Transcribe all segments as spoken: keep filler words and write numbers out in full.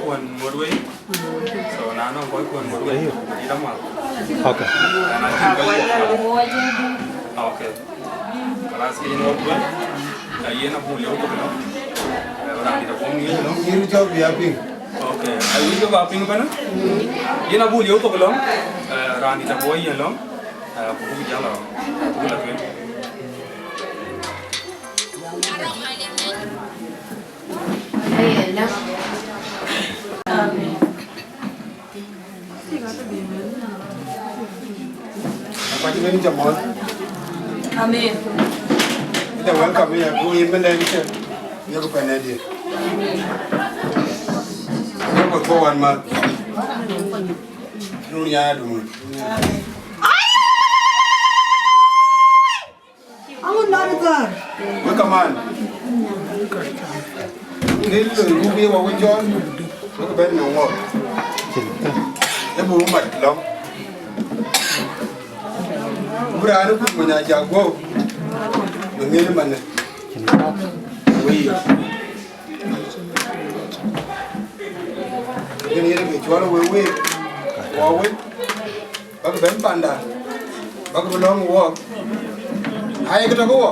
Kuɔn ŋot wei. So na nɔŋ kɔc kuɔn ŋot wei, yïn amath. Okay. Na cïn kɔc kuɔn. Okay. Kalas ke yïn ŋot wei. Ka yïn abuk lieu thok lɔ. Raan dït abuk ŋic lɔ. Yïn cɔk bï a piŋ. Okay. Ai wïc ke ba piŋ ëbɛ̈n. Yïn abuk lieu thok lɔ. Raan dït abuk yen lɔ. Ku buk jäl lɔ. Buk la tueŋ. Amen. Ita welcome ya, ku yïn bï lɛ̈k cï. Yök pɛn ë dier. Yök thou wan ma. Dunia dum. Aŋun lɔn thɔ̈r. Wek kaman. Kë loi buk ye wä wek cɔl, wek bɛ̈n në wɔ. Ë buk mat lɔ̈ŋ. Bï raan ë kuc mony ajak guɔ̈u, bï ŋiɛ̈n manë. Wëi. Yen yen ke cuɔl wek wek, wɔ wek. Bäk bɛ̈n panda, bäk bï lɔ̈ŋ wɔɔk. Aye kë tɔ̈ ke wɔ,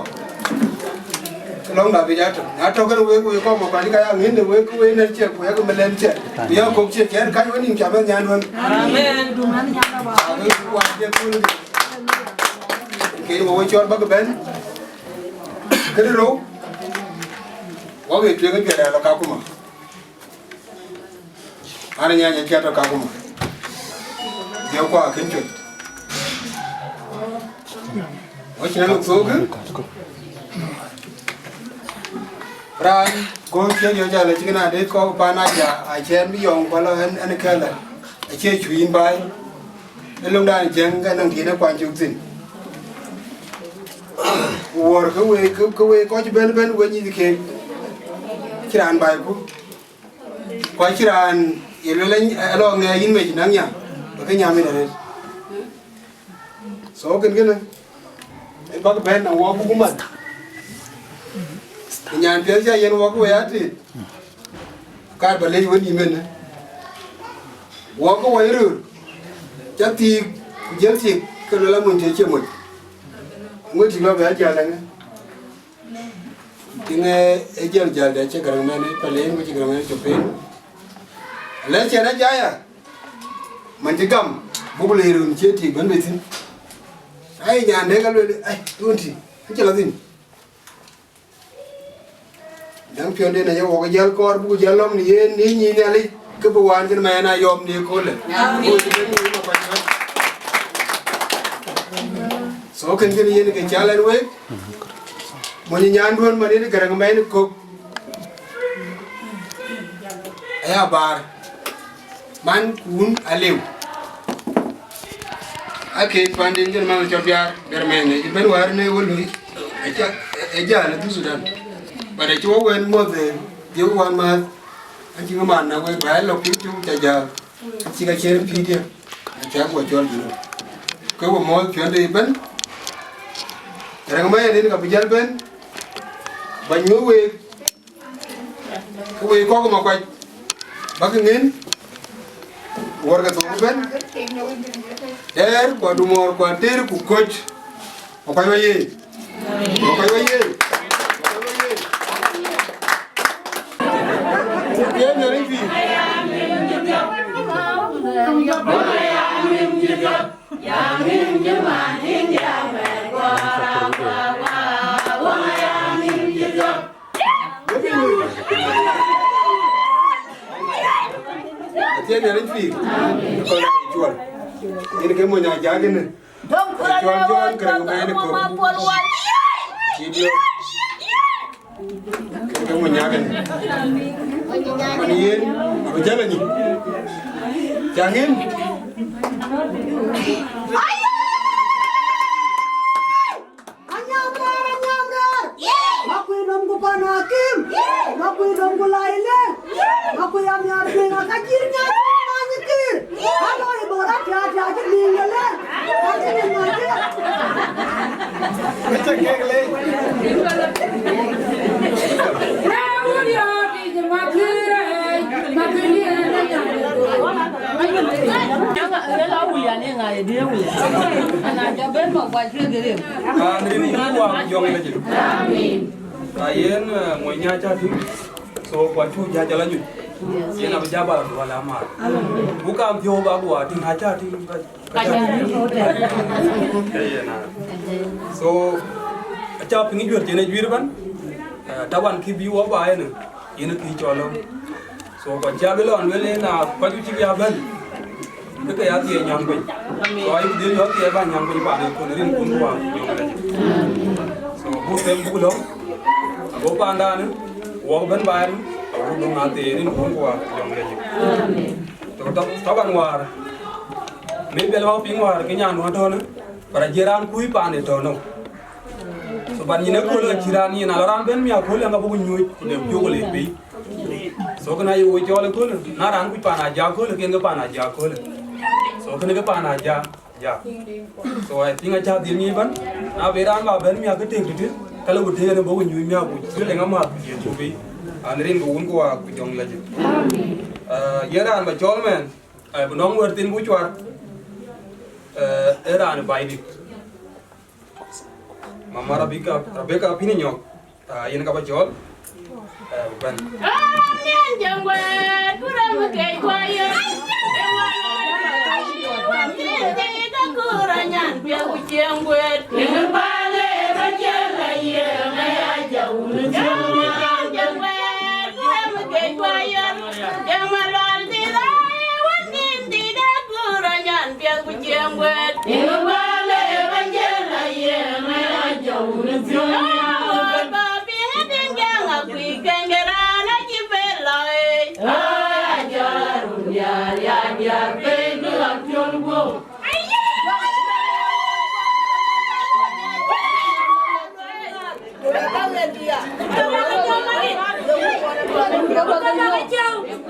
ke lɔ̈ŋda bï ya tök. Na tɔ̈ kënë wek, wek kɔ̈k bɔ̈ pany, ka ya ŋïn de wek, ke wek nɛ̈t ciɛk, ku yak melɛn ciɛk, ku yak kök ciɛk, ciɛn kac wek nïm cam ë nyan duön. Amen. Abï wac ciɛk kun. Ke wɔ wek cɔl bäk bɛ̈n. Kënë rou, wɔ wek tueŋ ë piɛth alɔ Kakuma. An, nyanya cia tɔ Kakuma. Jɛ kua kën cuet. Wacin an thok. Raan ko cie yo jala cikin ade ko pan aja a chen bi yong kwalo en en kala. A cie chuin bai. Elung dan jeng ga nang kine kwan chuk tin. Wor ke we ke we ko ben ben we ni ke. Kiran bai ku. Ku acïn raan ye luel ë lɔ ŋɛɛc yïn mec näk nya, bä ke nyam yïn arëët. So kën kënë, ë bäk bɛ̈n na wɔ buk mat. Ku nyan piɛth cä yen wɔ ke we atëët, kaar bä lec we nïïm ënë. Wɔ ke wɔ ye röör, cä thiik, ku jël thiik, ke luel amuny të cie moc. Ŋö tik lɔ bɛ ajal ënë. Tiŋ ë jël jäl dɛ cï gäräŋ mɛn ë Palen ku cï gäräŋ mɛn ë Copin. Lɛ cɛn ajaya, man cï gam, buk le run cie tik bɛ̈n bei thïn. Ai, nyan dek aluel, ai, duön tï, acï lɔ thïn. Däŋ piɔ̈nden aye wok jäl kɔɔr buk jäl lɔ̈ŋ në yen në nyïïn Nhialic, ke bï wään cïn mɛn a yɔm në ëköölë. Amen. So kën kën yen ke cal ɛn wek, mony nyanduön man yen gäräŋ mɛn kök, aya baar, man kun aliu. Ake panden jël man cɔl biar, ber mɛn ë ben wäär në wä lui, ë jal ë dhuk Thudan. But acï wä wën moth ë dhiëu wan mäth, acï ŋë man na wek bä lɔ piny cuk ca jäl, acï ka ciën pïïrdië, aca guɔ cɔl bï röt. Ke wä moth piɔ̈nde ëbën, rɛ̈ŋ mɛn rin ka bï jäl ben, bä nyuöth week, ke wek kɔ̈k Makuac, bäk ŋën, wärkë thok ëbën, dɛɛr, ku adumuɔɔr, ku ater, ku köc, Makuac wä ye. Makuac wä ye. Makuac wä ye. Ye Nhialic pïïr. Athiɛɛn Nhialic pïïr. Kɔn cuɔl. Yen ke mony ajak ënë. Cuɔl Jɔn kërɛŋ mɛn ë kök. Cï diɔ̈k. Ke mony nyak ënë. Many yen, abï jäl anyï. Cäŋ yen. Anyam rɛ̈ɛ̈r, anyam rɛ̈ɛ̈r. Makuëë nɔm ku pan akïm. Makuëë nɔm ku lai lëk. Makuëë amiäk piŋ aka cïr nyan many kïr. Alo ibor atia atia cï piŋ lëlë. Acï piŋ acï. Acï kek lec. Rɛ̈ɛ̈r wun yɔ̈ɔ̈k yic Makuëë rɛ̈ɛ̈c, Makuëë An rin yïn wa jɔŋ la jël. Amen. Ka yen, eh, mo nya cha ti. So kwa chu ja jala nyu. Yen ab ja ba la wala ma. Bu kam thio ba gwa ti na cha ti. Ka cha ti. Ka yen na. So acha piny juër jene juër ban. Eh, taban ki bi wa ba yen. Yen ki cholo. So kwa cha bi lon wele na kwa chu chi ya ban. Ke ke ya thie nyaŋ piny. So ayï dhil yɔ̈ɔ̈k thie ba nyaŋ piny panë kun rin kun ku wa jɔŋ la jël. So bu them bu lɔ. Ago pandan wɔ ben ba rin. Ago dong a thie rin kun ku wa jɔŋ la jël. To ta taban war. Me bel wa piny war ke nyan wa tɔn. Para jiran kui panë tɔno. So ban nyine köl ka cï raan yen ala raan ben mi aköl anga buku nyuc ku dem piökö le piny. So kënë aye wec cɔl ëköl, na raan kuc pan aja köl ken ke pan aja köl. So kënë ke pan aja ja. So I think aca dhil nyic ban, na be raan ba ben mi akë tek tëtë, ka le ku tek ënë buku nyuc mi akuc. Kë leŋ amath ku yen cuk piny. An rin ke wun ku wa ku jɔŋ la jël. Eh, ye raan ba cɔl mɛn, eh, bu nɔŋ wër thin bu cuat, eh, e raan baidit. Mama Rebecca, Rebecca Pininyok, ah, yen ka ba cɔl, eh, ben.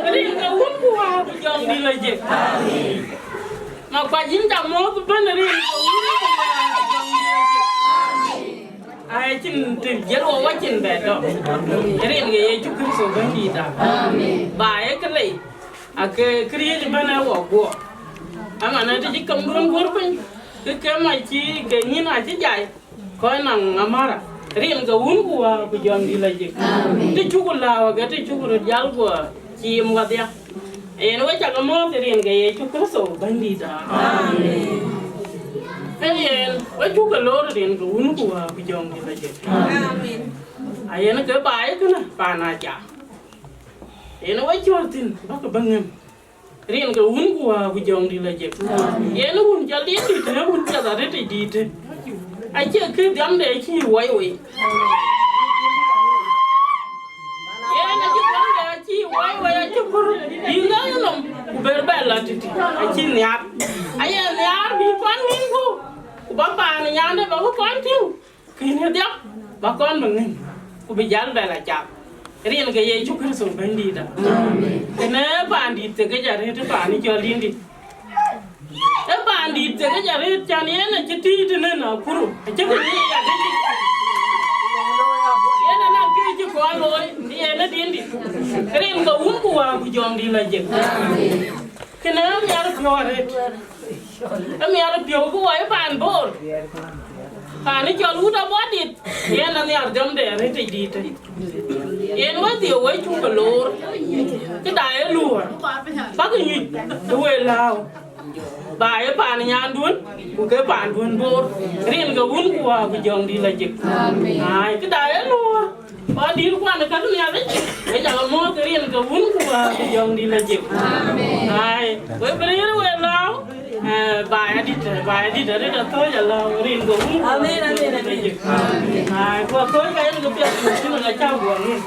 Rin ke wun ku wa ku jɔŋ di la jek. Ma kuac yïn ca mɔ̈ɔ̈th bɛ̈n rin ke wun ku wa ku jɔŋ di la jek. Ai, cïn të jiël wɔ wacin bɛ dɔm. Rin ke Yecu Kërtho Bɛ̈nydïïtda. Ba ye kë lei, ake këriëëc bɛ̈n ë wɔ guɔ. Aman ë të cï kam duön guöör piny, kë ke mac cï ke nyïn acï jai. Kɔc naŋ amara, rin ke wun ku wa ku jɔŋ di la jek. Amen. Të cuk lääu ke të cuk röt jal guɔ ciim wadhia. Yen we cak mɔ̈ɔ̈th rin ke Yecu Kërtho Bɛ̈nydïïtda. Amen. Ke yen we cuk ke loor rin ke wun ku wa ku jɔŋ di la jek. Amen. Ayen ke baai kënë pan aja. Yen we cɔl thïn bäk bä ŋëm. Rin ke wun ku wa ku jɔŋ di la jek. Yen wun jɔl di di të wun piɛth arëët di të. Acie kë dhiamde acï wai wei. Yen acï dhiamde acï wai wei acï kur. Yïn ŋa yï nom ku ber bɛ la titi. Acï nhiar. Aye nhiar bï kɔn ŋïn ku. Ku ba paan nyande ba ku kɔn tïŋ. Kënë dhiɔp, ba kɔn bï ŋïny, ku bï jäl bɛ la cath. Rin ke Yecu Kërtho Bɛ̈nydïïtda. Amen. Kënë pandït thekë ca rëët ë pan cɔl Dindït. Ë pandït thekë ca rëët can yen acï tïït ënë Nakuru. Acï kë nyic ya Dindït. Yen anɔŋ kë cï kɔn looi, yen ë Dindït. Rin ke wun ku wa ku jɔŋdït la jek. Amen. Kënë ë miɛt piɔ̈u arëët. Ë miɛt piɔ̈u ku wɔ ë paan Bor. Paan ë cɔl wut abɔ̈ dit, yen anhiar dhiɔmde arëët tic dit. Yen wedhie we cuk ke loor. Këda ye luɔɔr. Bäk nyuc ë we lääu. Ba ye paan nyanduön, ku ke paanduön Bor. Rin ke wun ku wa ku jɔŋdït la jek. Ai, këda ye luɔɔr. Ba dït kuan ë käk Nhialic, ë cak mɔ̈ɔ̈th rin ke wun ku wa ku jɔŋdït la jek. Amen. Ai, we bï rëër we lääu, eh, ba ya dït, ba ya dït arëët athööc alääu rin ke wun ku wa ku jɔŋdït la jek. Amen. Ai, ku athööc ka yen ke piɛth ku cïn ŋa cä guɔ ŋic.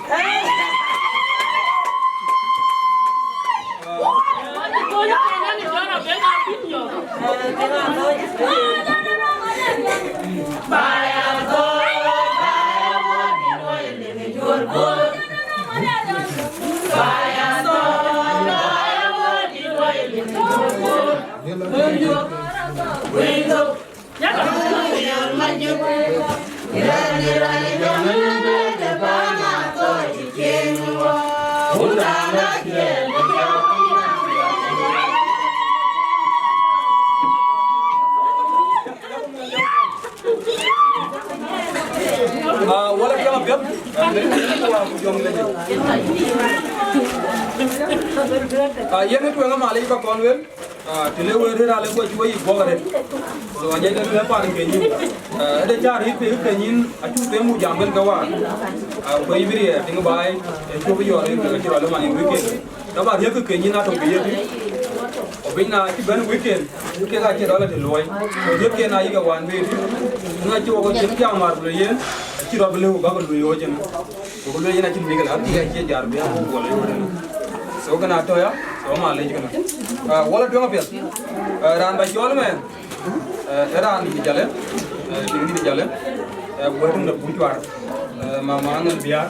Yen ë tueŋ ë mal yic ba kɔn lueel, ah, të le wëër rëër alë guɔ cï we yic guɔk arëët. Ku lɔ jɛc de lë pan ke nyin. Ah, ëde cä riëth pek ke nyin acuk them mu jam ben ke waar. Ah, ku yï bï riɛɛr tiŋ baai, ë cuk yɔɔr ë ke cï rɔt lë man ë weekend. Dɔm a riëk ke nyin atök ke ye tï. Ku piny na cï ben weekend, ke ka cï rɔt lë të luɔi. Ku riëk ke na yï ke wan be tï. Ŋa cï wɔ ke cïn jam mar ku le yen, acï rɔt bï lëu bä ke luui ɣööc ënë. Ku lueel yen acïn bï ke la, bï ke cie jar bï abuk wala yööt ënë. So kënë atɔ̈ ya, so ma lec kënë. Ah, wala tueŋ apiɛth. Ah, raan ba cɔl mɛn. Ah, ë raan dït Jalë. Ah, tiŋ dït Jalë. Ah, wɛ̈t ënë buc cuar. Ah, mama ŋɛn biaar.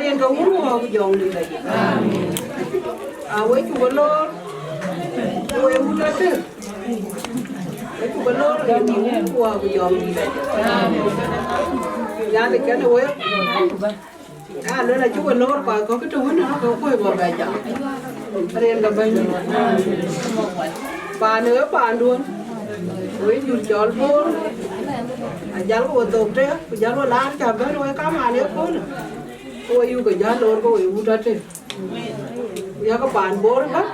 Rin ke wun wɔ ku jɔŋ dït. A we cuk loor, we wut ater. We cuk loor, rin ke wun wɔ ku jɔŋ dït. Yan de kɛn we. A luel acï we loor kɔc kɔ̈k ke të wën ë ke kuöc bɔ̈ bɛ jam. Rin ke bɛ̈ny. Paan ë paanduön, we jur cɔl Bor, ajal ku we thok tëë, ku jal we laar cä bɛ̈n we kamaan ëköölë. Ku we yuk ke jäl loor ke we wut ater. Ku yakë paan Bor ëbɛ̈n.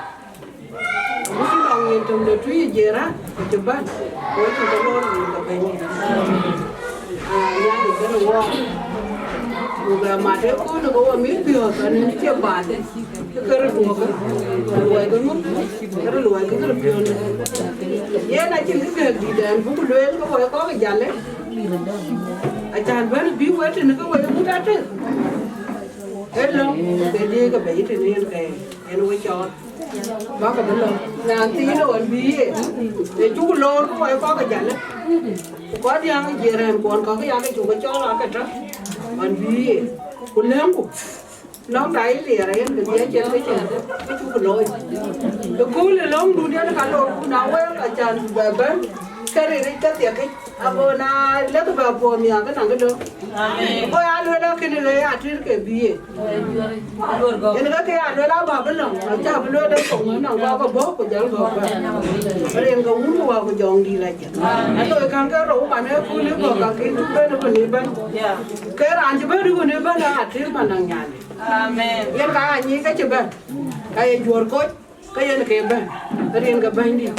Ku cï lɔ ŋiɛc töŋ de tui ë jiëër rac, ku cï bɛ̈n, ku cï ke loor rin ke bɛ̈ny. Aa, Nhialic kënë wɔɔk. Ku bɛ mat ëköölë ke we mïth piɔ̈ɔ̈th, ɣɛn cie bath, ke röt duɔ̈kkë, luɔikë ŋö, ke röt luɔikë ke röt piɔ̈nde. Yen acïn kë gɛ̈k dït ɛn buk lueel ke we kɔ̈k ë Jalë. Acän bɛ̈n bï we tënë ke we wut ater. Ë lɔ, ke diëëk ke bei tënë yen ke yen we cɔɔl. Bäkë bï lɔ. Nyan thiin ɣɔn bï ye, ë cuk loor ku kɔc kɔ̈k ë Jalë. Ku kɔc diäŋ ë jiëër rɛ̈ɛ̈n kuɔn kɔ̈k ë yakë cuk cɔɔl akë tɔ̈ ɣɔn bï ye. Ku lëŋku, lɔ̈ŋda yï liɛɛr yen bï dhiëëc yen ke cin, ke cuk looi. Ëkööl ë lɔ̈ŋdun yen ka loor ku na wek acan bɛ bɛ̈n, ke riric ke thiɛkic. Ago na lëk bɛ puɔ̈u nhiaar ke naŋ këdë. Amen. Go ya lueel akënë ɣe ya tïr ke bï ye. Yen ke ke ya lueel abä bï lɔ̈ŋ, acä bï lueel ë thoŋ ë nɔŋ gɔk ë bɔ̈ ku jäl gɔk bä. Rin ke wun ku wä ku jɔŋ dït la jël. Aloi käŋ ke rou man ë kun ë gɔk ka kin cuk ben ë kun ë bɛ̈n. Ke raan cï bɛ̈n ë kun ë bɛ̈n a tïr man naŋ nyan. Amen. Yen ka anyic ke cï bɛ̈n. Ka ye juɔ̈r koc. Ke yen ke bɛ̈n, ke rin ke bɛ̈nydït.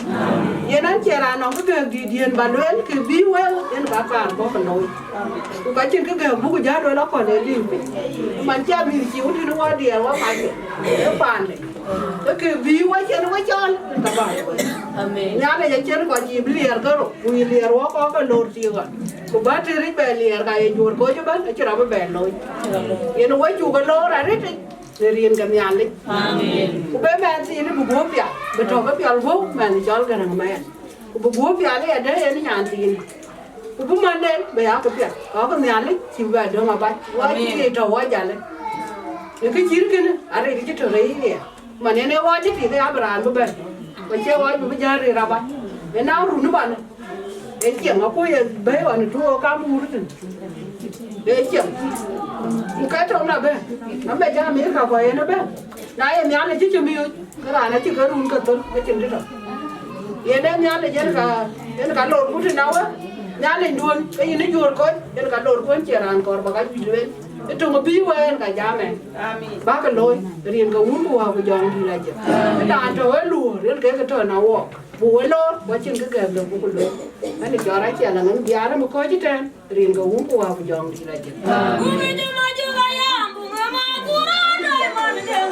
Yen an, cie raan nɔŋ kë gɛ̈k dït yen ba lueel, kë bï wël, yen ka kaar bɔ̈ ke looi. Ku ka cïn kë gɛ̈k buk jäl lueel akɔ̈l ë liu piny. Man cie mïth cï wun tënë wä diɛɛr wä mac, ë paande. Ke kë bï wä cen wä cɔl, yen ka bä lueel. Amen. Nhialic acïn kɔc yï bï liɛɛr ke rou, ku yï liɛɛr wä kɔ̈k ke loor tik ɣɔn. Ku bä tëric bɛ liɛɛr ka ye juöör koc ëbɛ̈n, acï rɔt bï bɛ looi. Yen wä cuk ke loor arëtic. Në rin ke Nhialic. Amen. Ku be mɛn thiin bï guöp pial, bï tɔ̈ ke pial guöp mɛn cɔl Gäräŋ mɛɛn. Ku bï guöp pial ë adë en nyan thiin. Ku bï manden bï ya ke pial, kɔk Nhialic cï bɛ döŋ abac. Wɔ cï, amen, ye tɔ̈ wɔ Jalë. Në kë cït kënë, arëk cï tɔ̈ rëër. Man en ee ɣɔɔc cï tik, ke ya bï raan bï bɛ̈n. Ku cie ɣɔɔc bï bï jäl rëër abac. Ë na run ë banë. Ë ciɛŋ, akuc ë bɛ̈i ɣɔn ë tuɔɔk kam wur thïn. Ë ciɛŋ. Ku ka tɔŋ na bɛ̈n, amɛ jam ë ka kɔc en ëbɛ̈n. Na ye Nhialic cï cï miöc, ke raan acï ke run ke thöl, ke cïn dï tɔ̈. Yen ee Nhialic yen ka, yen ka lor ku tïn awë. Nhialicduön, ke yïn ë juöör kɔc, yen ka lor kuën cie raan kɔɔr bä ka juëc lueel. Ë töŋ bï wëë yen ka jam ɛn. Amen. Bäkë looi, rin ke wun ku wäär ku jɔŋdït ajëk. Ë daan tɔ̈ ë luöör, yen kek tɔ̈ na wɔɔk. Buk we loor, ku acïn kë gɛ̈k dɔ̈k buk loor. Ɣɛn ë jɔt aciɛl aŋën biaar ë mi kɔ̈ɔ̈c ëtɛ̈ɛ̈n, rin ke wun ku wäär ku jɔŋdït ajëk. Buk jɔm ajëk ayam, buk ë ma ku raan dɔc man dɛ̈ŋ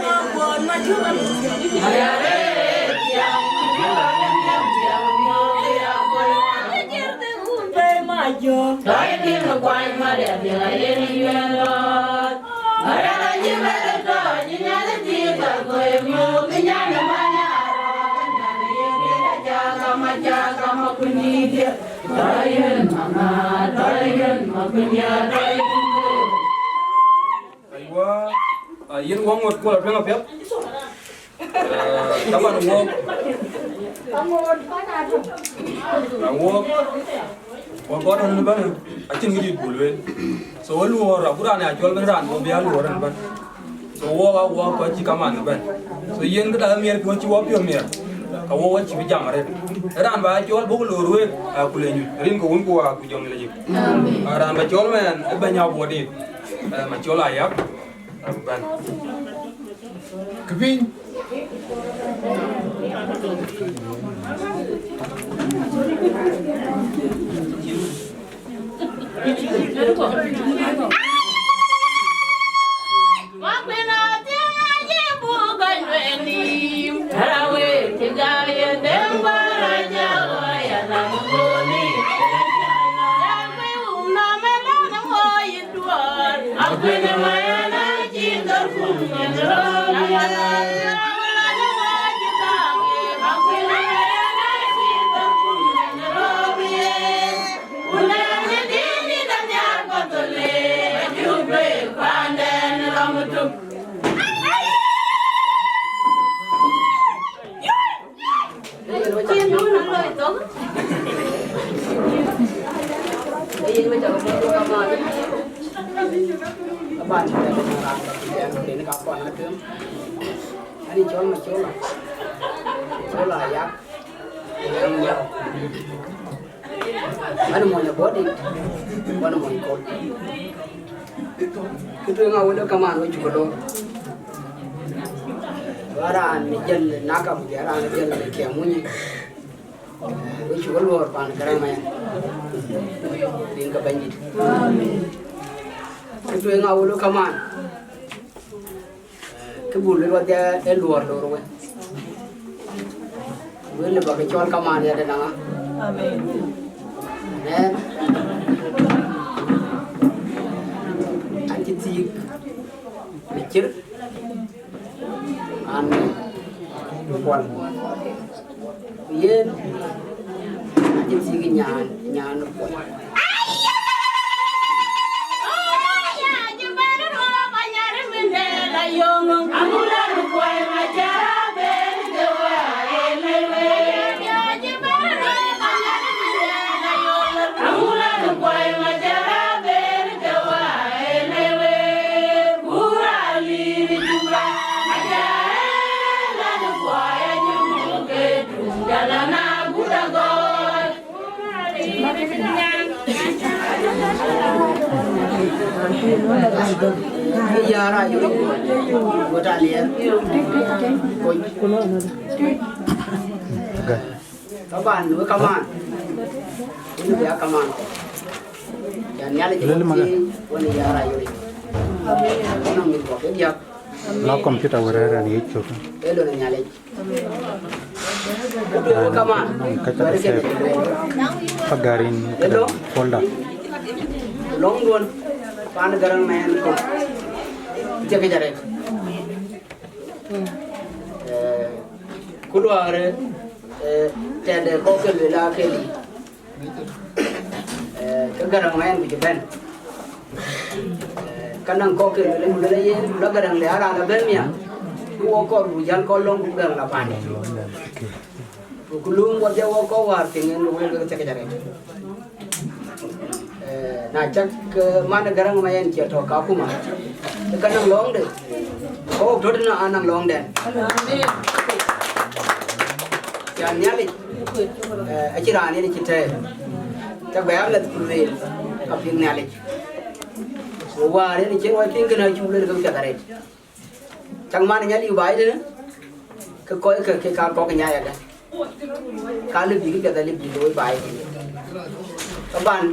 Aywa, a yen wɔ ŋot kuɔl apiɛŋ apiɛth. Eh, taban wok, a wok, wok kɔn tɔ̈ në bɛ̈n, acïn kë dït bul wël. So, wë luɔɔr, abu raan ya cɔl bɛ̈n raan, wok bï ya luɔɔr ëbɛ̈n. So, wok a wok kɔc cï kaman ëbɛ̈n. So, yen këda miɛr piɔ̈n cï wok piɔ̈n miɛr, ka wok wä cï bï jam arëët. Raan ba ya cɔl buk loor wek, a ku le nyuc, rin ke wun ku wa ku jɔŋ le jik. Amen. A raan ba cɔl mɛn, ë bɛ̈ny a buɔt dit. Eh, ma cɔl ayak, abï bɛ̈n. Kë piny. Ani cɔl ma cɔl, cɔl ayak, yang yang. Ani mony abɔ̈ dit, wani mony kol. Kë tueŋ awël kaman wë cuk loor. Wa raan jël naka ku jël raan jël kiamunyi. Wë cuk luɔɔr pan Garaŋ Mayɛn. Rin ke Bɛ̈nydït. Kë tueŋ awël kaman. Kë bul luel wadhia ë luɔɔr loor wën. Wël bä ke cɔl kaman ya de naŋa. Amen. Amen. An cï thiik në cir an kuɔl. Ku yen an cï thiik nyan nyan kuɔl. Yara yuri. Gota lier. Kony. Taban, we kaman. Ini ya kaman. Ya nyali je. Wani yara yuri. Nang mi ko ke dia. La computer wërë rɛn yic cök. Elo ni nyali. Kaman. Nɔŋ ka ca ke save. Ka gärin folder. Long duon. Pan Garaŋ Mayɛn ko. Cek jare. Eh, ku luaarë, eh, tɛ̈dë kɔ̈k ke lueel aa ke liu. Eh, ke Garaŋ Mayɛn ku cï bɛ̈n. Eh, ka nɔŋ kɔ̈k ke lueel, ku lueel yen, ku la Garaŋ le aa raan la bɛ̈n miäk, ku wok kɔɔr buk jäl kɔn lɔ̈ŋ ku Garaŋ la paande. Ku, ku luŋ wadhia wok kɔc wäär piŋ en, ku wek ke thek arëët. Eh, na cak, eh, man Garaŋ Mayɛn cie tɔ̈ Kakuma, ke ka nɔŋ lɔ̈ŋde, kɔ̈k tɔ̈ tënë anɔŋ lɔ̈ŋdɛn. Amen. Cän Nhialic, eh, acï raan yen cï tɛɛr. Cak bɛ amɛth ku lueel, ka piŋ Nhialic. Ku wäär yen cïn wai piŋ kënë acuk lueel ke piɛth arëët. Cak man nya liu baai tënë, ke kɔc ke, ke ka kɔk nya yadë. Ka lë bï kë piɛth alë bï looi baai tënë. Ka ban.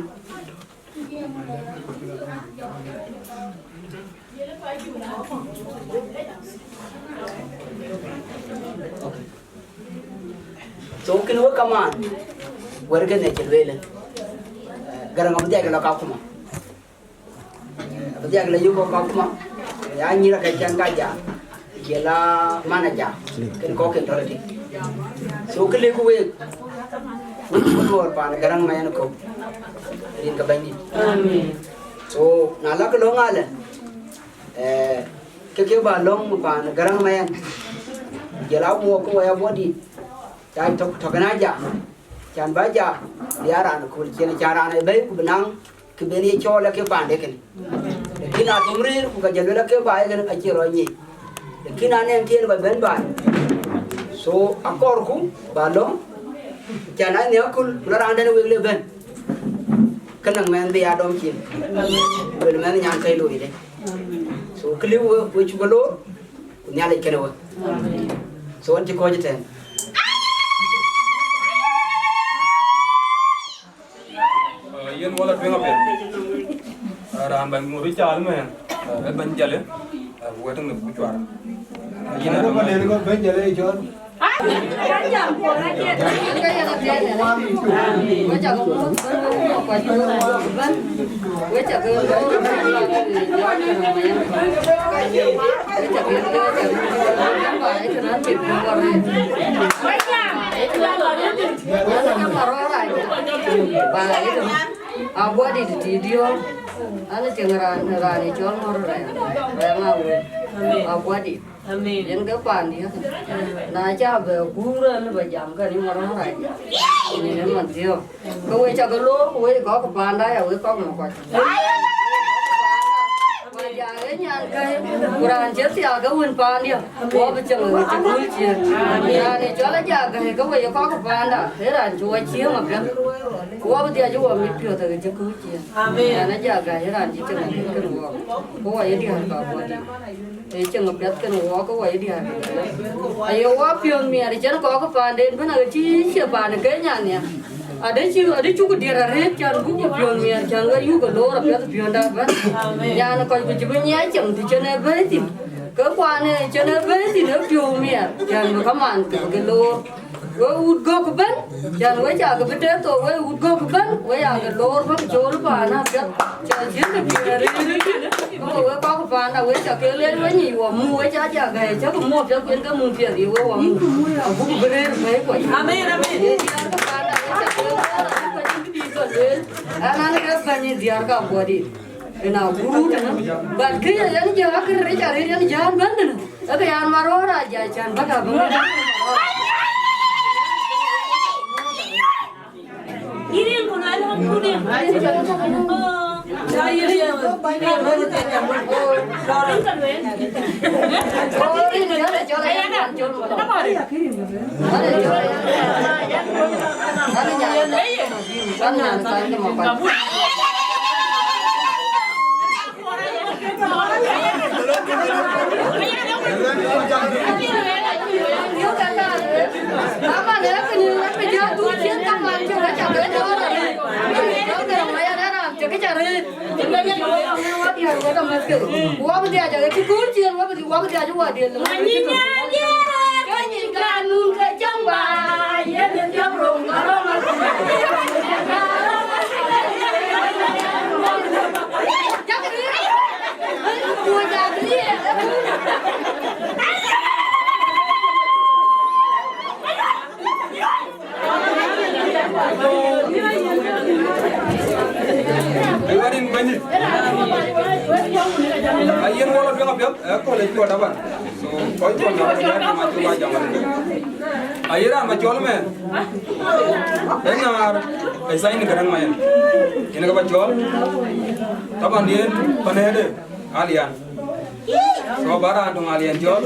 So kënë wek kamaan, wɛ̈t kënë cï lueel, Gäräŋ abï dhiac ke lɔ Kakuma. Abï dhiac ke lɔ yök kɔ̈k Kakuma, ya nyïïr akëc cän ka ja, jël a man aja, kën kɔ̈k kën tɔ̈ rëtï. So kë lëk week, wek cï wek luɔɔr paan Gäräŋ Mayen Kɔ̈k, rin ke Bɛ̈nydït. Amen. So na lak lɔ̈ŋ alë, eh, ke ke bä lɔ̈ŋ paan Gäräŋ Mayen, jël a wuɔk ke wɔ ya bɔ̈ dït, ca tɔ̈k tɔ̈k ëna ja, can bä ja, bï a raan kööl ciën, can raan ë bɛ̈i ku bï naŋ kë ben ye cɔɔl ake paande kënë. Lakin a thom rëër ku ka jël luel ake baai kënë acie rɔt nyic. Lakin a nɛn tiɛɛl kɔc bɛ̈n baai. So akɔɔrku bä lɔ̈ŋ, can a nhiäk köl ku la raan dɛn wek le bɛ̈n. Ke näŋ mɛnh bï ya dɔm cin. Luel mɛnh nyan kɛc looi de. So kë liu we, we cuk loor, ku Nhialic kënë we. So ɣɛn cï kɔc ëtɛ̈ɛ̈n. Yen wala tueŋ apiɛth. Raan bɛ̈ny ŋot ë caal mɛn, ë bɛ̈ny jale, ku wɛ̈t ŋic ku cuar. Yen adu ma den ko bɛ̈ny jale ë cɔl. Aguɔdït tït diɔ̈ɔ̈r, an, tïŋ raan, raan ë cɔl ŋɔ̈r rɛɛŋ, rɛɛŋ awël. Amen. Aguɔdït. Amen. Yen ke paandiɛ̈. Na ca bɛ guur, an, bɛ jam kɛn ŋɔ̈r rɛɛŋ. Yen ë man thiɔ̈k. Ke we cä ke loor, ku wek kɔ̈k paanda, ya wek kɔ̈k mɔ̈k kɔc. Ku ja ë nyan käi, ku raan cï thiaak ke wën paandiɛ̈, wɔ bï cieŋ ë cï kuur ciëën. Raan ë cɔl Ajak Gäi ke we ye kɔ̈k paanda, ë raan cï wɔ cieŋ apiɛth. Ku wɔ bï dhiac wɔ mit piɔ̈ɔ̈th ë cï kuur ciëën. Amen. Raan Ajak Gäi ë raan cï cieŋ apiɛth kën wɔ. Ku wɔ ye diäär ka Aguɔdït. Ë cieŋ apiɛth kën wɔ, ku wɔ ye diäär. Aye wɔ piɔ̈ɔ̈th miɛt, cïn kɔ̈k paanden bën, aɣet cï cie paan ë Kenya nhial. Adë cï, adë cuk diɛt arëët, can buk ku piɔ̈ɔ̈th miɛt, can we yuk ke loor apiɛth piɔ̈nda ëbɛ̈n. Amen. Nyan kɔc ku cï bï nyiɛɛc cieŋ të cïn ë bɛ̈ɛ̈i thïn. Ke kuan ë cïn ë bɛ̈ɛ̈i thïn ë piɔ̈u miɛt, can bï kaman thok ke loor. We wut gök ëbɛ̈n, can we cak bï tëë thok, we wut gök ëbɛ̈n, we ya ke loor bäk col paan apiɛth. Can cïn të piɛth arëët. Ke we kɔ̈k paanda, we cak ke lel we nyic wɔ mu, we ca Ajak Gäi cäk mu apiɛth, kuen ke mu piɛth, ye we wɔ mu. Abuk bï rëër bɛ̈ɛ̈i kuɔc. Amen, amen. Ye diäär ke paanda, we cak ke lel, we cïn kë dït ke lueel. An, an, ke bɛ̈ny ë diäär ka Aguɔdït. Ëna guruut ënë. But kë ye yen jɔ akër rec arëët yen jɔ an bɛ̈n tënë. Ë ke yan marɔ̈ɔ̈r aa jai can bäk abï ŋic. Ë ɣɛn rin Bɛ̈nydït. Ayen wɔ lɔ tueŋ apiɛth, ë kööl ë cuɔt aban. So, kɔc tuɔ̈l na bï jam, ma cï ba jam wën. Aye raan ba cɔl mɛn. Ë ŋaar, ë sign Gäräŋ Mayen. Yen ke ba cɔl. Taban yen, panëde, Alian. So, ba raan töŋ Alian cɔl.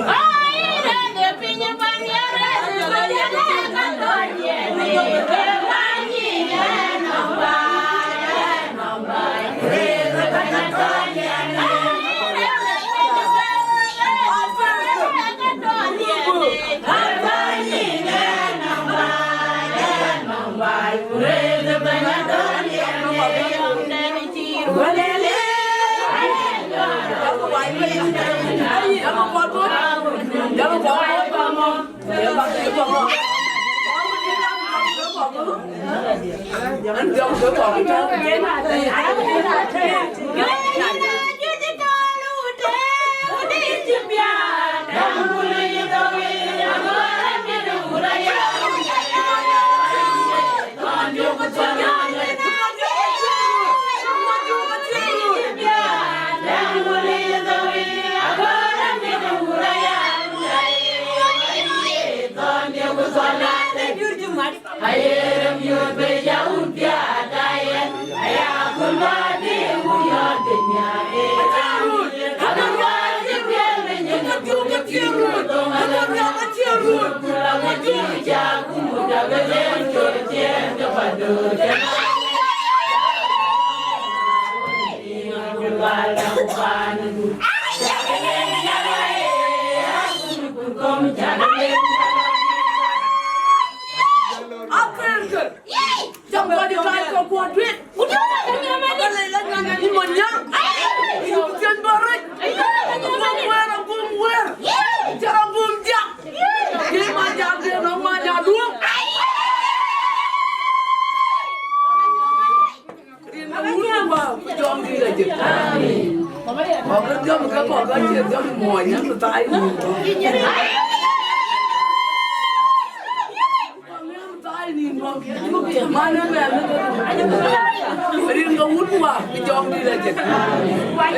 Rin ke wun wa, ke jɔŋ dït ajëk.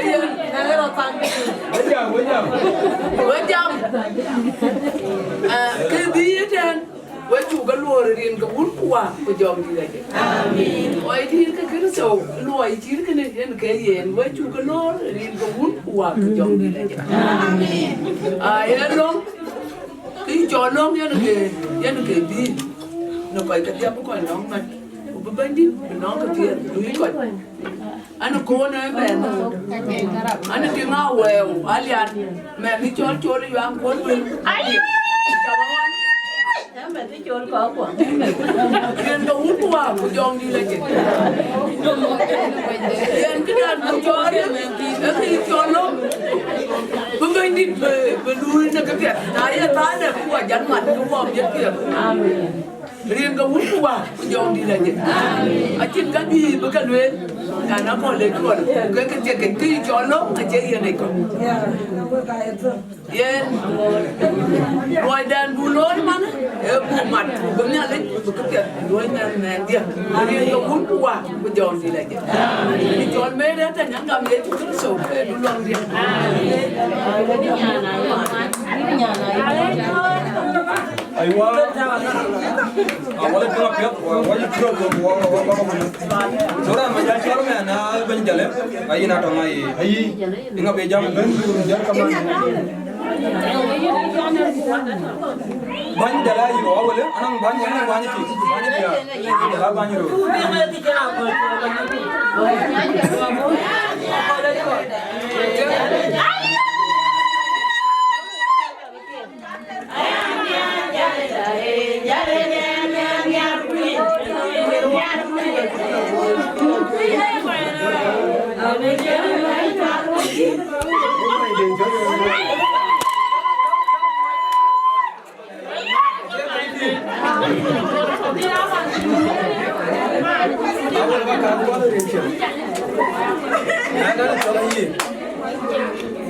Yen, yen rɔt thaŋ. Wek jam, wek jam. Wek jam. Eh, ke bï yï tɛ̈n, wek cuk ke luɔɔr rin ke wun ku wa, ke jɔŋ dït ajëk. Amen. Luɔi dït ke Kërtho, luɔi cït kënë yen ke yen, wek cuk ke luɔɔr rin ke wun ku wa, ke jɔŋ dït ajëk. Amen. Ah, yen lɔ̈ŋ, Kë cɔl lɔ̈ŋ yen ke, yen ke bï në kɔc kedhie bï kɔc nɔ̈k mat, ku bï Bɛ̈nydït bï nɔ̈k ke piɛth luui kɔc. An, koon ë mɛnh, an, tiŋ awɛɛu alian, mɛnh ë cɔl col ë yuaŋ kuɔ̈n wël. Yen ke wun ku wa ku jɔŋ dït ajëk. Yen këdan ku cɔɔr yen, ë kë cɔl lɔ̈ŋ. Bï Bɛ̈nydït bï, bï luui në këpiɛth. Na ye thaar dɛ̈ ku wa jat mat, ku wa jat piɛth. Amen. Rin ke wun ku wa ku jɔŋ dït ajëk. Acïn ka bï bï ke lueel, na na kɔn le cuɔl, ke ke thiek ke kë cɔl lɔ̈ŋ, acie yen ë kɔn. Yen luɔidɛn bu looi man, ee bu mat, bu Nhialic, bu këpiɛth luɔi mɛn mɛnhdiɛ̈. Rin ke wun ku wa ku jɔŋ dït ajëk. Kë cɔl Mary Atany, aŋam Yecu Kërtho, ee du lɔŋdiɛ̈. Aywa. Awala tuna piat, wa, wa, wa, wa, wa, wa, wa. Sura ma ja chor me na ben jale, ayi na tama yi. Ayi. Inga be jam ben jal kaman. Ban jala yi wa wala, anang ban, anang ban ti, ban ti ya. Jala ban ro.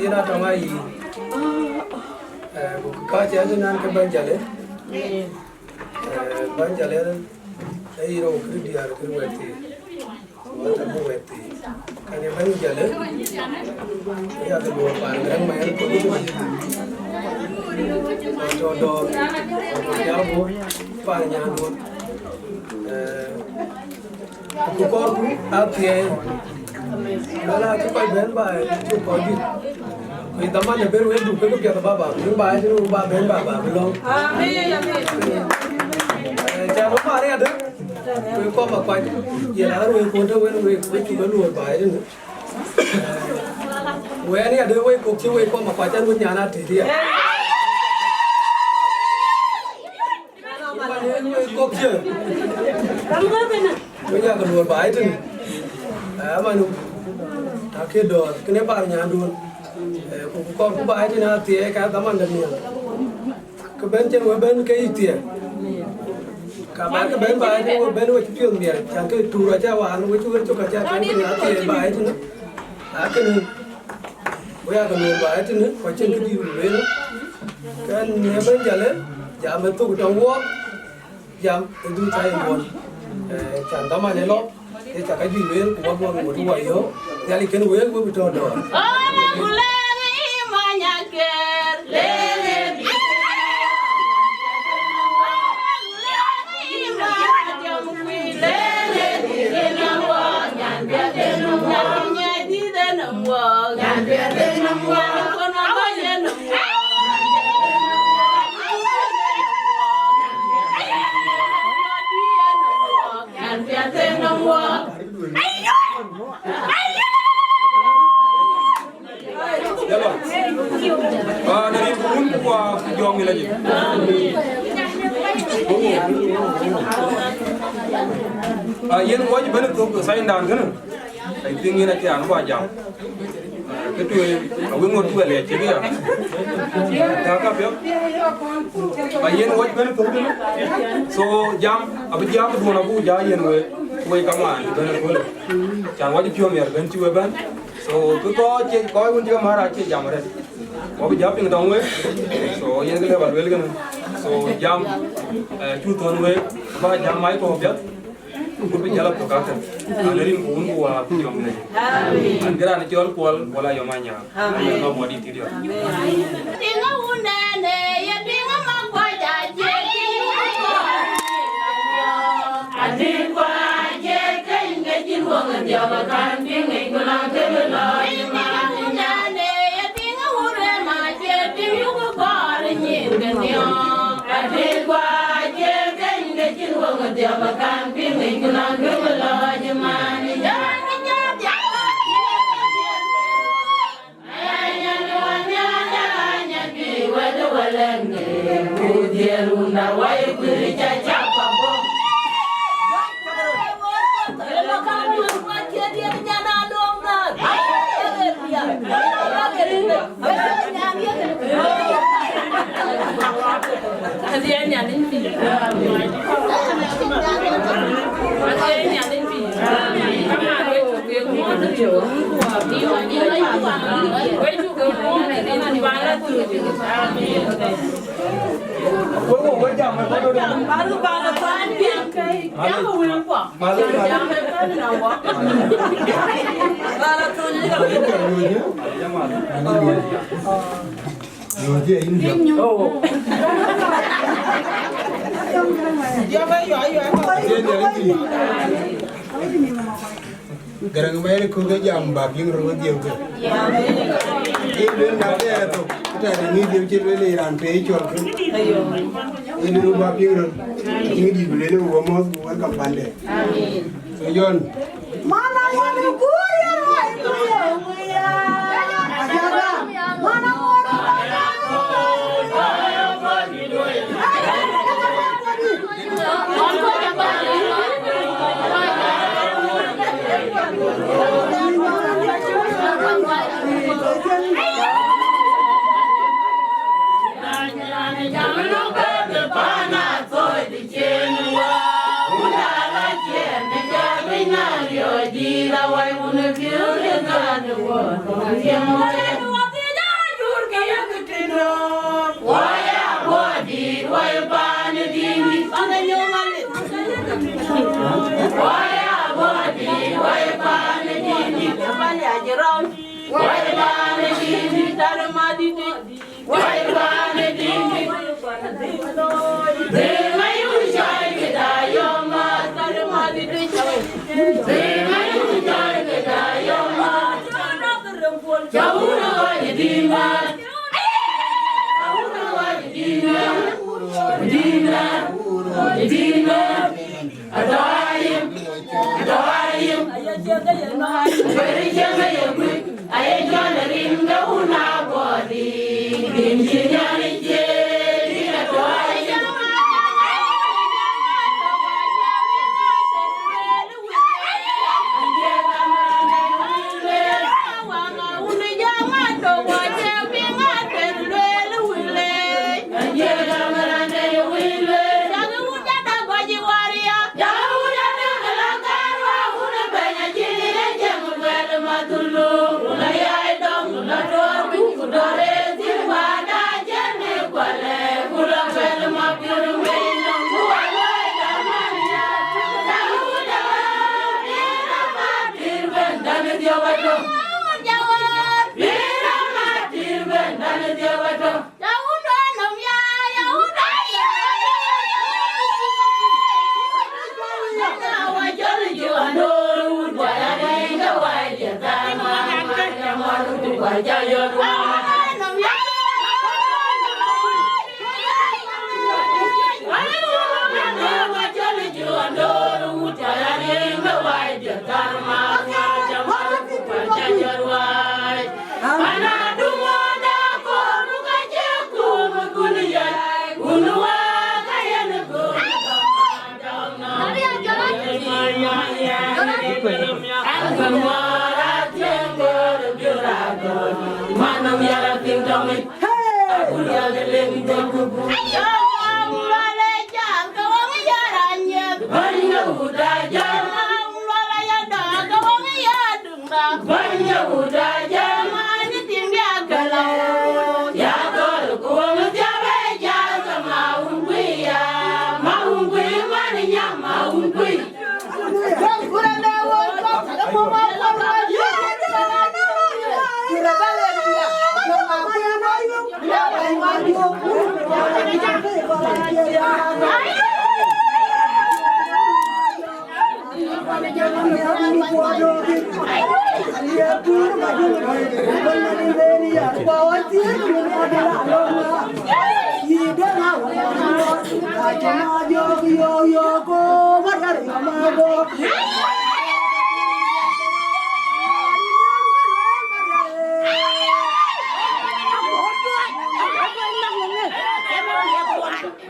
Yen atɔŋ ayi. Eh, ku ka cɛ ni nan ke Bɛ̈ny Jalë. Eh, Bɛ̈ny Jalë, eh, yïn rou kërë diäär kërë wɛ̈t thii. Wɛ̈t abï wɛ̈t thii. Ka ye Bɛ̈ny Jalë, ya ke luɔ̈ɔ̈r paan Garaŋ Mayɛn ku duk. Wɛ̈t tɔ dɔ̈ɔ̈r, wɛ̈t tɔ diäär ku paan nyanduɔ̈n. Eh, Ku kɔɔrku athiɛɛi, wala cï kɔc bɛ̈n baai, cï kɔc juëc. Ku ë dhaman ë ben wek duk ke piɛth baba, bï baai tënë wek ba bɛ̈n baba, bï lɔ̈ŋ. Amen. Eh, cä bï baai adë, ku ë kɔm akuac, ye la wek kuɔn të wen wek, wek cuk ë luɔ̈ɔ̈r baai tënë. Wɛ̈ɛ̈n yadë wek kok cï wek kɔm akuac, an wek nyan atït ya. Kok cï. Wek yak luɔ̈ɔ̈r baai tënë. Aman, akë dɔ̈ɔ̈r, kënë baai nyanduɔ̈n. Eh, ku, ku kɔɔr ku baai tënë athiɛɛi ka dhaman de miɛl. Ke bɛ̈n cïn we bɛ̈n ke yï thiëëk. Ka bɛ̈n ke bɛ̈n baai tënë we bɛ̈n we cï piɔ̈ɔ̈th miɛt, cän ke tuur acä waan we cï wël cök acä kɛ̈n ke ya thiëëk baai tënë. Akënë, we ya ke lueel baai tënë, ku acïn kë dït lueel. Kɛn në bɛ̈n jäl ë, jam ë thok tɔ̈ wuɔɔk, jam ë dhuk cä ye muɔ̈n. Eh, cän dhaman ë lɔ, ë cä ka juëc lueel, ku wä guɔ ŋot wä yöök, Nhialic kën wëëk we bï tɔ̈ dɔ̈ɔ̈r. Yala. Ah, na rin ku wun ku wa ku jɔŋ ni la jik. Ah, yen wɔ jï bɛ̈n thok sign dan kënë. I think yen acï an ba jam. Ah, kë tueŋ, a wek ŋot ku bɛ lɛc cïk ya. Ta ka piɔ̈u. Ah, yen wɔ jï bɛ̈n thok kënë. So, jam, abï jam duɔn abu ja yen we, we kaman, bɛ̈n thok. Can wɔ jï piɔ̈u miɛt bɛ̈n cï we bɛ̈n. So, kë kɔc cï, kɔc wun cï ke määr acie jam arëët. Wɔ bï jam piŋ tɔŋ wek. So, yen kë lëu ba lueel kënë. So, jam, eh, cu thɔ̈n wek, ba jam mai kɔ̈k piɛth. Ku bï jäl a thok kakë. An rin ku wun ku wa ku jɔŋ ne. An gë raan cɔl Kuɔl, Kuɔl Ayɔm Anyaŋ. Amen. Amen. Nɔm wɔ dït thiëëdiɛ̈. Piŋ wun nɛn, ye piŋ ma kuac acie piŋ. Garaŋ Mayɛn Kök ke jam bä piŋ röt wedhie ke. Ee luel na bɛɛr thok, ëtɛ̈ɛ̈n ë ŋic dhiëëu cï luel ë raan pei cɔl kën. Ee luel bä piŋ röt, ŋic dït ku luel ë wä mɔ̈th ku welcome pande. So John. Mana ŋuan ë guur yen wai ku ye. Mana ŋuan ë guur yen wai ku ye.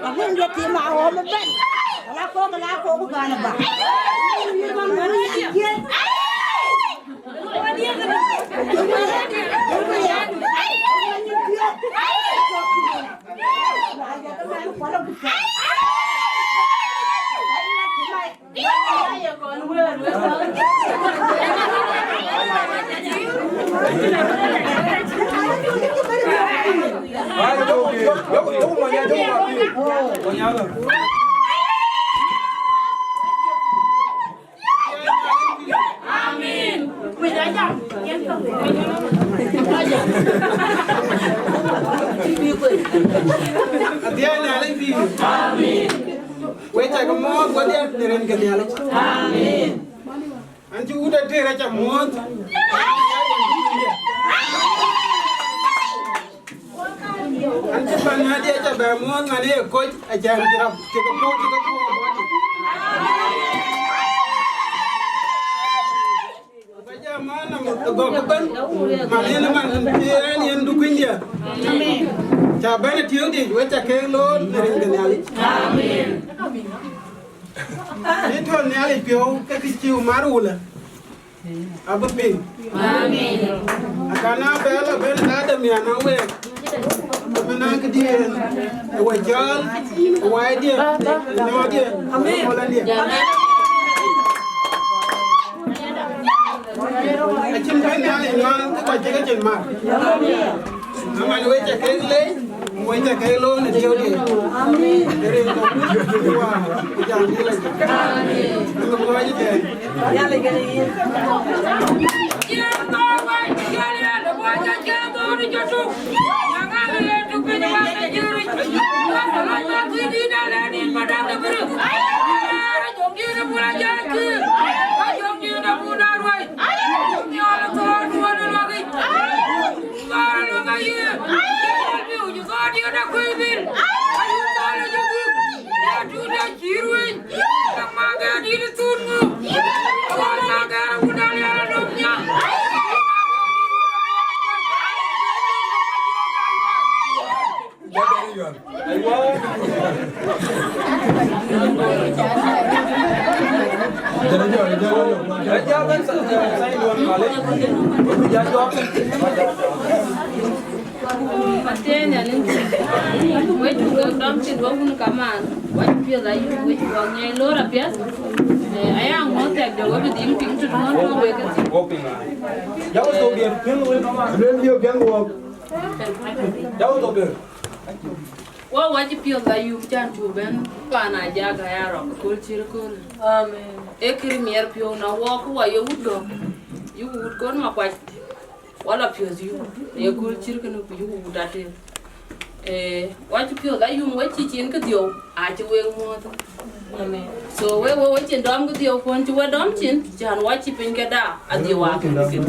Abun jɔ tim a ɣɔm ëbɛ̈n. Ala kok, ala kok, ku bän ë bä. Adhiɛɛi Nhialic pïïr. Amen. Wek cä ke muɔɔth, wek dhiɛl në rin ke Nhialic. Amen. An cï wut ater aca muɔɔth. An cï bäny adï aca bɛ muɔɔth, man ye koc acan cï rap cï ke puɔ̈u, cï ke puɔ̈u bɔ̈. Ba jam man nɔm ë gɔk ëbɛ̈n, man yen man cï en yen du kuinydiɛ̈. Ca bɛ̈n ë tiökdic, wek ca keek loor në rin ke Nhialic. Amen. Bï tuɔ̈l Nhialic piɔ̈u ke kë cï mar wulë abï piŋ. Amen. Akana bɛ lɔ ben Adam ya na week, ke bï naŋ këdiɛ̈n ë we cɔɔl, ë waydiɛ̈, ë nyɔɔtdiɛ̈, ë mɔlëndiɛ̈. Acïn bɛ̈n Nhialic nyuan ke kɔc cï kecin mar. Aman wek ca kek leec, wek ca kek loor në tiökdiɛ̈. Amen. Rin kɔ̈k ku Wäär ku Jam Nhialic. Amen. Rin kɔc ëtɛ̈ɛ̈n. Atëë Nhialic, wek cuk ke dɔm cin wek wun kamaan, wek piɛth ayï, wek cuk ŋiɛc loor apiɛth. Eh, aya ŋuɔ̈th thɛk de wek bï dhil piŋ tënë ŋuɔ̈th tɔ̈ wek ke thïn. Jɔk thok diɛt piŋ wek kamaan. Luel diök piɛŋ wok. Jɔk thok diɛt. Wɔ wacï piɔ̈th ayum can cu bɛ̈n paan Ajak aya rɔk kööl cï röt kööl. Amen. Ee kërë miɛr piɔ̈u na wɔ ku wa ye wut gɔ̈k, yï wut kon Makuac, wala piɔ̈th yum, ye kööl cï röt kënë ku yï wut ater. Eh, wacï piɔ̈th ayum wek cï cin këdhiou, acï wek muɔ̈ɔ̈th. Amen. So wek, wek, wek cin dɔm këdhiou kuɔn cï wek dɔm cin, can wacï piny këda adhiou akën këdhiou.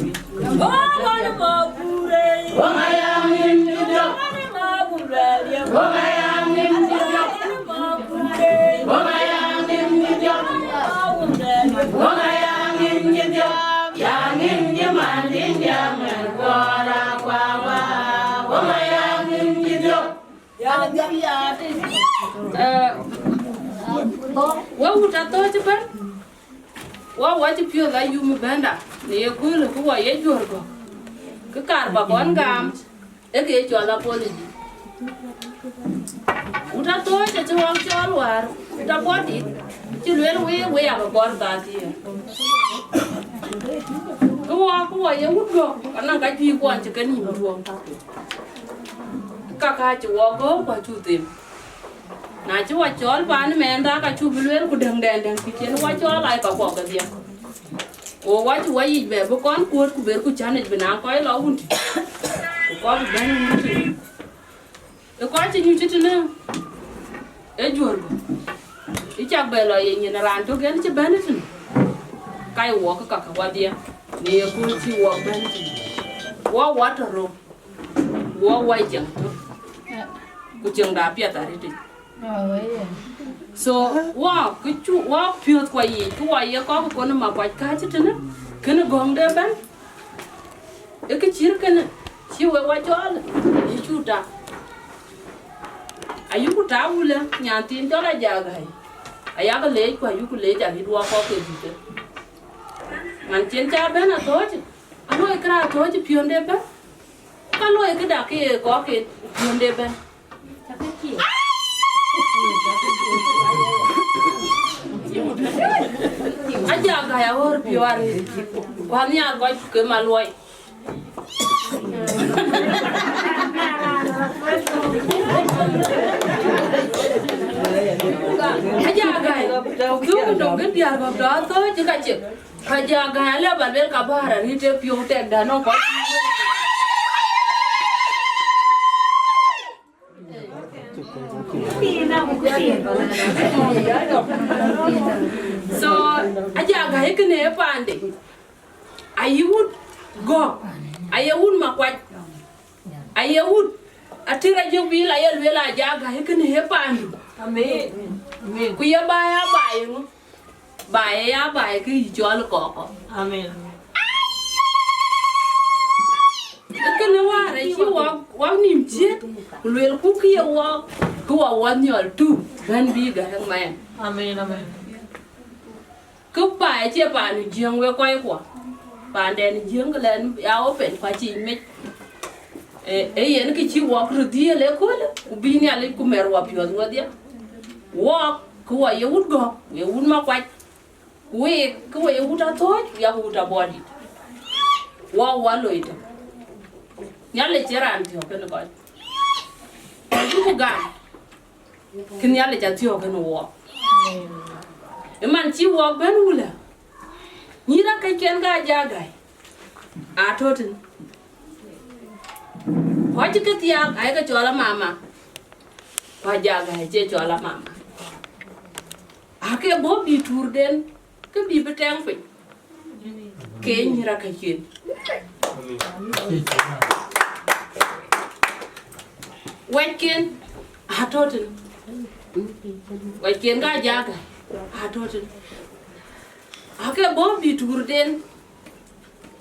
Eh, wek wut athööc ëbɛ̈n, wɔ wɔ cï piɔ̈ɔ̈th ayum ëbɛ̈nda, në ye köölë ku wɔ ye juɔ̈r gɔ̈k, kë kaar ba kɔn gam, ee kë ye cɔl apology. Wut athööc acï wɔk cɔɔl wäär, wut abɔ̈ dït, cï lueel wëë, wëë yakë kɔɔr dhal thiëër. Kë wɔ, kë wɔ ye wut gɔ̈k, anɔŋ ka juëc kuɔn cï kenïïm duɔ̈ɔ̈m. Kaka cï wɔ gɔ̈ɔ̈r ku acuk them. Na cï wɔ cɔɔl paan ëmɛɛnda, ka cuk bï lueel ku däŋ dɛn däŋ cï cïn wɔ cɔɔl, ai ka kuɔk kedhie. Ku wɔ cï wɔ yic bɛ bï kɔn kuöt ku ber ku cän yic bï na kɔc lɔ wun tï. Ku kɔc bï bɛ̈n wun tï. Ë kɔc cï nyuc tënë, ë juöör gɔ̈k. Ë cak bɛ lɔ ye nyin raan tök en cï bɛ̈n tënë. Ka ye wɔ kë kakë wadhie, në ye kööl cï wɔ bɛ̈n tënë. Wɔ wɔ tɔ̈ rou. Wɔ wɔ cieŋ tök, ku cieŋda apiɛth arëtic. So wɔ kë cu wɔ piɔ̈ɔ̈th kua yiic, kë wɔ ye kɔk ë kɔn ë Makuac kääc tënë, kënë gɔ̈ŋde ëbɛ̈n, ë kë cït kënë cï wek wa cɔɔl, ë cu tak. Ayuku tak wulë, nyan thiin cɔl Ajagai. Ayakë leec, ku ayuku leec arït wɔ kɔk ke dïtë. Man cïn ca bɛ̈n athööc, aloi kërë athööc piɔ̈nde ëbɛ̈n. Ka loi këda ke ye kɔk ke piɔ̈nde ëbɛ̈n. Ajagai aɣɔ̈r piɔ̈u arëët, ku anhiaar kɔc ke maluɔi. Ajagai, thuk nɔm ke diäär kɔ̈k tɔ athööc ka cek. Ka Ajagai alë ba luel ka bäär arït ë piɔ̈u tɛkda nɔŋ kɔc. So, Ajagai kënë ë paande. Aye wut gɔ̈k, aye wut Makuac, aye wut Atïr Ajök Bil, aye luel Ajagai kënë ë paandu. Amen. Amen. Ku ye baai a baai ŋö? Baai aya baai kë yï cɔl kɔkɔ. Amen. Kënë wäär acï wak, wak nïm ciët, ku luelku kë ye wak, kë wak wä nhiɔl tu, bɛ̈n bï gäk ë mɛɛn. Amen, amen. Kë baai acie paan ë Jiëŋ wek kɔckuɔ. Paandɛn ë Jiëŋ kë lɛn ya open, ku acï mec. Ee, ee yen kë cï wak röt dhiëël ëköölë, ku bï Nhialic ku mɛr wä piɔ̈ɔ̈th wedhie. Wak, kë wä ye wut gɔ̈k, ye wut Makuac. Ku week, kë wä ye wut athööc, ku yak wut abɔ̈ dït. Wä wä loi tök. Nhialic cie raan thiɔ̈k kënë kɔc. Kɔc ku gam, kë Nhialic athiɔ̈k kënë wɔɔk. Ëman cï wɔɔk bɛ̈n wulë, nyïïr akëcken ka Ajagai, atɔ̈ tën. Kɔc cï ke thiaak, ayeke cɔl amama. Ku Ajagai acie cɔl amama. Ake bɔ̈ bï tuurden, ke bï bï tɛŋ piny, ke nyïïr akëcken. Wɛcken atɔ̈ tën. Wɛcken ka Ajagai atɔ̈ tën. Ake bɔ̈ bï tuurden,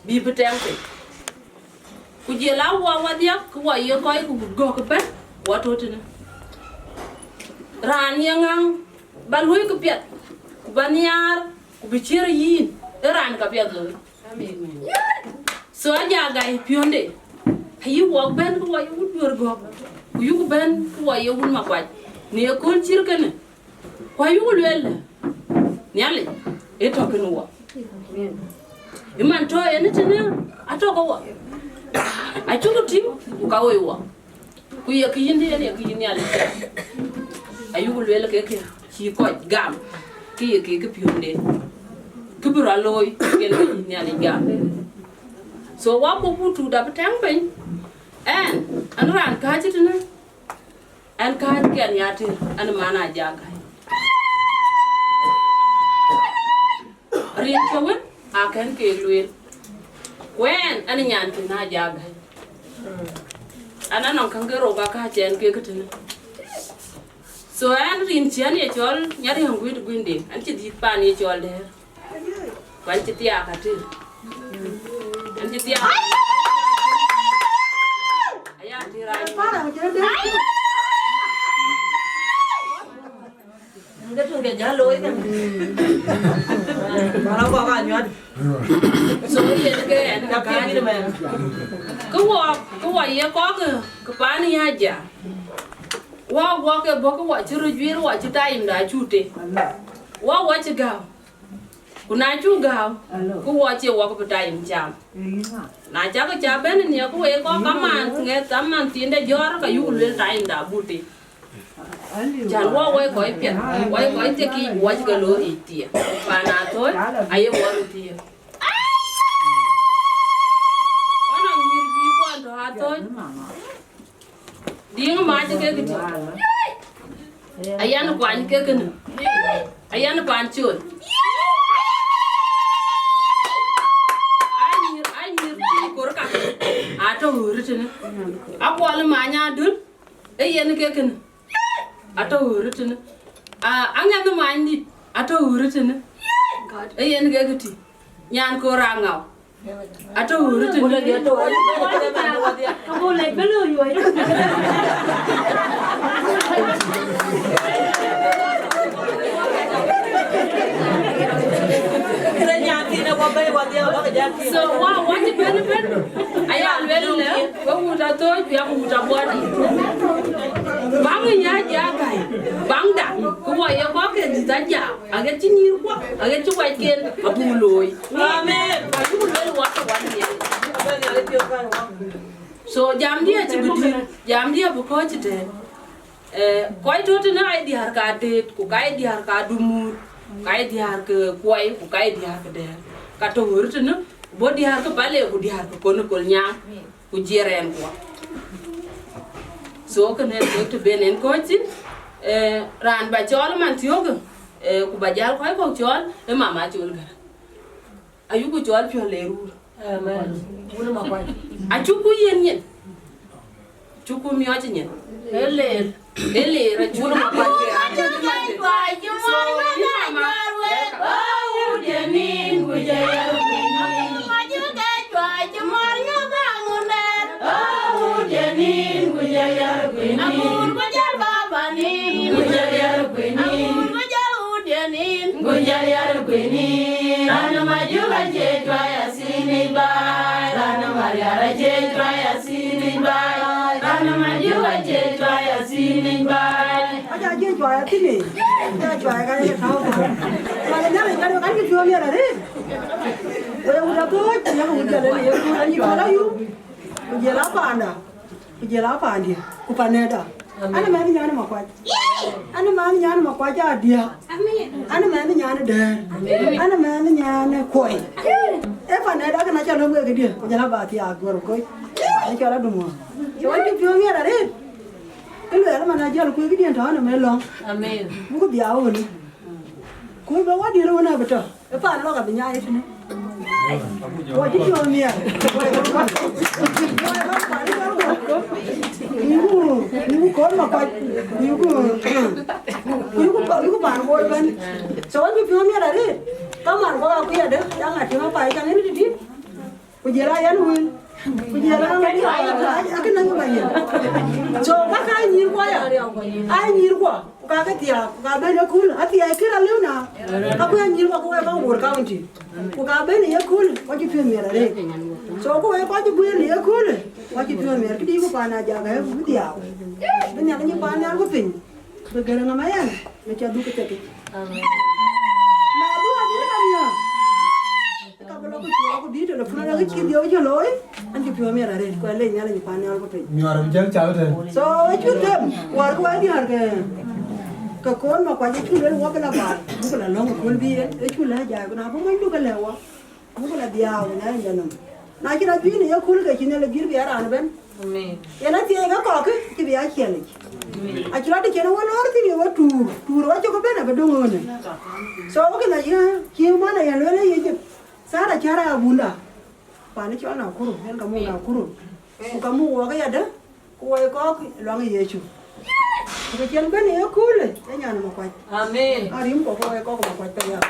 bï bï tɛŋ piny. Ku jël a wä wadhiak, ku wä ye kɔc ku gɔ̈k ëbɛ̈n, wä tɔ̈ tënë. Raan ye ŋaŋ ba luɔ̈i këpiɛth, ku ba nhiaar, ku bï ciër yïn, ë raan ka piɛth looi. So Ajagai piɔ̈nde, ayï wɔk bɛ̈n ku wä ye wut duër gɔ̈k, ku yuk bɛ̈n ku wä ye wut Makuac, në ëkööl cït kënë. Ku ayuku lueel, Nhialic ë tɔ̈ kënë wɔ. Ëman tɔ̈ en ë tënë atɔ̈ ke wɔ. Acuk tïŋ, ku ka woi wɔ. Ku ye kë yïn dï en ye kë yïn Nhialic. Ayuku lueel ke kë cï kɔc gam, kë ye kë kë piɔ̈nde. Kë bï rɔt looi, yen kë yïn Nhialic gam. So wä buk wut tuut abï tɛ̈ŋ piny. Ɛn, ɛn raan kääc tënë. Ɛn kääc kɛn ya tëër, ɛn man Ajagai. Rin cä wën, akɛn keek lueel. Ku ɛn, ɛn nyan kën Ajagai. An, anɔŋ käŋ ke rou ka kääc ɛn kek tënë. So ɛn rin cï ɛn ye cɔl Nyariɔ̈ŋ Guit Guinde, ɛn cï dhiëth paan ye cɔl Dɛ̈ɛ̈r. Ku ɛn cï thiaak atir. Ɛn cï thiaak. Aya atir aa nyuɔɔth. Ke tun ke jalo ikan. Bara ko ka nyuat. So yen ke ɛn ka ka. Ke wɔ, ke wɔ ye kɔk ke pan ya ja. Wɔ, wɔ ke bɔ̈ ke wɔ cï röt juiir, wɔ cï time da cu te. Wɔ, wɔ cï gäu. Ku na cu gäu, ku wɔ cie wɔ ke bï time cam. Na cak ca bɛ̈n nia ku wek kɔk kaman ŋɛth aman thiinde jɔ̈ɔ̈r ka yuk luel time da buti. Can wɔ wai kɔc piɛth, wai kɔc thiekiic, wɔ cï ke loor yic thiëëk. Pan Athööc aye wɔ röt thiëëk. Ɣɔn anyïïr bï kuɔn tɔ̈ Athööc. Diŋ mac ke këtï. Ayan kuany ke kënë. Ayan pan col. Anyïïr, anyïïr bï kor ka. Atɔ̈ ɣööri tënë. Akuɔl many adöl. Ee yen ke kënë. Atɔ̈ ɣööri tënë. A, aŋɛth many dït. Atɔ̈ ɣööri tënë. Ee yen ke këtï. Nyan kor aŋau. Atɔ̈ ɣööri tënë. So, wa, wa cï bɛ̈n bɛ̈n. Aya luel lë, we wut Athööc, ku yak wut Abuɔɔt. Baŋ nya ja gäi, baŋda, ku wɔ ye kɔk ke dhïth aja. Aɣet cï nyïïrkuɔ, aɣet cï wɛcken, abuk looi. Amen. Ayuk luel wɔ ke wan yen. So jamdiɛ cï bï dïr, jamdiɛ bï kɔc cï tɛ̈n. Eh, kɔc tɔ̈ tënë aa ye diäär ka Deet, ku ka ye diäär ka Dumur, ka ye diäär ke Kuɔi, ku ka ye diäär ke Dɛ̈ɛ̈r. Ka tɔ̈ ɣööri tënë, bɔ̈ diäär ke Pale, ku diäär ke Kon ë Kolnyaŋ. Ku jiɛɛr ɛn kuɔ. So kënë ë kek të ben en kɔ̈ɔ̈c thïn, eh, raan ba cɔɔl man thiökë, eh, ku ba jäl kɔc kɔ̈k cɔɔl, ë Mama Col Gäräŋ. Ayuku cɔɔl piɔ̈l le ruur. Amen. Wun ma kuany. Acuku yiën nyin. Cuku miɔɔc nyin. Ee leer. Ee leer, acuku ma kuany ke. So, yïn Mama, Aja jiëc juai athïn ë. Aja juai ka ye tääu thar. Juai Nhialic kan, kan kë piɔ̈u miɛt arëët. Ku ye wut Athööc, ku ye wut Jalë, ye wut Anyïkɔl Ayup. Ku jël a panda, ku jël a pandiɛ̈, ku panëda. An ë mɛnh nyan ë Makuac. An ë mɛnh nyan ë Makuac adiäk. An ë mɛnh nyan ë Dɛ̈ɛ̈r. An ë mɛnh nyan ë Kuɔi. Ee panëda kënë aca lɔ̈m wek këdiɛ̈, ku jël a ba thiaak guɔ̈r ë koc. An cɔl Adumuɔ̈ɔ̈m. Cï wɔ cï piɔ̈u miɛt arëët. Kë luɛɛl man ajɔl kuc këdiɛ̈n tɔ̈ ënɔm ë lɔ̈ŋ. Amen. Buk dhiau wënë. Kuc bä wädiɛ̈ wën abï tɔ̈. Ë pan lɔ̈k abï nyaai tënë. Wɔ cï piɔ̈u miɛt. Ku yïku, ku yïku Kon Makuac. Ku yïku, ku yïku, ku yïku pan Bor ëbɛ̈n. So wɔ cï piɔ̈u miɛt arëët. Ka man bɔ̈ ka kuiɛdë, ya ŋa tïŋ apai cäŋ ënë tëtï. Ku jël a yɛn wël. Ku jël a ŋa akë naŋ ba yɛn. So ka ka nyïïr kuɔ ya. A nyïïr kuɔ. Ku ka ke thiaak, ku ka ben ë kööl. Athiɛɛi kë rɔt lëu na. Ka ku ya nyïïr kuɔ ku wek ka Bor County. Ku ka ben ë ye kööl, kɔc cï piɔ̈u miɛt arëët. So ku wek kɔc cï guëër ë ye kööl, kɔc cï piɔ̈u miɛt. Këdï ku pan ajak ë ku bï dhiau. Bï Nhialic pan nhial ku piny. Bï gërë ŋa ma yɛn, në cä dhuk ë tekic. Amen. Na dhuk abï ënɔm ya. Ka bï lɔ ku cuɔɔk ku bï telefon ala kë cï dhiau cï looi, an cï piɔ̈u miɛt arëët, ku alec Nhialic pan nhial ku piny. Nyuɔɔr abï jäl cak tɛ̈n. So, ë cuk them, wäär ku wɛ̈ɛ̈r diäär ke, ke Kon Makuac ë cuk lueel wɔ bï la baai, buk la lɔ̈ŋ ë kööl bï yen, ë cuk lɛ̈k jai, ku na bï monydu ke lɛ̈k wɔ, buk la dhiau ë Nhialic dɛ̈ nɔm. Na cïn adhuëëc në ye kööl ke cïn Nhialic bï bï a raan ëbɛ̈n. Amen. Yen athiɛɛi ke kɔ̈k cï bï a ciɛlic. Amen. Acï rɔt të cïn wɔ lɔɔr thïn ye wɔ tuur, tuur wɔ cök ëbɛ̈n abï döŋ ɣönë. So, wɔ kënë ayï cï man aya lueel ë Egypt, Thara cär abunda. Pan cɔl Nakuru, yen ka muk Nakuru. Ku ka muk wɔɔk yadë, ku wɔ ye kɔɔk luaŋ Yecu. Ku kë cïn bɛ̈n ë köölë, ee nyan Makuac. Amen. Arïm kɔ̈k ku wɔ ye kɔɔk Makuac pɛ̈i ya.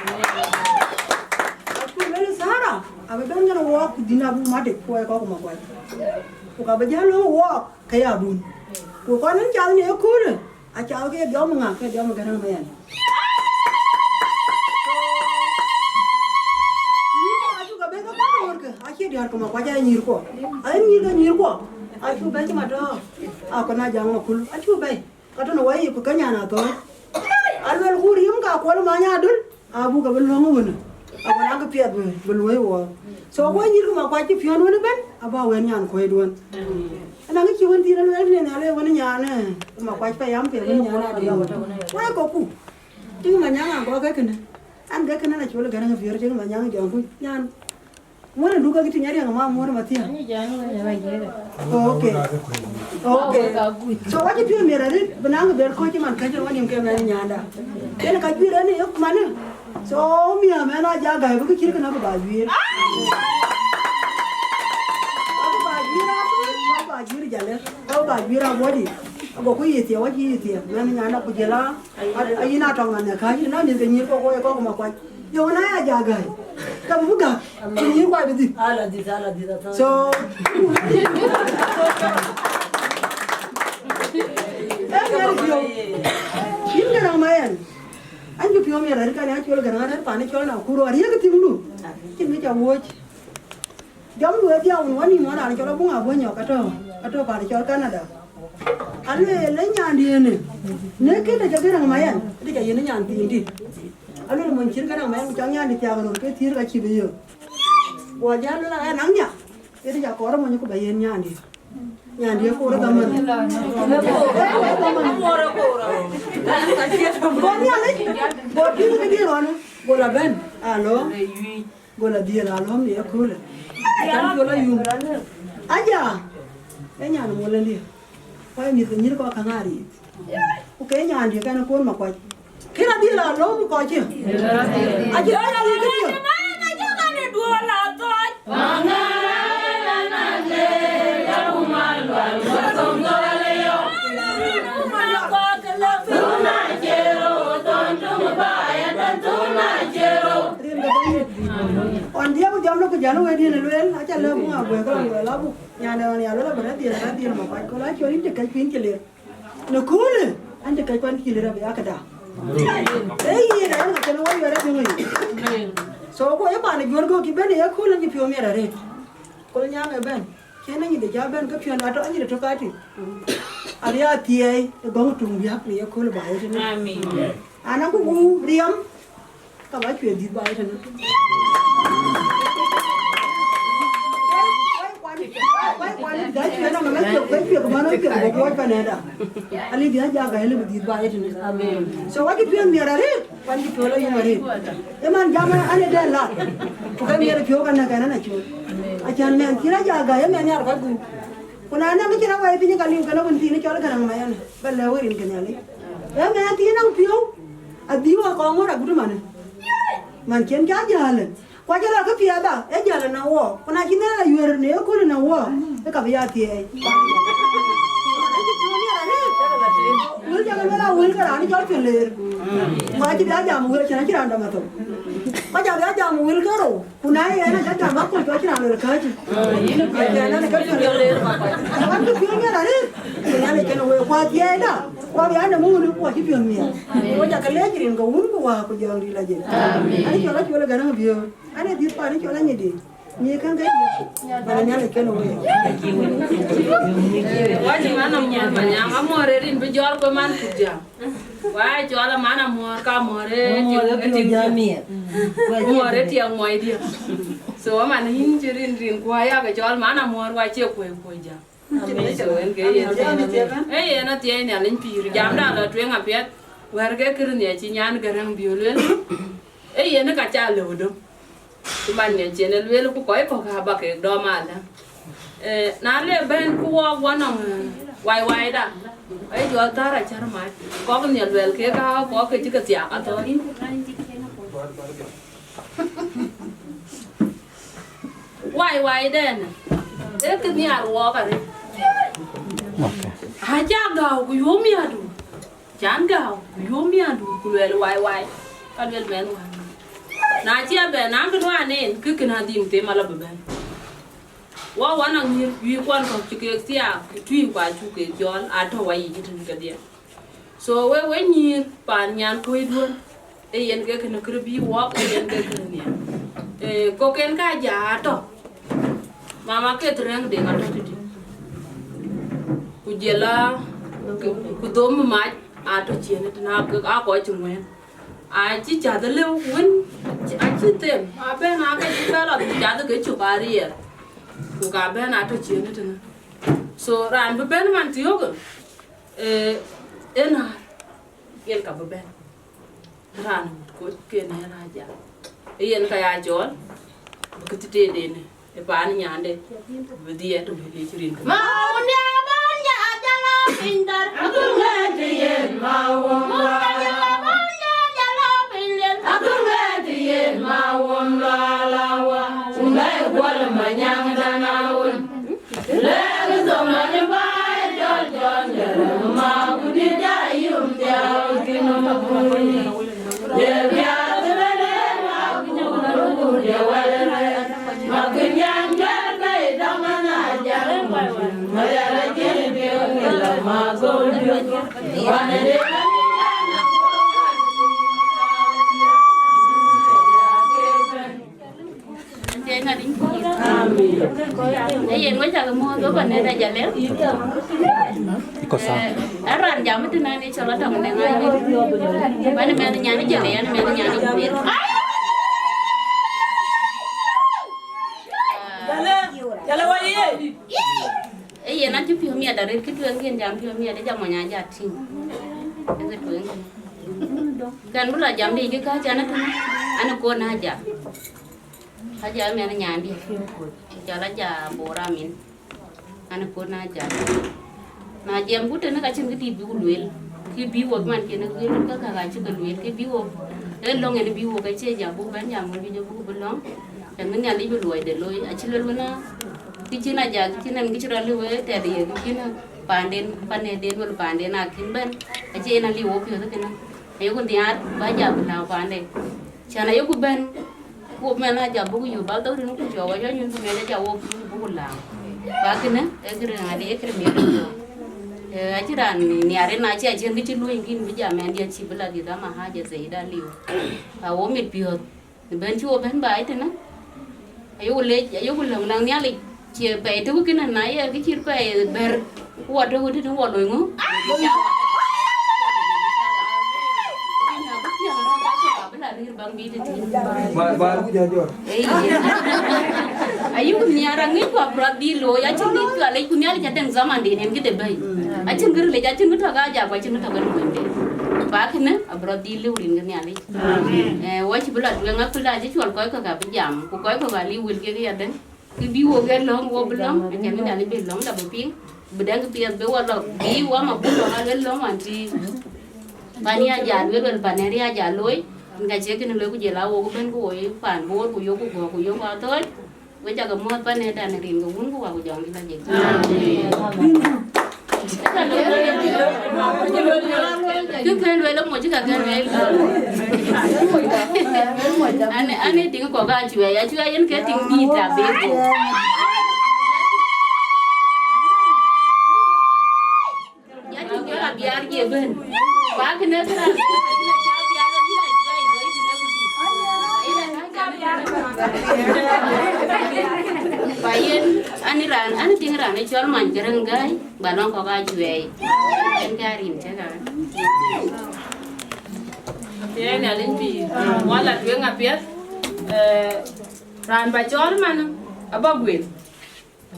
Ku lueel Thara, abï bɛ̈n ŋɛn wɔɔk ku dhïn abuk matic, ku wɔ ye kɔɔk Makuac. Ku ka bï jäl löŋ wɔɔk ke ya bun. Ku kɔn en cath në ë köölë, acath ke dhiɔm ŋa, ke dhiɔm Gäräŋ Mayɛn. Yïn acuk abɛ̈n ke kɔc ɣöötkë, acie diäär ke Makuac, aa nyïïrkuɔ. Aa nyïïr ke nyïïrkuɔ, acuk bɛ̈n cï Matɔ̈ɔ̈r. Akɔn Ajaŋ Makul, acuk bɛ̈n. Ka tɔ̈ në wɛ̈i yic ku ke nyan athɔ̈ɔ̈r. Aluel ku riɛm ka kuɔl Many Adöl, abuk abï löŋ wënë. Akɔn akë piɛth bï, bï luɔ̈i wɔɔk. So, ku nyïïr ke Makuac cï piɔ̈n wën ëbɛ̈n, abä wën nyan kuɔ̈cduɔ̈n. Ënɔŋ kë cï wën thïn aluel në Nhialic wën nyan, eh, Makuac payam ke wën nyan Adöl. Wɛ̈i kɔ̈kku. Tiŋ Manyaŋ agɔk ke kënë. An ke kënë na col Gäräŋ Biöör, tiŋ Manyaŋ jɔŋ kuc nyan. Muɔ̈r ë duk ke tiŋ ariɛŋ ma muɔ̈r mathiäŋ. Okay. Okay. So, wacï piɔ̈u miɛt arëët, bï naŋ bɛr kɔc cï man käc ë wanim ke mɛn nyanda. Yen ka juëër ɛn ë yok manë. So, miäk mɛn Ajaŋ Gäi bï kë cït kënë abï ba juëër. Abï ba juëër abï, abï ba juëër jalë. Abï ba juëër abuɔdï. Ago ku yï thiëëk, wacï yï thiëëk. Mɛn nyanda ku jël a, a, a yïn atɔŋ man ë kääc, na mïth ke nyïïr kɔ̈k, kɔ̈k, kɔ̈k Makuac. Yo, na ya Ajaŋ Gäi. Ka bï gäk, ku nyïïr kuac bï dhil. Ala dhil, ala dhil, ala dhil. So, ee, yɛn piɔ̈u. Yïn Gäräŋ Mayɛn. An cï piɔ̈u miɛt arëët, kan ya col Gäräŋ arëët, pan col Nakuru, ariëk tiŋdu. Cïn kë ca wuɔ̈c. Jɔm lueel dhiau wun wani mɔn raan cɔl Abuŋ Abuɔ̈ny Nyɔk, atɔ̈, atɔ̈ pan cɔl Canada. Alueel ë nyandiɛ̈n ë, në kënë cä Gäräŋ Mayɛn, ëdï cä yen nyan thiin dït. Alueel mony cït Gäräŋ Mayɛn, ku cak nyandï thiak röt ke thiëër ka cï bï yök. Guɔ jäl lueel aya naŋ nia, ëdï cä kɔɔr mony ku bɛ yen nyandï. Nyandï ë koor ë dhaman. Go Nhialic, go tïŋ këdï ɣɔn, go la bɛ̈n, alo. Go la dhiël alɔ̈m në ëköölë. Kan col ayum. Aja, ee nyan mol ëndië. Kɔc mïth ke nyïïr kɔc käŋ aa riith. Ku ke nyandië kɛn ë kuɔn Makuac. Kën adhiël alɔ̈m kɔc cï. Acï rɔt aa riith këdië. Rin ke bɛ̈ny. Ɣɔn diɛ̈ ku jɔm në ku jäl wëëtdiën ë lueel, aca lɛ̈k Abuŋ Abuɔ̈ny ke lɔn lueel abuk. Nyan ë ɣɔn ya lueel abï rɛ̈t dhiël, rɛ̈t dhiël Makuac, ku la cuɔl yïn të kɛ̈c kuïn cï ler. Në köölë, an të kɛ̈c kuan cï ler abï ya këda. Ee yen, ë yen ka cïn wɔ yuɛɛr apiŋ yic. So, ku ye paan ë juɔ̈r gɔ̈k cï bɛ̈n ë ye kööl an cï piɔ̈u miɛt arëët. Kol nyaŋ ë bɛ̈n. Cïn anyïn de cä bɛ̈n ke piɔ̈n atɔ̈, anyïn de tök atï. Abï a thiɛɛi ë gɔ̈ŋ tuŋ biäk në ye kööl ba ye tënë. Amin. Ana ku guur riɛm, ka ba cuɛ dhïth ba ye tënë. Wai kuan, wai kuan, da cuɛ na mama cuɛ, wai cuɛ ke mano cuɛ ke kuɔc panɛda. Ali bia ja ga ele dhïth ba ye tënë. Amin. So wacï piɔ̈n miɛt arëët. Kuan cï piɔ̈u la yum arëët. Ë man jam an ë dɛ̈ lat. Ku ke miɛt piɔ̈u kan näk ɛn an acol. Acän mɛn cïn a ja gäi ë mɛn nhiar kɔc gup. Ku na näk cïn a wai piny ka liu kɛn a wën thiin cɔl Gäräŋ Mayɛn. Ba lɛ̈k wek rin ke Nhialic. Ë mɛn thiin naŋ piɔ̈u. Adhiu akɔŋ ŋɔ̈r agut manë. Man cïn ca jäl. Ku acï rɔt kë piɛth aa, ee jäl ënɔŋ wɔɔk, ku na cï Nhialic a yuëër në ëkööl ënɔŋ wɔɔk, ee ka bï ya thiëëi. Wël jɔkï lueel aa wël ke raan cɔl piɔ̈n leer. Ku acï bï a jam wël cïn acï raan dɔm athou. Ku acä bï a jam wël ke rou, ku na ye yen acä jam aköl cɔl cïn raan lël kääcë. Acï raan ke piɔ̈n leer. Wan kë piɔ̈n miɛt arëët, ku Nhialic kenë wek, ku athiɛɛida, ku abï a nɔm wun, ku acï piɔ̈n miɛt. Ku acä ke leec rin ke wun, ku wäär, ku jɔŋdït la jël. Ani cɔl acuɔl ë Gäräŋ Biöör. Ane dhil pan cɔl anyidi. Ni kan ke. Bana nyale ken we. Wajï man amuɔ̈r Manyaŋ, amuɔ̈r ë rin bï jɔl ku man ku jam. Wa cɔl man amuɔ̈r ka amuɔ̈r ë tiŋ jam. Amuɔ̈r ë tiɛŋ muɔi dië. So man yïn cï rin rin ku aya ke cɔl man amuɔ̈r wa cie kuɔi kuɔi jam. Amen. So yen ke yen. Ee yen athiɛɛi Nhialic pïïr. Jamda la tueŋ apiɛth. Wɛ̈r ke kër nhiac cï nyan Gäräŋ Biöör lueel. Ee yen ka ca lëu döm. Cï man ŋiɛc cïn ë lueel ku kɔc kɔ̈k aa ba kek dɔm alä. Eh, na le bɛ̈n ku wɔɔk wɔ nɔŋ, eh, wai waida. Ee jɔl thär acär mac. Kɔk nhial luɛl kek aa kɔk ke cï ke thiaak athɔ̈ɔ̈r. Wai waidɛn. Ee kë nhiaar wɔɔk arëët. Okay. Aca gääu ku yuöm miäkdu. Can gääu ku yuöm miäkdu ku luɛɛl wai wai. Ka luel mɛnh wään. Na cï abɛ̈n, na kën wään en, kë kën adhim them ala bï bɛ̈n. Wɔ wan aŋïr, yuiikuɔn kɔ̈k cï keek thiaak, tui ku acuk keek cɔɔl, atɔ̈ wayic tënë kedhie. So we, we nyïïr paan nyan kuöcduön, ee yen ke kënë kërë bï wɔɔk, ee yen ke kënë nhial. Eh, koken ka ja atɔ̈. Mama ke rɛ̈ŋ deŋ atɔ̈ tëtï. Ku jël a, ku dhom mac atɔ̈ ciënë tënë, a kɔc cï ŋuɛ̈ɛ̈n. Acï cath lëu wën, acï them, abɛ̈n ake cï bɛ̈n lɔ cath ke cök ariɛɛr. Ku ka bɛ̈n atɔ̈ ciënë tënë. So raan bï bɛ̈n man thiökë, eh, ë näär, yen ka bï bɛ̈n. Raan wut koc ke në rac ya. Ee yen ka ya cɔɔl, bï kë thï tëëden ë paan nyande, bï dhiɛɛt të wël yic rin kë. Ma wun ya ban ya jala piny dɔr. Aduŋ ŋɛɛt yen ma wun. Wun ya jala ban ya jala piny dɔr. Aduŋ ŋɛɛt yen ma wun la la wa. Wun bɛ guɔl ma nyaŋ dan a wun. Lek zaman baai jɔl jɔl jɛl ma kudi ja yum diaw kinum kuni. Ye biath bene ma kudi kudi wale ma kunyan jɛl bei dama na jam. Ma yara jini bi wila ma godu. Wane de Ee yen wek cak muɔ̈ɔ̈th wek kɔn nɛ̈t ajalë. Iko sawa. Eh, ë raan jam ëtënɔn ë cɔl Atɔŋ Deŋ Ayuel. Wɛn mɛnh nyan ë Jëlë, yan mɛnh nyan ë Jëlë. Ee yen acï piɔ̈u miɛt arëët kë tueŋ yen jam piɔ̈u miɛt ë jam mony aja tïŋ. Ë kë tueŋ. Kɛn bï la jam dï kë kääc an ëtënë, an ë kon aja. Aja mɛn nyandiɛ̈, cɔl Aja Bor Amin, an ë puɔ̈t na jam. Na jiɛɛm ku tënë ka cïn kë dït bï ku lueel, kë bï wok man cïn ë lueel, ka ka ka cï ke lueel, kë bï wok, ee lɔ̈ŋ en bï wok acie jam buk bɛ̈n jam wën bï jɔ buk bï lɔ̈ŋ, tɛ̈n bï Nhialic bï luɔide looi, acï lueel wën a, kë cïn Aja, kë cïn ɛn kë cï rɔt lëu ë tɛ̈t ye, kë cïn paanden, panëden wala paanden akïn bɛ̈n, acie en aliu wok piɔ̈ɔ̈th kënë, ayeku nhiaar, ba jam bï lääu paande. Cän ayeku bɛ̈n, ku mɛn Aja buk yök bal dhok rin ku cɔɔk, wa jɔ nyuc ku mɛn Aja wok ku buk laam. Ba kënë, ee kërë ŋadï, ee kërë miɛt ë yök. Eh, acïn raan nhiar en acï acïn kë cï luöny kïn bï jam ɛn diɛt cï bï la dhiëth ama haja zaida liu. Ka wo mit piɔ̈ɔ̈th. Në bɛ̈n cï wo bɛ̈n ba ëtënë. Ayeku lec, ayeku lɔ̈ŋ na Nhialic. Cie pɛɛi tök kënë na ye kë cït pɛɛi bɛ̈r, ku wa tök tëtï wa loi ŋö? Ba, ba, ku jɔ jɔ. Ayï ku nhiaar aŋic ku abï rɔt dhil looi, acïn kë cual yic ku Nhialic adɛ̈ŋ zaman den en këde bɛ̈i. Acïn kë ril yic, acïn kë tɔ̈ ka Aja ku acïn kë tɔ̈ ke luɔnyde. Ba kënë abï rɔt dhil lëu rin ke Nhialic. Eh, wa cï bï la tueŋ aköl da cï cuɔl kɔc kɔ̈k abï jam, ku kɔc kɔ̈k aliu wël kek yadɛ̈ŋ. Kë bï wok ë lɔ̈ŋ, wo bï lɔ̈ŋ, acan bï Nhialic bï lɔ̈ŋda bï piŋ, bï dɛ̈ŋ piɛth bï wa lɔ, bï wa ma buk lɔ̈ŋ, aluel lɔ̈ŋ wan cï pan ya ja luel, wël pan ë ya ja looi, ŋa cie kënë looi ku jël a wok bɛ̈n ku wo ye pan Bor, ku yok ku gɔ̈k, ku yok athööc, we cakë muɔ̈ɔ̈th pan ë dan rin ke wun ku wa ku jɔŋ la jek. Kë kën lueel amuɔc cï ka kën lueel. An, an ë tiŋ kɔ̈k acuɛɛi, acuɛɛi yen ke tiŋ dït abëëk. Ya tiŋ jɔl abiaar je bɛ̈n. Ba kënë kërac. Ba yen, an ë raan, an ë tiŋ raan ë cɔl Many Gäräŋ Gäi. Ba lɔŋ kɔ̈k acuɛɛi. En ke arin cï ka. Yen Nhialic bï wala tueŋ apiɛth. Eh, raan ba cɔɔl man, aba guel.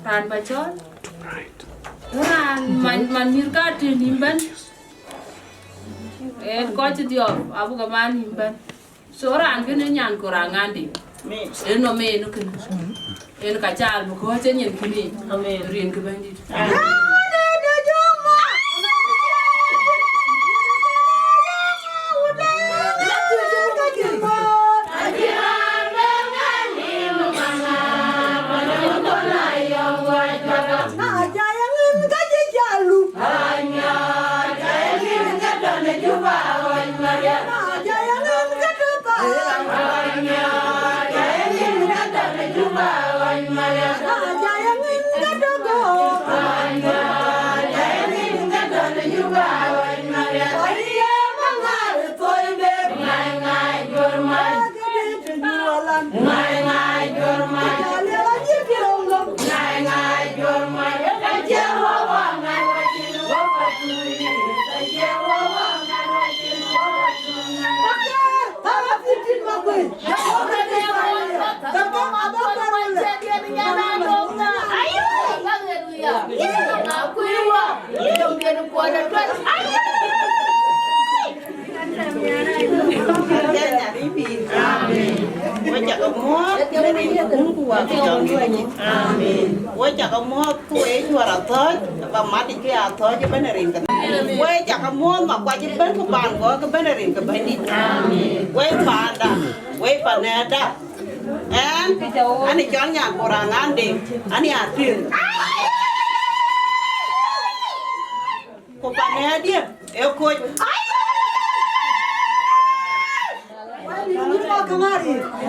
Raan ba cɔɔl. Raan man, man nyïr ka tï nïm bɛ̈n. En kɔc cï dhiɔp, abuk aman nïm bɛ̈n. So raan kënë nyan ku raan ŋande. Amen. En nɔm en kënë. En ka caal bï kɔ̈ɔ̈c ë nyin kënë. Amen. Rin kë Bɛ̈nydït. Amen. Amen. Wek cak muɔ̈ɔ̈th në rin ke Wun ku Wät ku Jɔŋdït. Amen. Wek cak muɔ̈ɔ̈th ku wek cuɔr athɔ̈ɔ̈c, ba mat ke athɔ̈ɔ̈c ëbɛ̈n rin ke. Wek cak muɔ̈ɔ̈th Makuac ëbɛ̈n ku paan Gɔ̈k ëbɛ̈n rin ke Bɛ̈nydït. Amen. Wek paanda, wek panɛ̈ɛ̈rda. Ɛn, an ë cɔl Nyankuur Aŋaan Deŋ, an ë Atïr. Ku panɛ̈ɛ̈rdiɛ̈ ë Koc.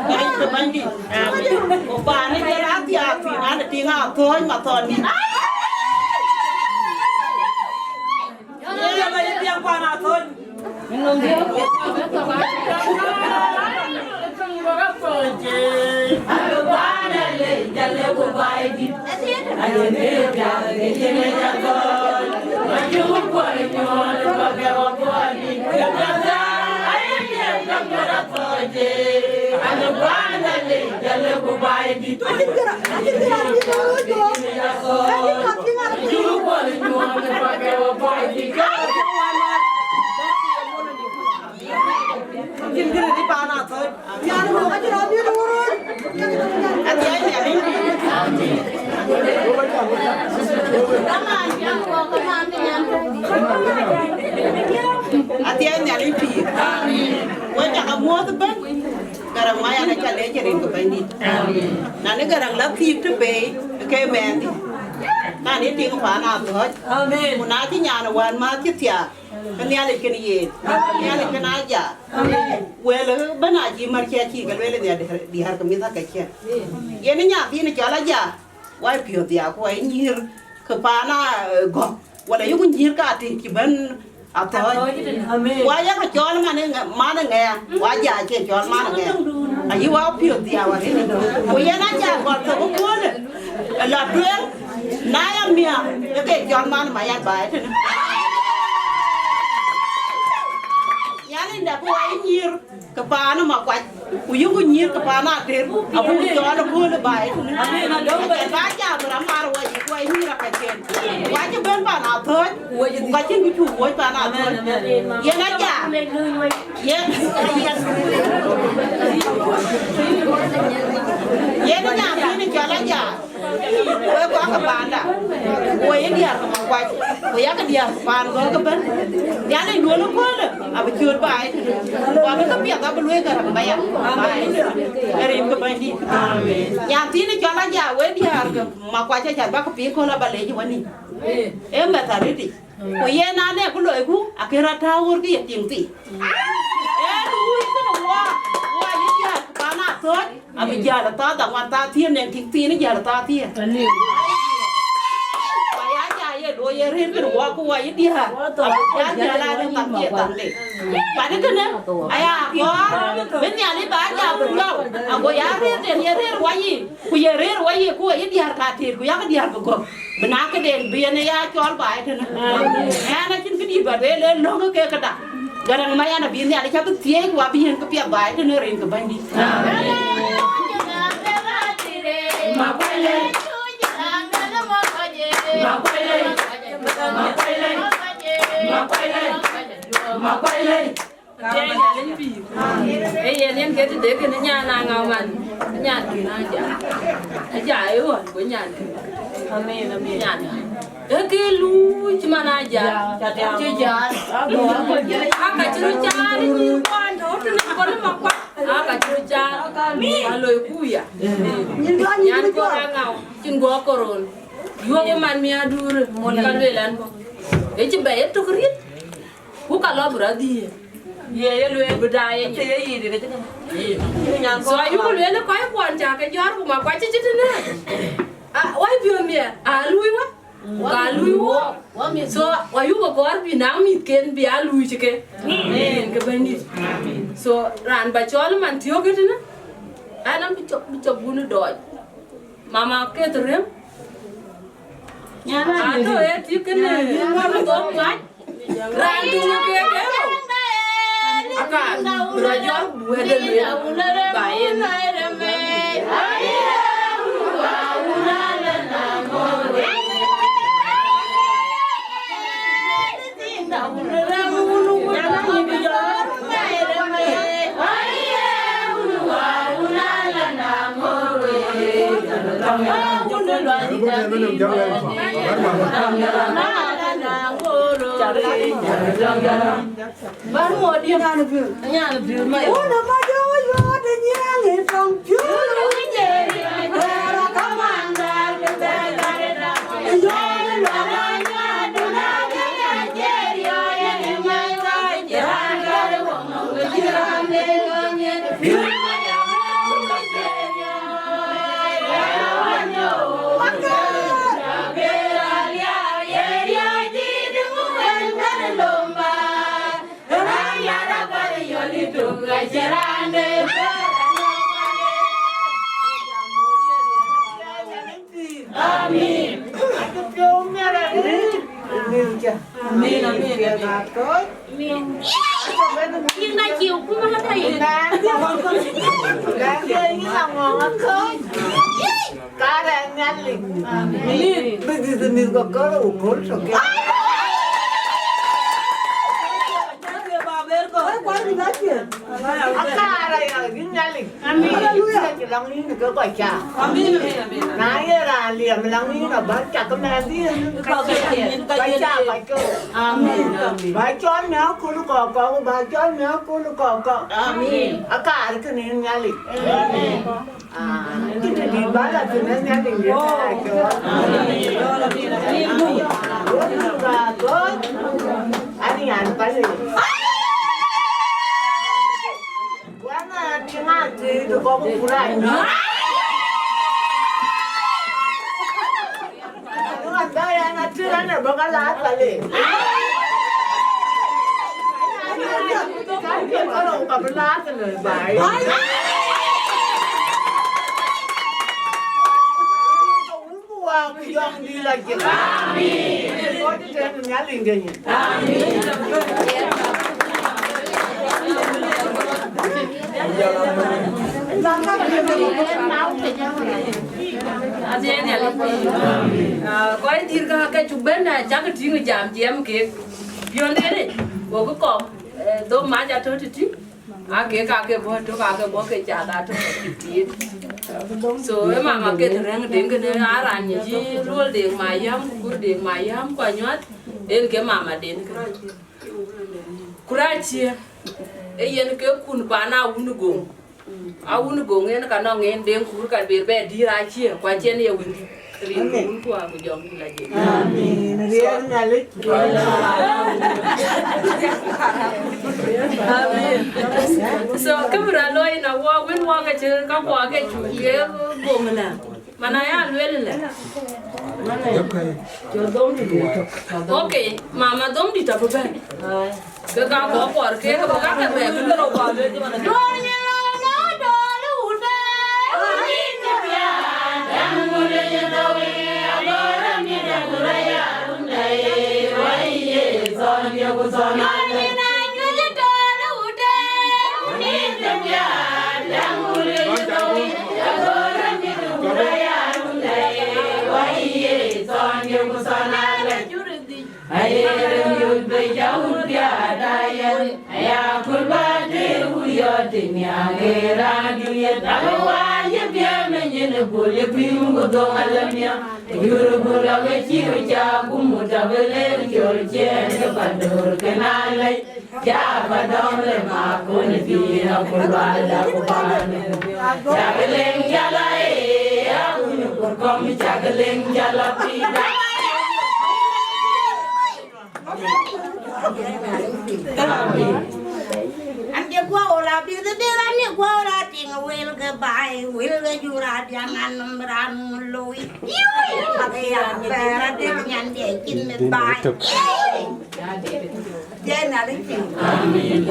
Bɛ̈ny ke Bɛ̈nydït. Ku paan ë jɔl a thiaak thïn, an ë tiŋ athööc mathɔndït. Ye ba ye piɛŋ paan athööc. Athiɛɛi Nhialic pïïr. Wek cak muɔ̈ɔ̈th ëbɛ̈n. Garaŋ Mayen aca lɛc rin ke Bɛ̈nydït. Na në Garaŋ la thiik të bei, ke mɛnhdï. Na në tiŋ paan athööc. Ku na cï nyan wään mäth cï thiaak, ke Nhialic kën yen. Nhialic kën aja. Wël ëbɛ̈n acï mär cï acï ke lueel ë diäär ke mïth ake cï. Yen ë nyan thiin cɔl aja. Wai piɔ̈ɔ̈th ya ku wai nyïïr ke paan a, eh, Gɔ̈k. Wala yökë nyïïr ka tïŋ cï bɛ̈n athööc. Amen. Wa yakë cɔl man ë ŋɛ-, man ë ŋɛɛr, wa ja cie cɔl man ë ŋɛɛr. Ayï wa piɔ̈ɔ̈th ya wa rin. Ku yen aja gɔl thok ëköölë, ë la tueŋ, na ya miäk, ë ke cɔl man ma yan baai tënë. Yan ënda ku wai nyïïr. Ke paan ë Makuac, ku yökë nyïïr ke paan Atër, abuk cɔɔl ëköölë baai. Amen. Ba jam rɔt mar wɔ yic, wɔ nyïïr akɛcken. Wa cï bɛ̈n paan athööc, ku ka cïn kë cuk wuɔ̈c paan athööc. Amen, amen. Yen aja. Yen, yen, yen aja, yen aja. Wek kɔc ke paanda, ku wek ye diäär ke Makuac, ku yakë diäär ke paan Gɔ̈k ëbɛ̈n. Nhialic duɔ̈n ëköölë abï cööt baai tënë. Ku abï ke piɛth abï lueel ke rɛ̈m ba ya baai tënë. Rin ke Bɛ̈nydït. Nyan thiin cɔl aja wek diäär ke Makuac acan bäk piŋ kööl aba lec wani. Ee mɛth arëtic. Ku yen ane ku loiku akën rɔt tääu ɣöt ke ye tiŋ thii. Ee luui kënë wɔ, wɔ ye diäär ke paan athööc. Abï jäl ë thaa dhaŋuan thaa thiëër, nɛŋ tik thiin jäl ë thaa thiëër. Aliu. Wa ya ja ye looi ye rëër kënë wɔ ku wa ye diäär. Abï jäl jäl aa dë tham thiëër tham de. Pan kënë aya kɔɔr bï Nhialic ba ja bï lɔu. Ago ya rëër den ye rëër wa yic, ku ye rëër wa yic ku wa ye diäär ka tëër ku yak diäär bï gɔ̈k. Bï na këden bï yen ya cɔl baai tënë. Amen. Ɛn acïn këdït ba lueel, ee löŋ ke këda. Garaŋ Mayen abï Nhialic abï thiëëc, ku abï yen këpiɛth baai tënë rin ke Bɛ̈nydït. Amen. Ee yen yen ke tëde kënë nyan aŋau man, nyan kën aja. Aja ë ɣɔn ku nyan kën. Amen, amen. Nyan. Ee ke luuc man aja. Cï jal. Aka cï röt caar ë nyïïr kɔn tɔ̈ tënë kɔn ë Makuac. Aka cï röt caar. Aloi ku ya. Nyan kɔn aŋau. Cïn guɔ koron. Yuɔk ë man mi aduur. Ka lueel ɛn bɔ̈. Ë cï bɛ ye tök riët. Ku ka lɔ bï rɔt dhiëëth. Ye ye lueel bï daai ye nyin. Ye yï dï ke cï nyan. So ayuk lueel kɔc kuɔn ca ke jɔ̈ɔ̈r ku Makuac cï cï tënë. Ah, wai piɔ̈u miɛt, a luui wä. Ka luui wä. So ayuk kɔɔr bï naŋ mïthken bï a luui cï ke. Amen. Ke Bɛ̈nydït. So raan ba cɔl man thiɔ̈k ë tënë. An, an bï cɔk, bï cɔk bun dɔɔc. Mama Keth Rem. Ato e ti kene. Ŋɔn dom mac. Raan duŋ ke ke. Aka rɔt jɔl wɛ̈t de lueel ba yen. Bär ŋuɔt diɛ̈. Nyan piöör. Nyan piöör ma. Wun ë ma jɔ yɔɔt ë nyiɛɛŋ ë tɔŋ piöör. Wɛ̈ɛ̈r akämandar kë bɛ̈ɛ̈r. Yɔɔt ë luɔk raan nyaatdu na ke Nigeria, yen ë ŋɛ̈i rac raan gär ë wok nɔm ke cï raan de ŋɔ̈ny yen. Piöör ma jɔ yɔɔt ë nyiɛɛŋ. Amin. Amin, amin, amin. Yïn na cï kum ata yïn. Kare Nhialic. Amin. Bï dhïth mïth kɔ̈k kɔ̈k ë wun ŋöl tök. Akaar aya yïn Nhialic. Amin. Haleluya. Cï lɔŋ yïn ke kɔc cak. Amin, amin, amin. Na ye raan liɛm lɔŋ yïn abä cak ke mɛɛn dhïn. Kɔc cak kɔc ke. Amin, amin. Bä cɔl miäk kööl kɔ̈k kɔ̈k, bä cɔl miäk kööl kɔ̈k kɔ̈k. Amin. Akaar kënë yïn Nhialic. Amin. Ah, cï të dït bä la thïn ë Nhialic yen ka cɔɔl. Wun ka thöc, an, yan pale. Wan a tïŋ a tït kɔk ku rac. Wan bä yan a tït an, ë bä ka laar pale. Ka bï laar thïn ë baai. Wun ku Wä ku Jɔŋdït lɔ jik. Amin. Kɔc tëtën Nhialic de nyin. Amin. Adhiɛ Nhialic. Ah, kɔc dït ka ke cuk bɛ̈n, ah, cak tïŋ jam jiɛɛm kek. Piɔ̈nde ni, wok kɔm, eh, dhok mac atɔ̈ tëtï. Aa, kek ka ke bɔ̈ tök, aa ke bɔ̈ ke cath atɔ̈. So, ë mama ke rɛ̈ŋ den kënë aa raan nyin cï Luɔl Deŋ Mayam, ku Kur Deŋ Mayam, ku Anyuat, en ke mama den kënë. Ku raan cie, ë yen ke kun paan Awun Goŋ. Awun Goŋ en ka nɔŋ en Deŋ Kur ka ber bɛ dïïr acie, ku acien ye wëndï. Rin ku Wun ku Wä ku Jɔŋdït lɔ jik. Amin. Riɛl Nhialic. Amin. So, kë bï rɔt looi në wɔ, wën wɔ ke cï ka kuɔ ke cuk ke Goŋ lë. Mana ya lueel lë. Okay, mama Dhomdït abï bɛ̈n. Ke ka kɔ̈k kuɔr ke, ke bï ka ke bɛ̈ɛ̈k. Aye rem yol bei ca wut piaat ayen, aya kul ba te wut yɔ te miak, e raan duniya, alo wa ye piɛm e nyin e bol ye pim ku dhoŋ alamia. Yur bul ake ci u ca ku mut abelek col cien ke pandor ke na lec. Ca ba dɔm le ma kun pin a ku lual da ku pan. Ca ke leng jala e, a kun kur kɔm ca ke leng jala pida. An je guɔ ora bi de de ran ni guɔ ora ting wel ke bai, wel ke jura diang an nom ran loi. Ake ya bera de nyan de kin me bai. Jai na de kin. Amin.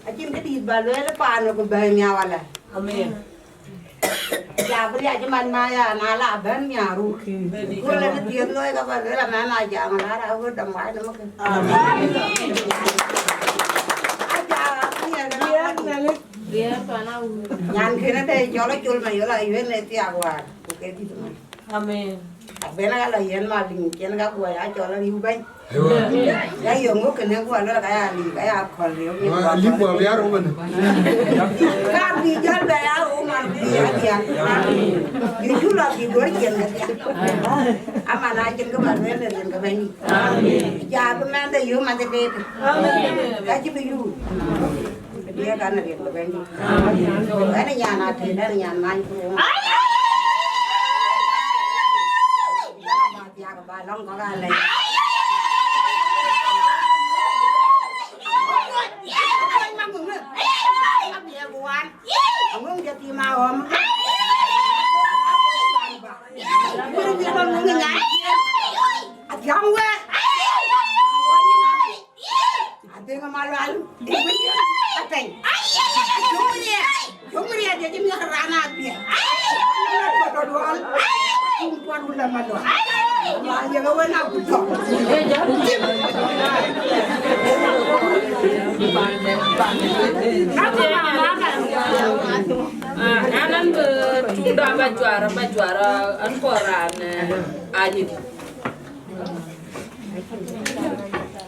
Acïn kë dït ba lueel paan ku bɛ̈ɛ̈i miaw alɛ. Amen. Ya bï riac man ma ya na la bɛ̈n miaru. Ku lë ni thieth looi ka ba lueel amɛn a jam la ra wur dam wai nɔm kë. Amen. Nyan kënë dɛ cɔl acol ma yɔl ayuën ë thiak wäär ku ke dït man. Amen. Abën ka la yɛn ma liŋ cien ka guɔ ya cɔl ariu bɛ̈ny. Ya yöŋ ŋö kënë guɔ lɔ ka ya liŋ ka ya kɔl riu ni guɔ. Liŋ guɔ ya ro man. Ka bi jɔl bɛ ya ro man bi ya ya. Bi ju lɔ bi duɔ̈r cien ke ya. Ama na cien ke ba luel ne rin ke bɛ̈ny. Amen. Ja bi mɛn de yöŋ man de dee. Amen. Ka ci bi yu. Dia kan riɛk bɛ̈ny. Ɛn nyan atëë, ɛn nyan many ku. Ba thiak ba lɔŋ kɔ̈k alɛc. Aŋöŋ jɔ thim a ɣɔm. Athiam wek. Adhiŋ Malual, atɛny. Jumria, jumria dia jimi rana bia. Dual, tum tuan wala Malual. Malual ya wena kuto. Anan bï tunda ba juara, ba juara, an koran, eh, anyi.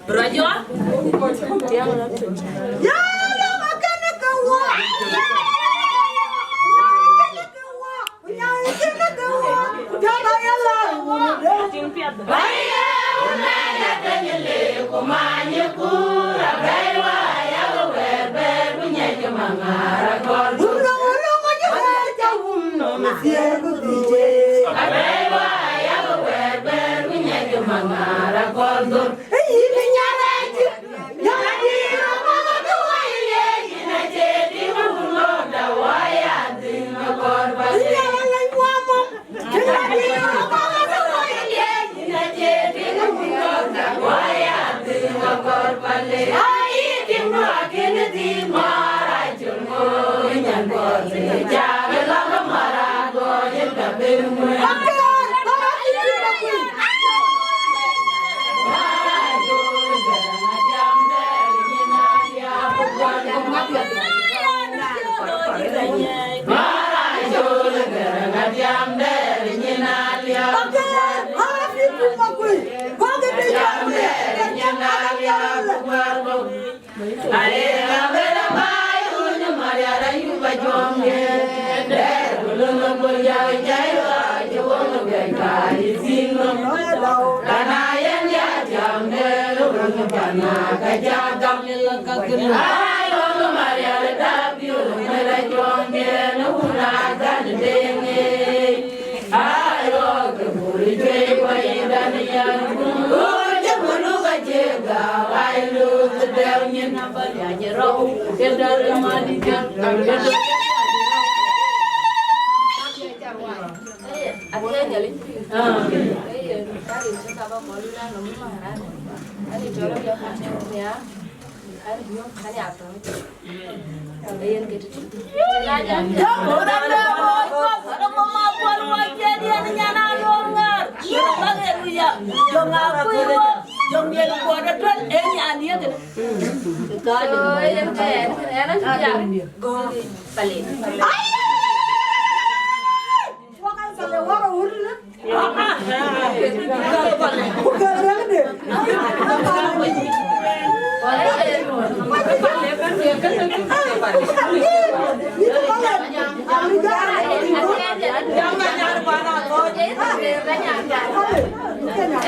Bro John.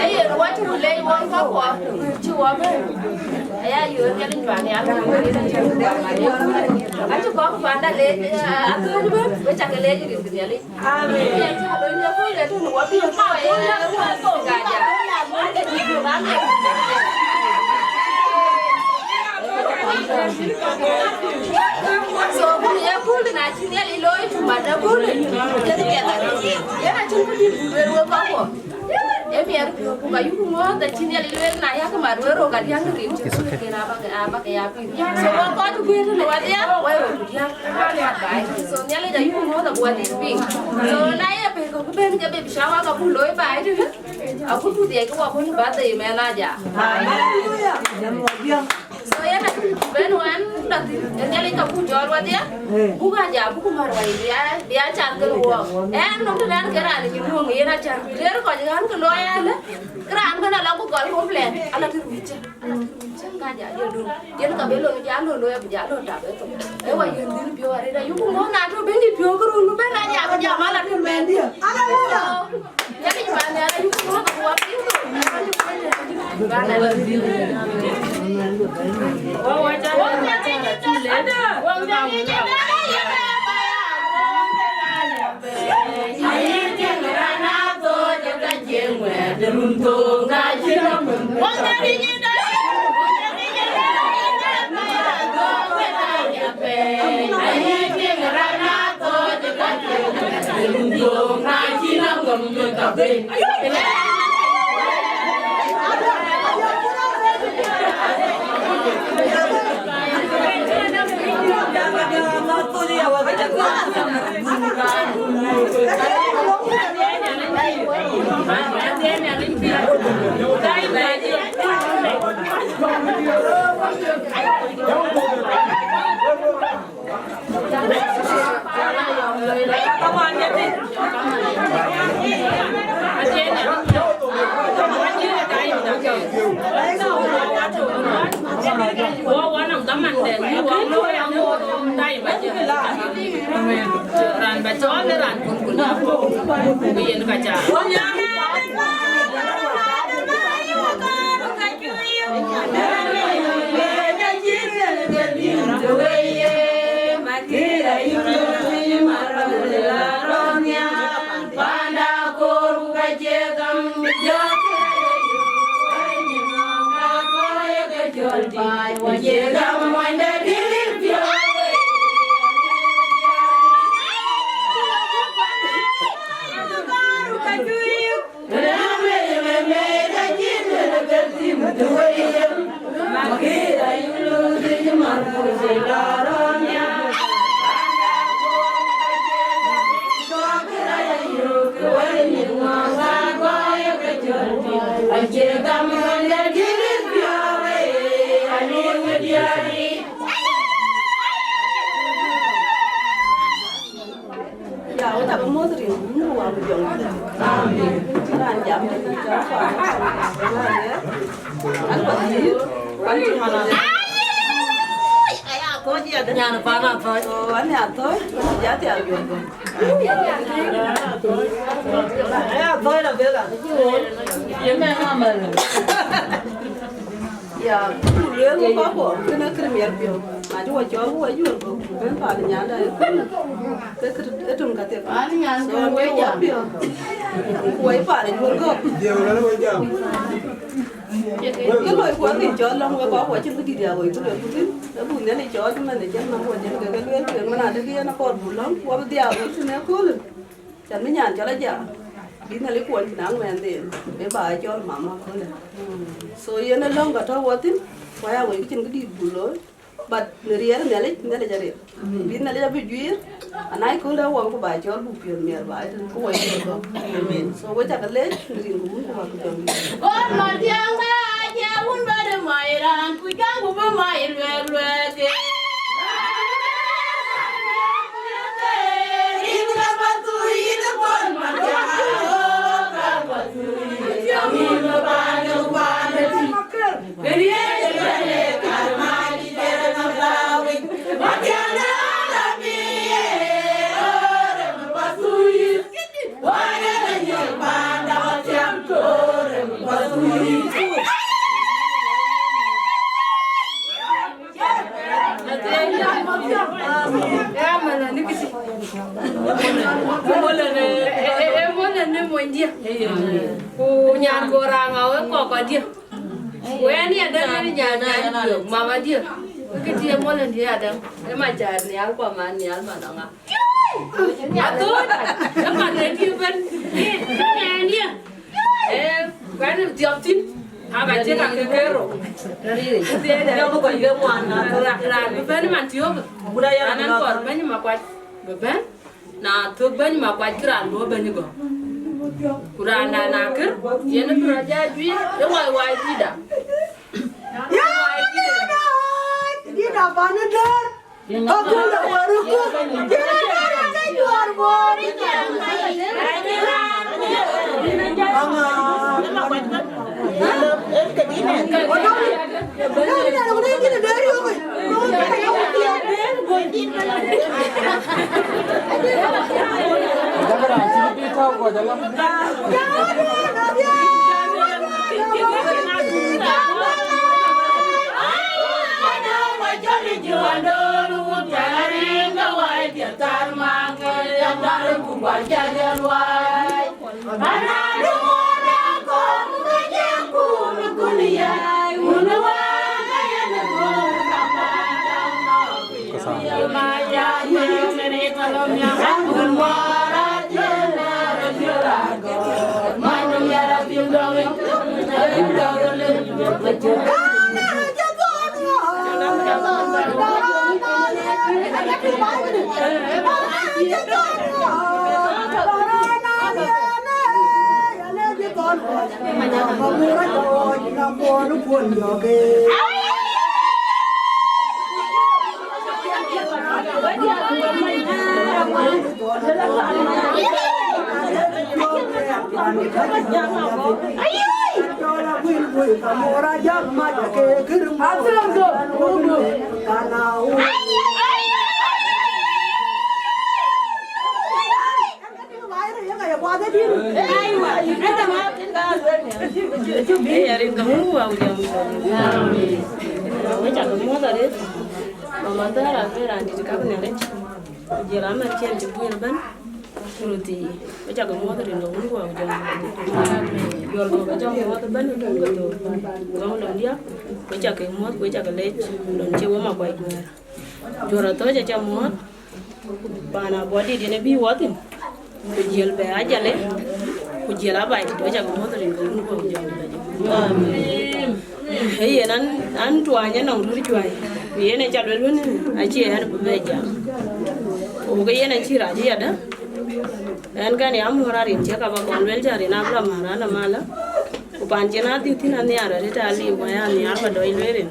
Eye, wacï röt leec wɔ kɔ̈k kuɔ, cï wɔ bɛ̈n. Aya yöör Nhialic juak nhial. Acï kɔ̈k panda leec, athööc bɛ̈n, we cakë leec rin kë Nhialic. Amen. Yen cä bɛ̈n ye kööl ë tën wɔ bï kɔc ë wɔ thok ka ja. So, kun ye kööl na cï Nhialic looi, cï mat ë kööl, yen piɛth arëët. Yen acïn kë dït bï lueel wek kɔc kuɔ. Ë miɛt ku ka yuk ŋɔ̈ɔ̈th acï Nhialic lueel na yak mat wek röök ka diäk rin cï kën abäk abäk ya piŋ. So wek kɔc guiir tënë wadhia wek röök diäk. So Nhialic ayuk ŋɔ̈ɔ̈th abï wadhil piŋ. So na ye pek kɔ̈k bɛ̈n ke baby shower ka buk looi baai tënë, akut buk dhiɛc ke wak wën birthday mɛn aja. So yen Ben wën dɔ̈th, ë Nhialic ka buk jɔl wadhia, buk aja, buk mär wai, bia, bia cath kën wɔ. Ɛn nɔm tënë ɛn ke raan ë nyin nuɔŋ yen aca. Ler kɔc ɣän ke looi alë, ke raan bën ala ku gɔl complain, ala të ruic cä, ala të ruic cä, ka ja jël dun. Yen ka bë lon ja lon looi, abï ja lon tap ë thok. Ë wa yön dhil piɔ̈u arëët, ayuk ŋö na tɔ bï nyï piɔ̈u ke run bï ben aja, abï jam ala të mɛndië. Ala lon. Raan ba cɔɔl ë raan kun kun, ku yen ka ca. Ya, wek abï moth rin, ku yïn ku wa ku jɔŋ. Amen. Raan jam të cɔl Kuan, Kuan Pathuyith, Kuan Cï Man Athɔ̈c. Nyan Pan Athɔ̈c. Oh, an ya Athɔ̈c, ya thial juɔ̈k. Aya Athɔ̈c la bela. Ye mɛn amɛn. Ya, ku lueel wek kɔckuɔ, kënë kërë miɛt piɔ̈u. Na cï wɔ cɔɔl, ku wɔ juɔ̈r gɔ̈k, ku ben paan nyanda ë kul, ke kërë ë töŋ ka thiek. An nyan So, kën wek wɔ jam. Piɔ̈u. Ku wɔ paan ë juɔ̈r gɔ̈k. Kë loi kuɔth kï cɔɔl lɔ̈ŋ wek kɔckuɔ cïn këdït ya woi, ku lueel ku thïn. Ë buk Nhialic cɔɔl cï man ë cïn man wɔ cïn ke ke lueel, ku yen man adï kë yen akɔɔr buk lɔ̈ŋ, ku wɔ bï dhiau woi thïn ë köölë. Cän bï nyan cɔl Ajak, bï Nhialic kuɔny cïn aŋuɛɛn dhil, bï ba cɔl mama köölë. So yen ë lɔ̈ŋ ka tɔ̈ wɔ thïn, ku aya woi kë cïn këdït buk looi, but në riɛl Nhialic, Nhialic ariɛl. Bï Nhialic abï juiir, anai köölë wɔ ku ba cɔl buk piɔ̈ɔ̈th miɛt ba ëtën, ku wɔ cï bɔ̈. Amen. So wek cä ke leec, në rin ku wun ku wä ku jɔŋ dït. Gɔl Matiang bä acie wun bä de mai raan, ku jɔŋ ku bä mai luɛɛk luɛɛk. Emolene mondia. Ku nyan go raŋa we kɔkɔdia. Wen ya dɛn ni nyan nyan mama dia. Ke ti emolene dia dɛn. Ema jar ni al kwa man ni al mananga. Athut, ë man ë tïŋ bɛ̈n, ë, ë, ë, kuɛn thiɔp thïn, aba cï kaŋ ke kerou. Raan bï bɛ̈n man thiɔ̈k, raan an kɔɔr bɛ̈ny Makuac bï bɛ̈n, na thök bɛ̈ny Makuac kï raan bɔ̈ bɛ̈ny gɔ̈k. Ku raan na na kër, yen bï rɔt ja juiir, ë wai wai tïda. Abana däär, ka kun da wär ku. Jina däär ka juɔr bor. Ama. Ee, arin ka Mungu wa ujam. Amen. Wek cak muɔ̈th arëët. Mama Thara ke raan dït kak Nhialic. Ku jël amat ciɛn cï guiir ëbɛ̈n. Ruthi, wek cak muɔ̈th rin ka Mungu wa ujam. Jɔl kɔ̈k ka cak muɔ̈th ëbɛ̈n rin ka thou. Gɔ̈ŋ lon diäk, wek cak muɔ̈th, wek cak lec, lon cï wek Makuac guɛ̈ɛ̈r. Jɔl athöc aca muɔ̈th. Pan abɔ̈ dït yen ë bï wɔ thïn, ku jiël bɛ ajale, ku jiël abac dït, wek cak muɔ̈th rin ke wun guɔ jɔŋdït ajɔ. Ee yen an, an tuany ënɔŋ röt juäi, ku yen ë ca luel wën acie ɣɛn bï bɛ jam. Ku ke yen acï rac yadë, ɣɛn kɛn ya muɔ̈r arin ciek aba kɔn luel cä rin abla määr an amalä. Ku pan cïn adhith thïn anhiaar arëët aliu, aya nhiaar ba dɔc lueel rin.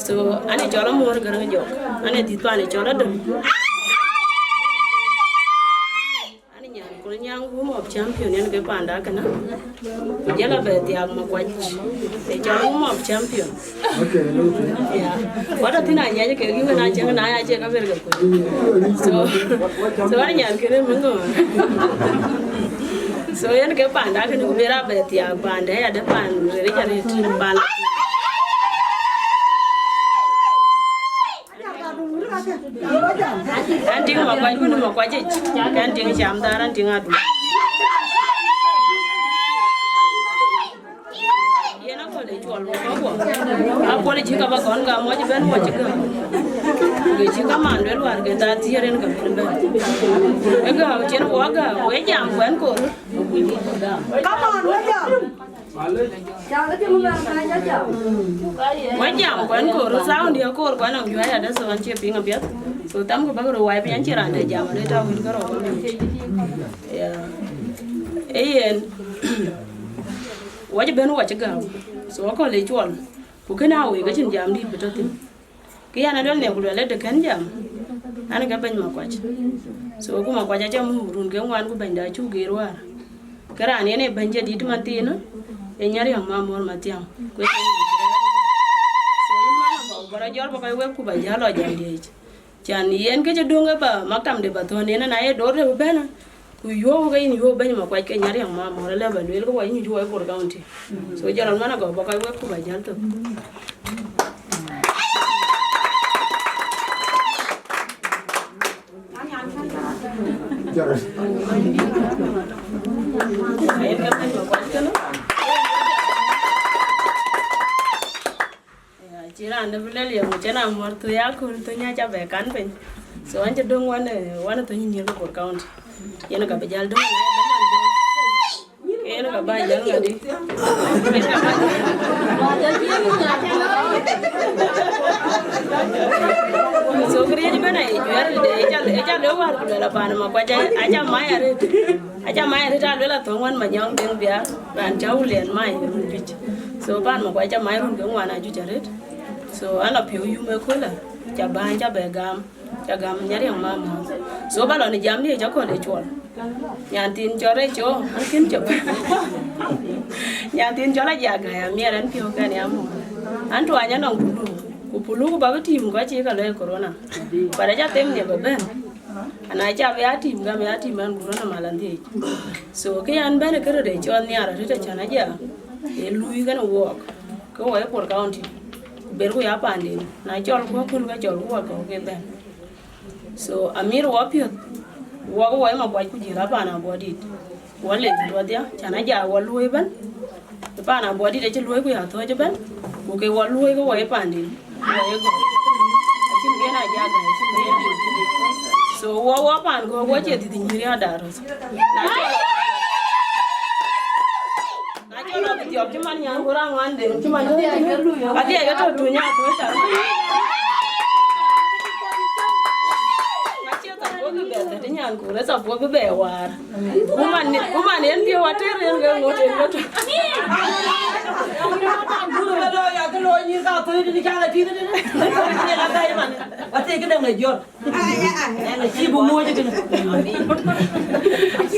So, an ë cɔl Amuɔ̈r Gäräŋ Jɔk, an ë dhith pan ë cɔl Adöl. An ë nyan Kolnyaŋ Home of Champion, yen ke panda kënë. Ku jël abɛ thiaak Makuac, ë cɔl Home of Champion. Okay, okay. Yeah. What a thing I get, you and I check, and I check a very good. So, so an ë nyan kënë më ŋö. So yen ke panda kënë ku bï rap bɛ thiaak panda ya de pan rëër ca rëër pan. An tiŋ Makuac kun Makuac ic, kan tiŋ cam dhar an tiŋ adu. Yen akɔl ë cuɔl wɔ kɔ̈k wɔ. Akɔl ë cï ka ba kɔn ka muɔc ëbɛ̈n muɔc ë gäu. Ke cï ka man luel wäär ke thaa thiëër en ka bïn bɛ̈n. Ë gäu cïn wɔ gäu, wek jam kuɛn koor. Come on, wek jam. Wek jam kuɛn koor, sound ya koor kuɛn nɔm juäi adë, so an cie piŋ apiɛth. So tham ku bäk röt wai piny, an cie raan dɛ jam, adë tau wën kärɔu. Yeah. Ee yen. Wacï ben wacï gäu. So akɔl ë cuɔl. Ku kënë awei ka cïn jam dït bï tɔ̈ thïn. Kë yɛn aluel ne ku luɛl ëdë kën jam. An ke bɛ̈ny Makuac. So ku Makuac acä mum run ke ŋuan ku bɛ̈nyda acuk geer wäär. Ke raan yen ee bɛ̈ny jadït man thiinë, ee Nyariɔ̈ŋ Mamuɔ̈r Mathiaŋ. Ku ee kën. So yïn man abä, bä rɔ jɔl bä kɔc wek ku bä jäl lɔ jam diëëc. Can yen kë cï döŋ ë bä maktamde bä thɔ̈n yen, na ye doorde bï bɛ̈n, ku yuöök ke yïn yuöök bɛ̈ny Makuac ke Nyariɔ̈ŋ Mamuɔ̈r, alë bä lueel ke wɔ yïn juɔ̈ɔ̈c Bor County. So jɔl man agɔk bä kɔc wek ku bä jäl thök. Yen ke bɛ̈ny Makuac kënë. Ya, cï raan dë bï lël ye ŋö cïn amuɔ̈r thöc aköl thöny aca bɛ kan piny. So an cï döŋ wan, eh, wan thöny nyïïr ke Bor County. Yen ka bï jäl döŋ wan, eh, döŋ wan döŋ. Ke yen ka bä jäl ŋadï. Yen ka bä jäl. So këriëëc ëbɛ̈n aye juɛ̈r tëde, ë ca, ë ca lëu wäär ku luɛl apan Makuac, aca mac arëët. Aca mac arëët, aluel athöŋ wan Manyɔŋ Deŋ Biar, raan cä Wulian mac run juëc. So pan Makuac aca mac run ke ŋuan ajuëc arëët. So an la piɔ̈u yum ëköölë. Ca bäny, ca bɛ gam, ca gam Nyariŋ Mamoth. So ba lɔ në jam dië ca kɔl ë cuɔl. Nyan thiin cɔl Reco, an kën cop. Nyan thiin cɔl Ajak Gai, amiɛr ɛn piɔ̈u kɛn ya mɔ. An tuany anɔŋ pulu, ku pulu ku ba bï tim kɔc cï ka lɔ corona. But aca them nhiɛp ëbɛ̈n. Ana ca bï a tim, ka bï a tim ɛn ku rɔt amal andhiëc. So kë yan bɛ̈n ë kërë de cɔl nhiar arëët acan aja, ë luui kɛn wuɔɔk, ke wɔ ë Pol County, ku berku ya paanden, na cɔl ku aköl ka cɔl ku wɔ kɔ̈u ke bɛ̈n. So amir wɔ piɔ̈th, wɔ ke wɔ ë Makuac ku jiël a paan Abuɔdït. Wɔ lec duɔdhia, can aja wɔ luöi ëbɛ̈n, ë paan Abuɔdït acï luöi ku ya thɔ̈c ëbɛ̈n, ku ke wɔ luöi ke wɔ ë paanden, ku wɔ ë gɔ̈k. Acïn kën aja gäi, acïn kën. So wɔ, wɔ paan gɔ̈k, wɔ cie dhiëth nyïïr ya dar röth. Na cɔl, na cɔl lɔ bï dhiɔp cï man nyan ku raŋ ŋuan den cï man. Ka dhiɛc ke tɔ̈ tuny a thöc tɔ̈. Ka cie thapuɔth bï bɛ dhät nyan ku rɛ̈ thapuɔth bï bɛ waar. Ku man, ku man yen piɔ̈u ater yen ke ŋot yen ke tɔ̈. Guru ke lɔ ya ke lɔ nyïïr ka thöc tënë ca la tïth tënë. Ke la bɛ̈i man. Wa thek këdäŋ ë jɔt. Acï bï muɔc tënë. Acï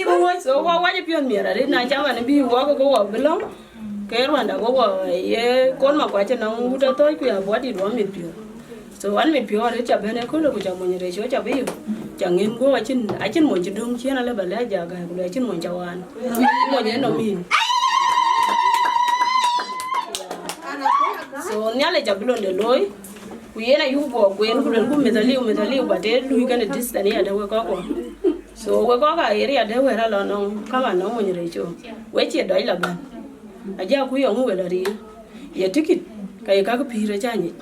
bï muɔc. So wɔ wac piɔ̈th miɛt arëët, na cam an bï wɔ ke wɔ bï lɔ̈ŋ. Ke Rwanda ke wɔ ye kon Makuac nɔŋ wut athöc ku ya Abuɔdït wɔ mit piɔ̈th. So an mit piɔ̈u arëët ca bɛ̈n ëköölë ku ca mony Reco ca bï yök. Ca ŋën guɔ̈p acïn, acïn mony cï döŋ ciëën alë ba lɛ̈k Ajak Gai ku lueel acïn mony ca waan. Mony ë nɔm yïn. So Nhialic abï londe looi. Ku yen ayuk guɔ kueen ku luelku meth aliu, meth aliu, but ee lui kënë distance ya dɛ wek kɔ̈k kuɔ. So wek kɔ̈k aa area dɛ wɛ̈ɛ̈r alɔ nɔŋ, kama nɔŋ mony Reco. Wek cie dɔc la bɛ̈n. Aja ku yɔŋ wel ariir. Ye tikit, ka ye kak pïïr acä nyic.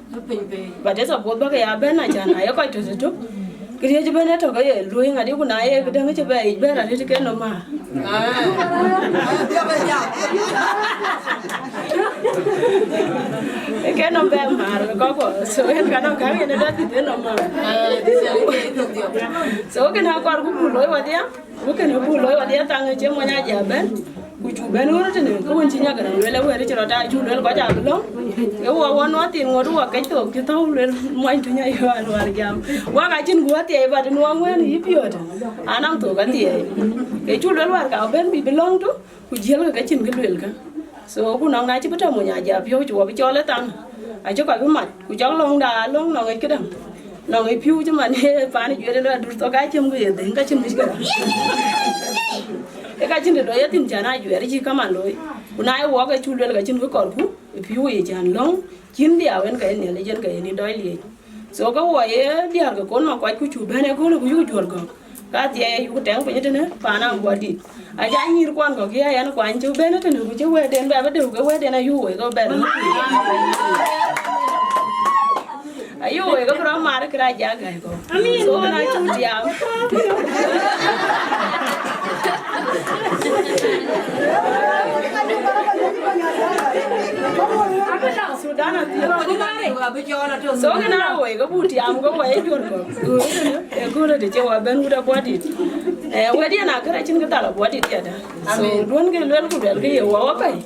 But ë suppose bäk ya bɛ̈n acan, aye kɔc tɔ̈ tëtök. Këriëëc ëbɛ̈n ë tɔ̈ ke ye luöi ŋadï, ku na ye këdäŋ cï bɛ yic bɛ̈ɛ̈r arëët ke nɔm aa. Ke nɔm bɛ maar kɔ̈k kɔ̈k. So yen ka nɔm ka yen ë dɔ̈t thïn ë nɔm maar. So kën akɔɔr ku buk looi wadhia. Ku kën buk looi wadhia thaŋ ë cie mony aja bɛ̈n. Ku cuk bɛ̈n ɣöt tënë, ke wën cï Nyagaraŋ lueel, ë wɛ̈ɛ̈r cï rɔt aa cuk lueel kɔc aa bï lɔ̈ŋ. Ke wɔ wɔ nuɔɔth thïn ŋot wɔ kec thook cï thɔ̈u lueel muɔny tuny ayï wal wal jam. Wak acïn guɔ thiɛɛi, but nuɔɔŋ wën yï piɔ̈ɔ̈të. Anɔŋ thook athiɛɛi. Ke cuk lueel wär ka bɛ̈n bï bï lɔ̈ŋ tök, ku jiëlkë ke cïn kë luelkë. So ku nɔŋ na cï bï tɔ mony aja piɔ̈u cï wɔ bï cɔl ë thaŋ. Acï kɔc bï mat, ku cɔk lɔ̈ŋda lɔ̈ŋ nɔŋ yic këdäŋ. Nɔŋ yic piɔ̈u cï man ye paan juëc ëlë adur thok acïm ku ye dhëŋ ka cïn mïc këdäŋ. Ë ka cïn të dɔ ye thïn cän ajuɛɛr cï kaman looi. Ku na ye wɔk ë cuk luel ka cïn kë kɔrku, ë piɔ̈u ye cän lɔ̈ŋ, cïn dhiau en ka ye Nhialic en ka ye ni dɔc liec. So ke wɔ ye diäär ke kon Makuac ku cuk bɛ̈n ëköölë ku yuk juɔ̈r gɔ̈k. Ka thiɛɛi yuk tɛŋ piny tënë paan Abuɔdït. Aca nyïïr kuɔn kɔ̈k ya yɛn kuany cï bɛ̈n tënë ku cï wɛ̈ɛ̈tden bɛ bï dëu ke wɛ̈ɛ̈tden ayuk wei ke bɛ̈n. Ayuk wei ke bï rɔt mar kërë Ajak Gai kɔ̈k. So na cuk tiam. Sudan athiëk. So kën a wei ke buk tiam ke wɔ ye juɔ̈r kɔ̈k. Ëköölë të cï wɔ bɛ̈n wut Abuɔdït. Eh, wɛ̈tdiɛn akërë acïn kë thal Abuɔdït yadä. So duɔ̈n ke luel ku luel ke ye wɔ wɔ pɛ̈i.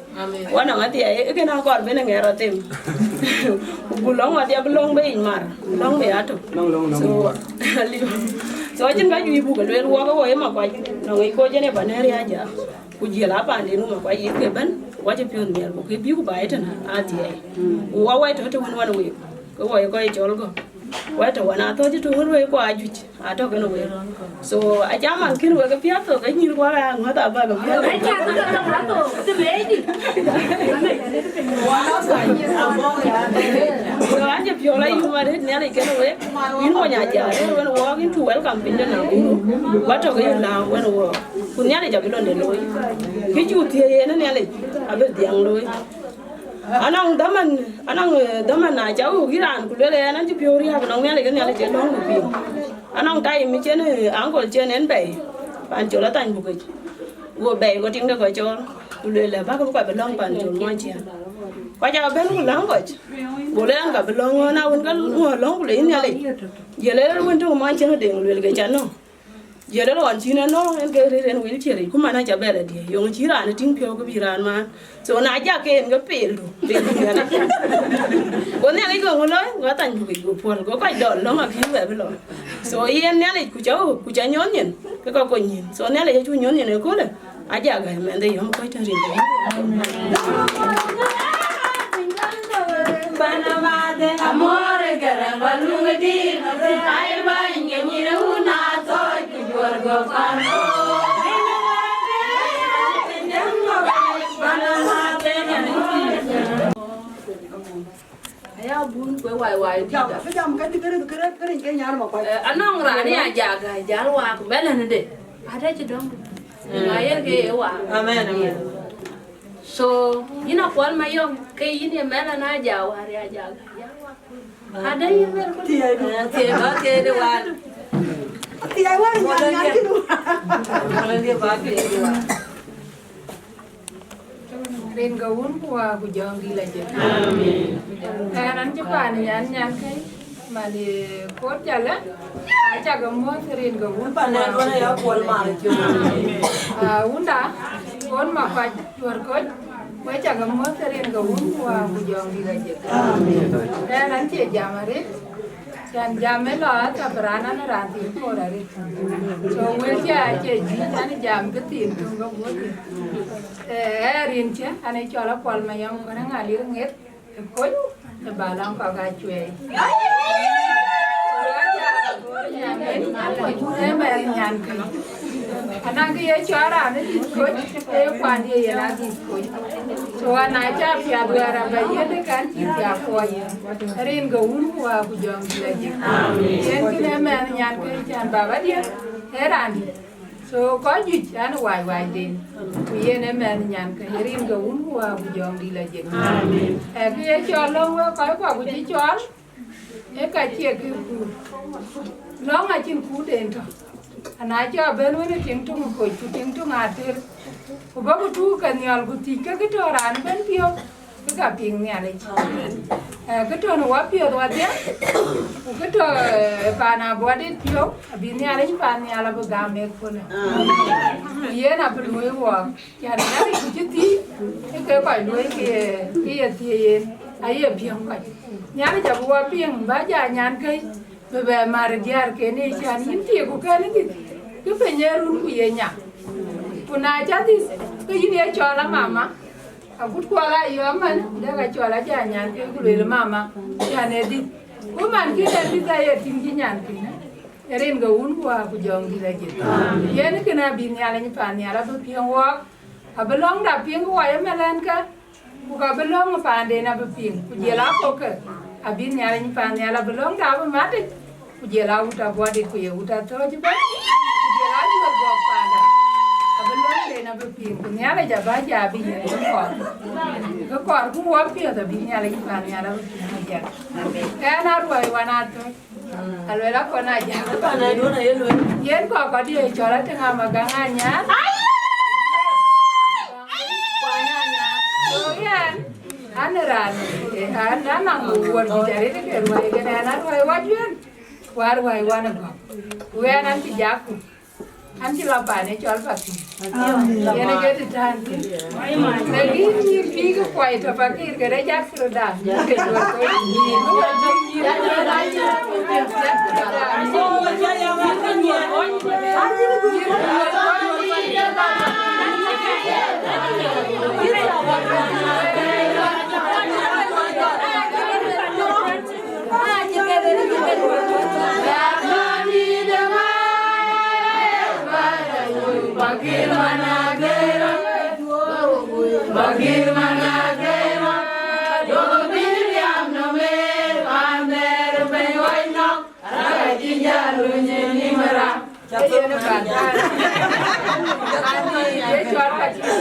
Wɔ nɔŋ athiɛɛi, ë kën akɔɔr bɛ̈n ë ŋɛɛr rɔt them. Ku buk lɔ̈ŋ wadhia bï lɔ̈ŋ bï yic mar, lɔ̈ŋ bï ya tök. So, aliu. So acïn ka juëc buk ke lueel wɔ ke wɔ ye Makuac, nɔŋ yic koc en ë ba nɛ̈ɛ̈r ya ja. Ku jiël a paanden ë Makuac yith ke bɛ̈n, wɔ cï piɔ̈ɔ̈th miɛt ku ke bï ku ba ye tënë athiɛɛi. Ku wɔ wai tɔ̈ të wën wan week, ke wɔ ye kɔc cɔl gɔ̈k. Wai tɔ̈ wan athɔ̈c të wën wei ku ajuëc, atɔ̈ kënë wek. So acaman kën wek ke piath thok, ke nyïïr kuɔk aa ŋɔ̈th abä ke piath. So an cï piɔ̈u la yum arëët Nhialic kënë wek. Yïn mony aja rëër wën wɔɔk, yïn cu welcome piny de Nakuru. Wä tɔ̈ ke yï lääu wën wɔɔk. Ku Nhialic abï londe looi. Kë cuk thiëëc yen ë Nhialic abï dhiaŋ looi. Anɔŋ dhaman, anɔŋ, eh, dhaman na ca wok yï raan ku lueel ɣɛn an cï piɔ̈u riääk nɔŋ Nhialic, ke Nhialic ë lɔ̈ŋ ku piŋ. Anɔŋ time cïn, eh, uncle cïn en bɛ̈i, pan col athany bukic. Go bɛ̈i go tiŋde gɔc cɔɔl, ku lueel ë bäk bï kɔc bï lɔ̈ŋ pan col muɔny ciëën. Kɔc aa bɛ̈n ku läŋ kɔc. Go lueel an ka bï lɔ̈ŋ ɣɔn, na wën ka ŋuɔ̈ɔ̈r lɔ̈ŋ ku le yïn Nhialic. Jël ë wën tök muɔny ciëën deŋ lueel ke ca nɔ̈k. Jiël ë lɔn cïn ënɔ̈, en ke rëër en wheelchair yic, ku man aca bɛ̈l adï, yöŋ cï raan ë tïŋ piɔ̈u ke bï raan man. So na jak en ke peldu, peldu Nhialic. Go Nhialic go ŋö looi, go athany buk yic go puɔ̈l, go kɔc dɔl lɔ̈ŋ akïn wɛ̈ɛ̈r bï lɔ. So yen Nhialic ku ca ɣöök, ku ca nyuɔ̈th nyin, ke ka kony nyin. So Nhialic acu nyuɔ̈th nyin ëköölë, aja gäi mɛnhde yɔm kɔc tɛ̈ rin. Aya bun kue wai wai tïda. Jam, jam, kadi kadi kadi kadi ke nyar ma kwa. Eh, anɔŋ raan ya jaga jal wak bɛlɛn de. Ada ci dɔŋ. Ma yen ke ye wak. Amen, amen. So, yïn a Kuɔl Mayɔm, ke yïn ye mɛlɛn a ja war ya jaga jal wak. Ada yïn ber ku. Ti ai du. Eh, ti ai ba ti ai de war. Ti ai war nyar nyar ki du. Wala dia ba ti ai de war. Rin ke Wun ku Wä ku Jɔŋdït Lajik. Amen. Ɣɛn an cï paan nyan nyan kë, man ye Kuɔt Jalë, acak muɔ̈th rin ke Wun ku Wä. Pan nyan duɔ̈n aya Kuɔl Mar. Ah, wunda, Kuɔt Makuac, Duɔ̈r Koc, wek cak muɔ̈th rin ke Wun ku Wä ku Jɔŋdït Lajik. Amen. Ɣɛn an cie jam arëët. Can jam ë lɔ atap raan an raan thiin koor arëët. So wël cï acie jïïc an jam kë thiin töŋ ke guöt. Eh, rin cï an ë cɔl Akuɔl Mayɔm kɔn ë ŋa lir ŋeth ë kony ë ba lɔŋ kɔk acuɛɛi. Ë mɛn nyan kë. Anɔŋ kë ye cɔɔl raan ë dït kony, ee kuan ye yen a dït kony. So an a ca piath wɛ̈ɛ̈r aba yiëth ë kan cï thiaak kuɔɔc. Rin ke Wun ku Wä ku Jɔŋdït Lajik. Yen kën ë mɛn nyan ke can baba diën, ee raan dït. So kɔc juëc an wai wai den. Ku yen ë mɛn nyan ke rin ke Wun ku Wä ku Jɔŋdït Lajik. Ee kë ye cɔɔl lɔ̈ŋ wek kɔc kɔ̈k ku cï cɔɔl. Ee ka cie kë kuur. Lɔ̈ŋ acïn kuurden tɔ̈. Ana cɔk bɛ̈n wën ë tiŋ töŋ ë koc, ku tiŋ töŋ ater. Ku bä ku tuuk ke nhiɔl, ku thiëc ke kë tɔ̈ raan ëbɛ̈n piɔ̈u, ke ka piŋ Nhialic. Eh, kë tɔ̈ në wapiɔ̈th wadhia, ku kë tɔ̈, eh, paan abuɔdit piɔ̈u, abï Nhialic paan nhial abï gam ë köölë. Ku yen abï luöi wɔɔk. Can Nhialic ku cï thiëëc, ke ke kɔc luöi ke ye, ke ye thiëëc yen, aye piɛŋ kɔc. Nhialic abï wɔ piŋ, bä ja nyan kë, bï bɛ mar diäärken ë can yïn thiëëk ku kɛ̈n dhïth, kë piny ee run ku ye nya. Ku na cä dhïth, ke yïn ye cɔɔl a mama, agut kuɔl a yɔ̈ɔ̈m man, dek a cɔɔl a ja nyan kë, ku lueel mama, can ee dhïth. Ku man kï dɛ dhïth aye tïŋ cï nyan kë. Rin ke Wun ku Wä ku Jɔŋdït Lajik. Yen kënë abï Nhialic paan nhial abï piŋ wɔɔk, abï lɔ̈ŋda piŋ ku wai ëmɛlɛ̈nkë, ku ka bï lɔ̈ŋ paanden abï piŋ, ku jiël akokë, abï Nhialic paan nhial abï lɔ̈ŋda abï matic, ku jiël awut abuɔdit ku ye wut athööc ëbɛ̈n, ku jiël ajuɔ̈r gɔ̈k paanda, abï lɔ̈ŋden abï piŋ, ku Nhialic abä ja abï yiëk kë kɔɔr, kë kɔɔr ku wɔ piɔ̈th abï Nhialic paan nhial abï piŋ ajak. Ɣɛn aruɔi wan athööc. Aluel akɔn ajak. Ë pan aduɔn aye luel. Yen kɔk kɔdï ye cɔl atïŋ ama gaŋ anyar. Kuany anyar. So yen, an ë raan, eh, an, an naŋ wuɔ̈r juëc arëët ke ruai, kën an, an ruai wajuën. Ku aruai wan ë gɔ̈k. Ku ɣɛn an cï jakku. An cï lɔ pan ë cɔl Pakïr. Amen. Yen ë ke të tän thïn. Lakin nyïïr bï ke kuai tɔ Pakïr ke rɛc Afrida. Ke juɔ̈r kɔc. Ye cɔl Pakïr,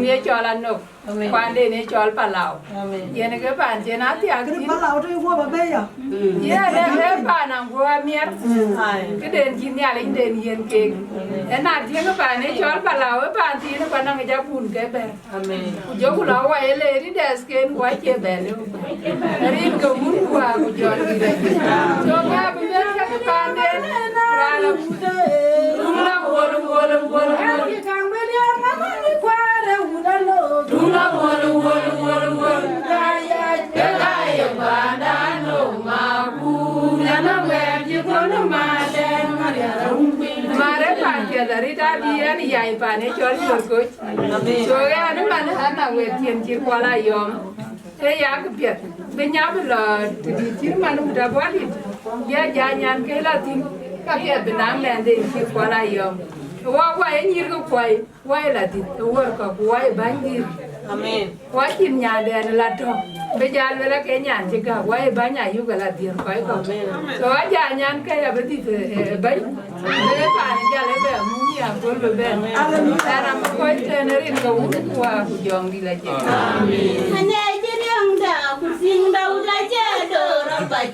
ye cɔl Anok. Amen. Kuanden ë cɔl Palau. Amen. Yen ke paan cïn athiak. Kërë thïn. Palau të guɔ ba bɛ̈ ya. Yen ë, ë paan aŋuɔ amiɛr. Ai. Këden cï Nhialic den yen kek. Amen. Ë na tiëŋ paan ë cɔl Palau, ë paan thiin ë Panyaŋ ë jakun ke bɛ̈r. Amen. Ku jɔku lɔ wai ë leeri dɛɛthken ku acie bɛ̈r lëu. Rin ke Wun ku Wä ku Jɔŋdït Lajik. So, ka bï bɛ̈r ke paanden, raan Mare pan piɛth arït abï ɛn yai pan ë cɔl Juɔ̈r Koc. Amen. So, ɣɛn ë man ɣɛn a wek tiɛn cït Kuɔl Ayɔm. Ee ya kë piɛth bï nya bï lɔ të dït cït man wut abɔ̈ dït. Ya ja nyan ke la thïn, ka piɛth bï naŋ lɛ̈ndë cït Kuɔl Ayɔm. Wɔ wɔ ye nyïïr ke kuɔi. Wai la dït ë wär kɔ̈k, wai bäny dït. Amen. Wai cïn nyandɛn la tɔ̈, bï jal wël ake nyan cï gäk, wai bäny ayuk la dhiën kɔc kɔ̈k. Amen. So aja nyan ke ya bï dït ë, ë bäny. Bï paan jal ë bɛ mum ya köl bï bɛ̈n. Amen. Ɛn am kɔc tɛn rin ke wun ku wa ku jɔŋ dï la jek. Amen. Ane cï riɛŋda ku siŋda wut acë döör apac.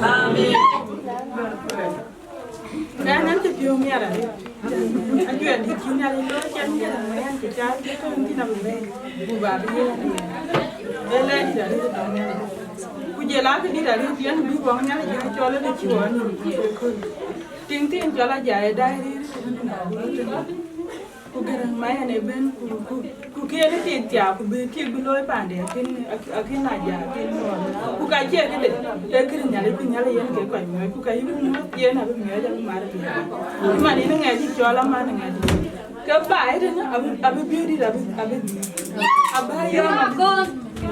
Amen. Ɣɛn, ɣɛn cï piɔ̈u miɛt arëët. Ajuɛɛr dït cï Nhialic looi cɛn miɛt ëmën, ɣɛn cï caar cï tɔ̈u thïn abï bɛ̈ɛ̈i, ku bä bï ɣɛn ë lɛɛr dït arëët ë tɔ̈u Nhialic. Ku jël akë dït arëët yen bï wäŋ Nhialic yen cɔl ë kë cï ɣɔn nïïm ë kööl. Tiŋ thiin cɔl ajai ë daai rïïr ë tënë. Ku Garaŋ Mayen ë bɛ̈n, ku, ku, ku kën ë tik thiaak, ku bï tik bï looi paande, akën, akën, akën a ja, akën ŋuɔɔt. Ku ka cie këde, ee këde Nhialic, bï Nhialic yen ke kɔc miɔɔc, ku ka yï bï miɔɔc, yen abï miɔɔc, abï mar piɛth. Cï man yen ŋɛk cï cɔl aman ŋɛk. Ke baai tënë, abï, abï biöödït, abï, abï dhïc. Abä yɔm abï dhïc.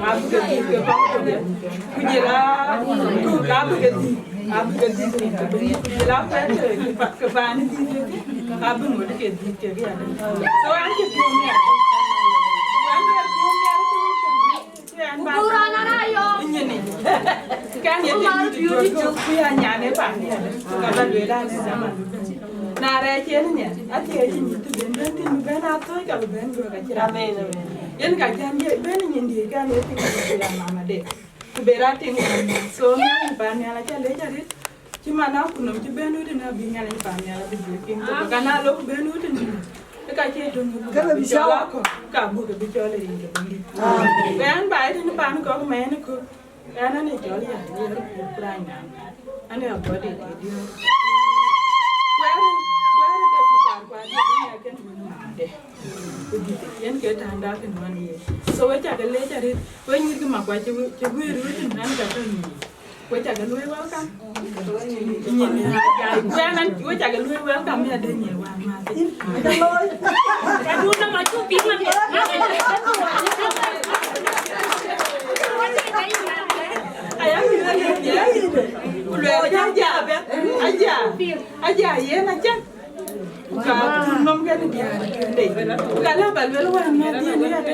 Abï ke dhïc ke kɔc kedhie. Ku jël a, ku ka bï ke dhïc. Abï ke dhïc rin ke bɛ̈ny, ku jël a pɛ̈t ke, ke, ke paan ë dhïc, abï ŋot ke dhïc kek ya. So an cï piɔ̈u miɛt. An cï piɔ̈u miɛt. Ku dhura na na yɔm. Nyini. Kan ye dhïc, ku ya nyan ë paan ya. Ka ba lueel an ë zaman. Na rɛɛc yen nhial, athiɛɛi cï mïth të ben bɛ̈n thïn bï bɛ̈n a thööc, ka bï bɛ̈n duɔ̈k acï raan. Amen, amen. Yen ka cän ye bɛ̈n nyin diëëc kan ye thïn bï ya mama de. Ku be raan tïŋ ɣɔn. So, Nhialic, pan nhial acä lec arëët, cï man akutnhom cï bɛ̈n wut ënë abï Nhialic pan nhial abï juëc piŋ thok. Amen. Ka na lok bɛ̈n wut ënë, ke Ka cie döŋ, kë bï cɔl akɔ̈k, ka buk bï cɔl ë rin ke bï dït. Bɛ̈n ba ë tënë pan kɔ̈k mɛɛn ë kɔ̈k. Ɣɛn, an ë cɔl ya, ye röt pur kurac nyan. An ë abɔ̈ dït ë diäär. Kuɛɛr, kuɛɛr de ku kuar kuar de, yen ya kën wën mande. Ku dït, yen ke tanda kën wën ye. So we cak lec arëët, we nyïïr kë makuac cï we, cï we röt tïn, an ka tɔ̈ nyïïr. We cak luɔi welcome. Nyin ya, ya, we an, we cak luɔi welcome ya de nyïïr wan ma. Adu na ma chu pi ma. Aya, ku luel aja, aja, aja, yen aja. Ka kun nom kën diäär kën dei. Ka la ba luel wan ma dien ya de.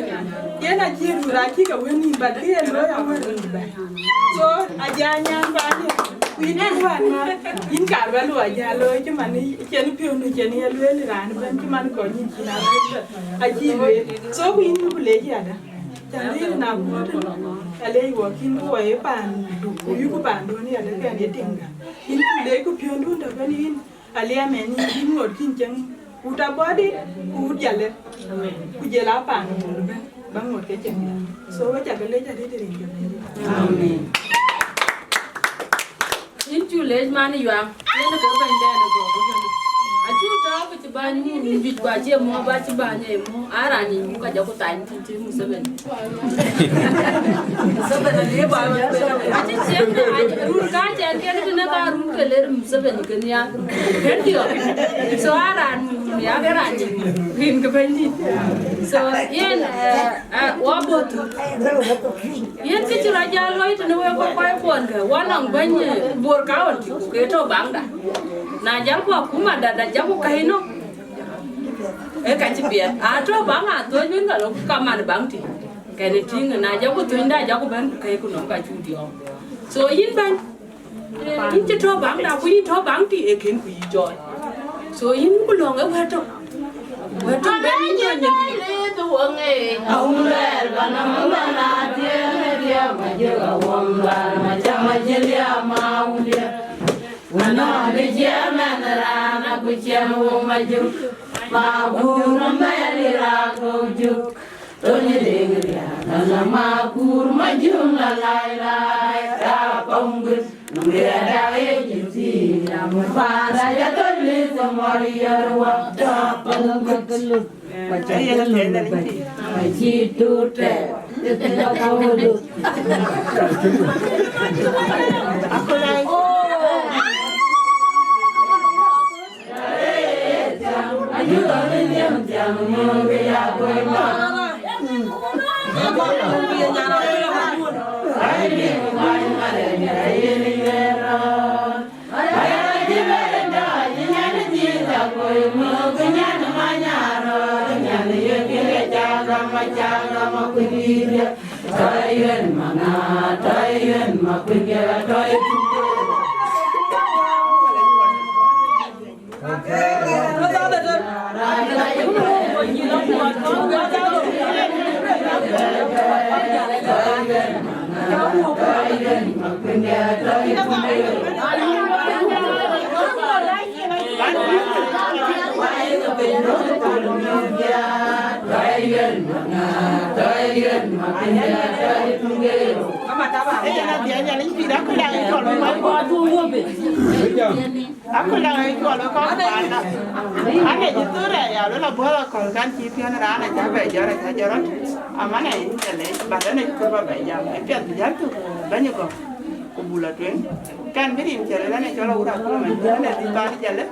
Yen aji rura ki ka wen ni ba ki en lo ya wer ni ba. So aja nyan ba ni. Ku yin wan ma. Yin kar ba lu aja lo ki man ni chen piu ni chen ya luel ran ben ki man ko ni ki na. Aji luel. So ku yin ku le ya da. Chan dïït na guɔ̈t, ka lec wɔ kïn ku wɔ ye paandu, ku yïku paandu ni alë kɛn ye tiŋda. Yïn ku lec ku piɔ̈ndun tɔ̈ bɛ̈n yïn, aliɛm ɛn yïn, yïn ŋot kïn cieŋ, wut abɔ̈ dït, ku wut jalë, ku jël a paandu bɛ̈n, ba ŋot ke cieŋda. So we cak lec arëët rin ke bɛ̈n. Amen. Yïn cu lec man Yuaŋ, yen ke bɛ̈nydɛn ë gɔ̈k ëbɛ̈n. Acuk tääu ke cï bäny muk juëc, ku acie muk ba cï bäny ë muk, aa raan yic muk ka jɔku thany tïŋ tïŋ Museveni. Museveni aliëp aa wek bɛ̈n. Acï ciɛɛŋ, run ka cɛn kek tënë ka run ke ler Museveni ke nhiaar. Kën diɔ̈k. So aa raan muk ya ke raan yic muk. Rin ke bɛ̈nydït. So yen, eh, eh, wa bɔ̈ thuk. Yen kë cï rɔt jal looi tënë wek kɔc kuɔnkë, wɔ nɔŋ bɛ̈ny, eh, Bor County, ku ke tɔ̈ baŋda. Na jal ku akuma da, da jɔku käi nɔm, ee ka cï piɛth. A tɔ̈ baŋ a thööc wën ka lok kaman baŋ tï. Kɛn ë tïŋ, na jɔku thöönyda, jɔku bɛ̈n ku käiku nɔm ka cuk diɔ̈ɔ̈k. So yïn bɛ̈ny, yïn cï tɔ̈ baŋda, ku yïn tɔ̈ baŋ tï, ee kën ku yï jɔɔc. So yïn ku lɔ̈ŋ ë wɛ̈t tök. Wɛ̈t tök bɛ̈n yïn jɔɔc nyin. Awun luɛɛl bana mama na tiɛɛm ë diɛɛm ma jëk awom lual ma cam ajël ya ma wuliɛ. Wënɔɔn kë ciɛɛm ɛn raan aku ciɛɛm wom ma jëk. Ma guur ma mɛɛl ë raak dhou jök. Tony Deŋ Riak, ala ma guur ma jum la lai lai, ya pam gud, num ya da ye jiti, ya mu pa da ya tony le sa mor ya ruwa, ya pam gud. Ma ci tu te, ya pam gud. Akula ë cuɔl wek kɔc panda. Ane cï thurɛ ya luel abuɔl akɔ̈l kan cï piɔ̈n raan acä bɛ jɔt, acä jɔt rɔt. Aman ë yïn cä lec, but ane cï thur ba bɛ jam. Ë piɛth bï jäl thuk bɛ̈ny ë gɔ̈k, ku bul atueŋ. Kan bï rin cä lec ane cɔl awur akuma, ane dhil paan cä lec.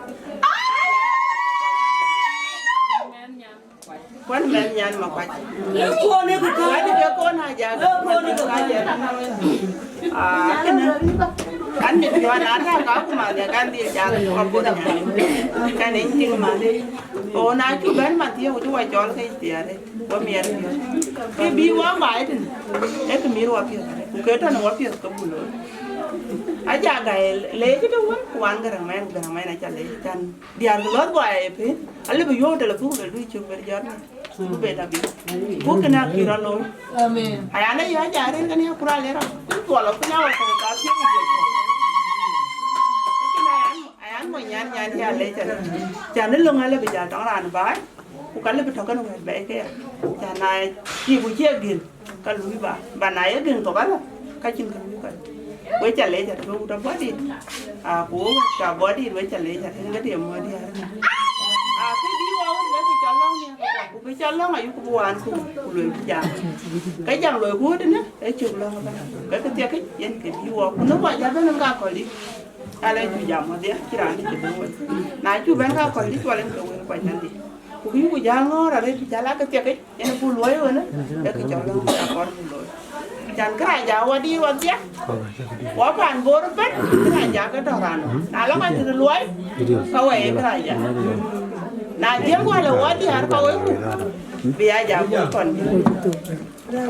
Kuan mɛn nyan ma kuac. Kuan ke kuan aja. Ah, kene. Kan mi tuan na ta ka kuma ne kan di ja ko bor nyan. Kan en ting ma. O na cu ben ma ti u wa jol ke tiare. Wa mier. Ke bi wa ba itin. E ke mir wa pio. Ku ke ton wa pio ke bulo. Aja ga le ke de won kuan garang men, garang men aja le tan. Diäär ke lɔ̈th guɔ ya ye pën, alëu bï yöök tɛ̈ lɔ thuk lɔ luui cök bɛ̈n jɔt. Ku ben abï. Ku kënë akï rɔt looi. Amen. Aya lɔ yɔ̈ɔ̈c arëër kënë ya kur alë rɔt. Ku thuɔl ë piny awä kɔ̈u ka thiëëk ku jɔt kɔ̈u. Kënë ayan, ayan mony nyan nyan cï alec arëët. Cän ë löŋ alëu bï jäl tɔŋ raan baai. Ku ka lëu bï tɔ̈ kënë wɛ̈t bɛ̈ɛ̈i këya. Ca na cï ku cie gël, ka luui ba, ba na ye gël thok alä, ka cïn kë luui kɔc. We ca leec atɔ̈ wut abɔ̈ dït. Aa, ku wek wɛ̈t ka bɔ̈ dït, we ca leec atɔ̈, yen ke diɛɛm mɔ̈u diäär ënë. Aa, kë dït wä wun, wek kë cɔl lɔ̈ŋ nhial, ku kë cɔl lɔ̈ŋ ayuk ku bï waan ku, ku luel ku jam. Ke jam loi ku wut ënë, ee cök lɔ̈ŋ ëbɛ̈n. Ke kë thiek yic, yen kë bï wɔ. Ku në wä jal bɛ̈n ë ka kɔ̈l dït. Ala cu jam wädhia, cï raan dït cï bɛ̈n wei. Na cu bɛ̈n ka kɔ̈l dït, cuɔl en ke wël kuany nandï. Ku bï ku jäl ŋɔ̈ɔ̈r arëët, ku jäl a kë thiek yic, yen bu luɔi ënë, ee kë cɔl lɔ̈ŋ ka kɔɔr bu looi. Can kërac ja wädït wädhia, wä pan Bor ëbɛ̈n, kërac ja ke tɔ̈ raan. Na lɔ ka cï luɔi, ka wɛi kërac ja. Na jiël wälë wädiäär ka wei ku, bï ya ja Bor kɔn bï.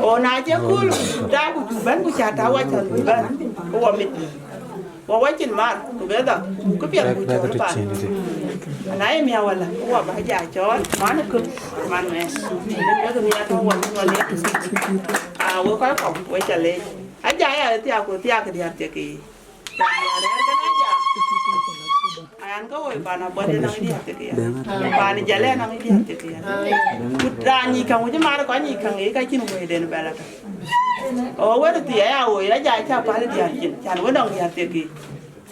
O na cï kööl, ta ku cu bɛ̈n ku ca ta wä cän ku bɛ̈n, ku wä mit. Wä wä cin mar together, ku piɛth ku cɔl pan. Na ye miäk wala, ku wä bä ja cɔɔl, man ë kök, man mɛn. Wek miäk tɔ̈ wä cin wä liep. Aa, wek kɔc kɔ̈k, wek ca leec. Aja ya thiak ku thiak diäär thiek yiic. Rɛ̈ɛ̈r kënë aja. Ayan ke woi pan abɔ̈ de nɔŋ diäär thiek ya. Pan jale nɔŋ diäär thiek ya. Ku raan nyic käŋ, ku cï mar kɔc nyic käŋ, ka cïn wëiden bɛ̈l atɔ̈. O wër thii aya woi, aja ca päl diäär cin, can we nɔŋ diäär thiek ya.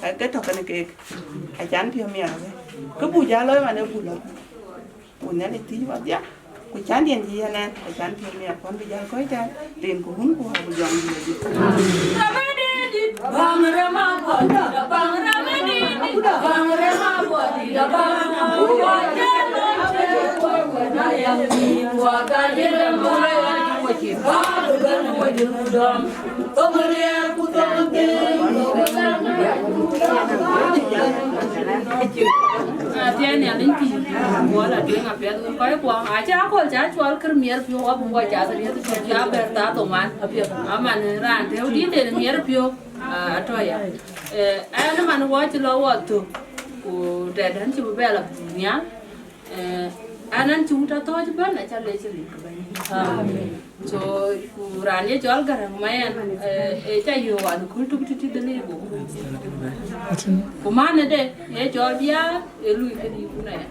Ka ke tɔ̈ kënë keek. Acan piɔ̈u miɛt ke. Kë bu ja looi man ë bu lɔ. Ku Nhialic thiëc wädhia, ku cän diɛn cï yɛn ɛn, ku cän piɔ̈u miɛt kuɔn bï jäl kɔc tɛ̈n, rin ku wun ku wä ku jɔŋ diɛ̈ diɛ̈. Athiɛɛi Nhialic pïïr, ku bɔ̈ la tueŋ apiɛth kɔc kuɔ. Aca aköl ca cuɔl kër miɛt piɔ̈u, abï wɔ cath riɛth tɔ̈ ca bɛ̈r thaa thoŋ wan. Aman raan tëu dït den miɛt piɔ̈u, ah, atɔ̈ ya. Eh, ɛn man wɔ cï lɔ wɔ thök, ku tɛ̈dɛ̈n cï bï bɛ la nhial. Eh, an, an cï wut athɔ̈ɔ̈c ëbɛ̈n, aca lec rin ke Bɛ̈nydït. Amen. So, ku raan ye cɔl Gäräŋ Mayen, eh, ee ca yöök wan ë kööl tök tïtï dhël ye guöp. Ku man ëde, ye cɔl diäär, ee lui këdï kun aya.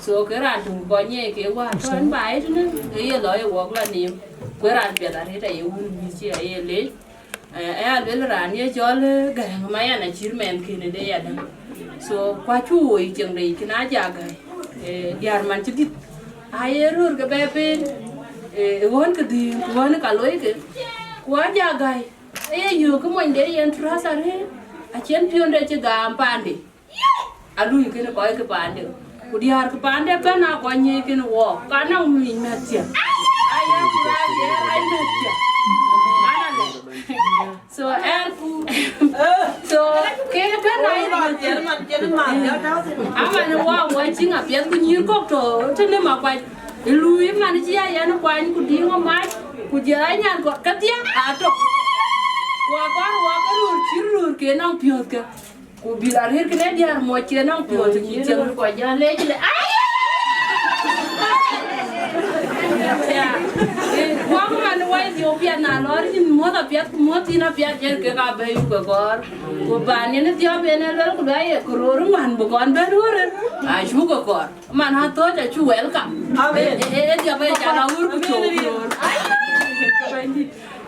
So, ke raan töŋ kɔc nyiɛɛi ke wäär tɔ̈ ɛn baai tënë, ke ye lɔ ye wɔk la neem. Ku raan piɛth arëët aye wun mïth cï aye leec. Eh, ë aluel raan ye cɔl, eh, Gäräŋ Mayen acït mɛnhkën ëde yadäŋ. So, ku acu woi cieŋ de yic kën aja gäi, eh, diäär man cï dït. Aye röör ke bɛ piny, eh, ë ɣön ke dhïïm, ku ɣön ka loikë. Ku aja gäi, aye yöök kë monyde yen trust arëët, acïn piɔ̈nde cï gam paande. Alui kënë kɔc ke paande. Ku diäär ke paande ëbɛ̈n aa kɔc nyiëëc kënë wɔɔk. Ka nɔŋ mic mɛ̈th thiäk. Aye ku raan ye raan mɛ̈th thiäk. Man alɛ. So, ɛn ku. So, kek ëbɛ̈n aa ye mɛ̈th thiäk. Aman wɔ wɔ cï ŋa piɛth ku nyïïr kɔ̈k tɔ̈ tënë makuac. Ë lui man cï ya yɛn kuany ku diŋ ë mac. Ku jël anyan kɔ̈k kedhie atök. Ku akɔɔr wɔ ke röör cït röör ke nɔŋ piɔ̈ɔ̈th ke. Ku bï la rëër kënë diäär muɔc cï nɔŋ piɔ̈ɔ̈th cï cieŋ kɔc jɔ leec le, ai! Ya. Wak man wai dhiɔu piɛth na lɔɔr yïn muɔ̈th apiɛth, ku muɔ̈th yïn apiɛth yen kek abɛ yuk ke kɔɔr. Ku ban yen dhiɔp yen e luel ku luɛi ye ku roor ŋuan bï kɔn bɛ̈n wërë, acuk ke kɔɔr. Man athööc acu welcome. Amen. E, e, e dhiɔp e jal awur ku cok ku roor.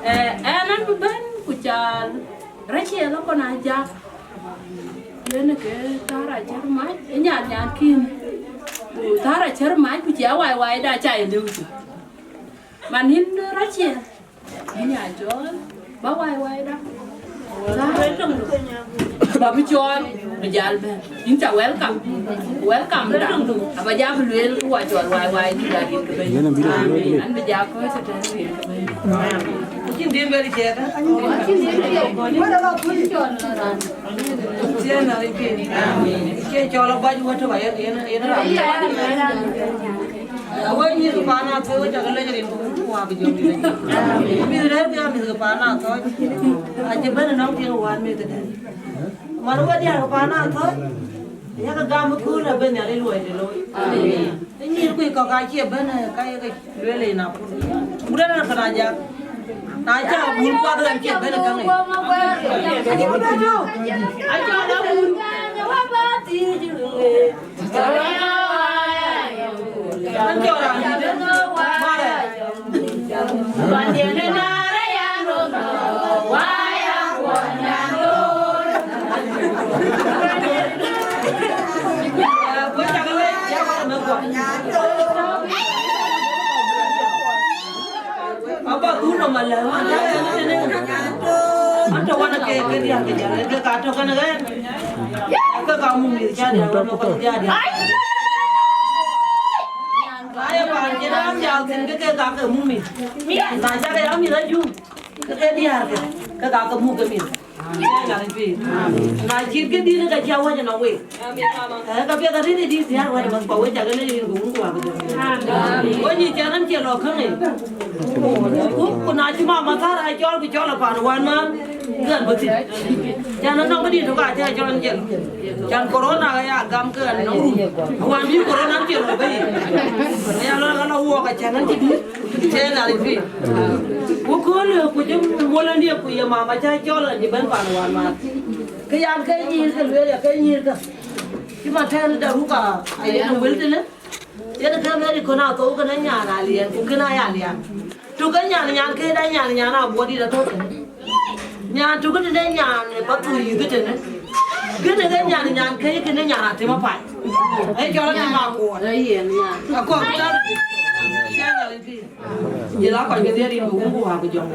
Eh, ɛn an bï bɛ̈n ku cal. Raciel akɔn a jak. Yen ke thar acär mac, ë nyan nyan kïn. Ku thar acär mac, ku cie awai wai da ca ye lëu thïn. Man yïn Raciel, yïn ya jɔl, ba wai wai da. Thar acär mac. Ba bï cɔɔl, bï jal bɛ̈n. Yïn ca welcome. Welcome da. Aba ja bï lueel ku wa cɔl wai wai, cï da rin ke bɛ̈n. Yen abï lueel. An bï ja kɔc tëtɛ̈n rin ke bɛ̈n. Acïn dhil bɛ̈n ciɛɛt, ë? Acïn dhil bɛ̈n. Ciɛɛn na rin ke. Cie cɔl abac wä tök ayen, yen, yen raan. Awek mïth ke paan Athɔ̈ɔ̈c, wek cakë lec rin ku wun ku wa bï jɔŋ lec. Mïth rɛ̈ɛ̈r ku ya mïth ke paan Athɔ̈ɔ̈c. Acï bɛ̈n ënɔŋ piɛŋ wään mïth tëdɛ̈. Man wek diäär ke paan Athɔ̈ɔ̈c, yakë gam ë kööl abï Nhialic luɔi de looi. Amen. Ë nyïïr kuc kɔ̈k acie bɛ̈n, eh, ka ye ke lueel ë na pur. Ku den ë kën ajak. Na ca bul kuadh ɣɛn cie bɛ̈n ë käŋ ë. Acɔl abun. Acɔl abun. Acɔl abun. Aba dhun nɔm alɛ, man ca ɣɛn tënë. An tɔ wan ke, ke diäär ke jäl, ke ka tɔ kɛn ɣɛn. Ke ka muk mïth ca diäär, wan ke diäär diäär. Aye paan cïn ram diäär thïn, ke ke ka ke muk mïth. Na ca ke ya mïth ajuŋ, ke ke diäär ke, ke ka ke muk ke mïth. Yen Nhialic pïïr. Na cït këdït ka cï awäc ënɔŋ wek. Ee, ka piɛth arëët ë dït thiäär wɛ̈t ëmën, ku awëc cak ënë yen ku wun ku wak. Wek nyic cän an cie lɔ käŋ ë. Ku, ku na cï mama Thar aa cɔl ku cɔl ë paan wän mään, ke ɣɛn bï thïn. Cän anɔŋ këdït tök aa cä cɔl an jël. Cän corona aya gam ke ɣɛn nɔŋ rum. Wän bï corona an cie lɔ bɛ̈i. Aya lɔ, lɔ, lɔ wuɔk acän an cï dït. Yen Nhialic pïïr. Ku köölë ku jɔ muɔl ëndië ku ye mama cä cɔl an cï bɛ̈n paan wän mään. Kë yan ke nyïïr ke lueel ya ke nyïïr ke. Cï man tɛ̈n daruka ayen wël tënë. Yen ke mɛ̈t ë kɔn a thou kënë nyan aliɛn, ku kënë aya aliɛn. Tu ke nyan, nyan ke da nyan, nyan a buɔt dït atɔ̈ kënë. Nyan tu kënë de nyan ë path thou yïth tënë. Kënë ke nyan, nyan ke kënë nyan atem apai. Ee cɔl atem akuɔɔr. Akɔk thar. Yen Nhialic pïïr. Jël a kɔc ke dhiëëth rin ku wun ku wak ku jɔŋ.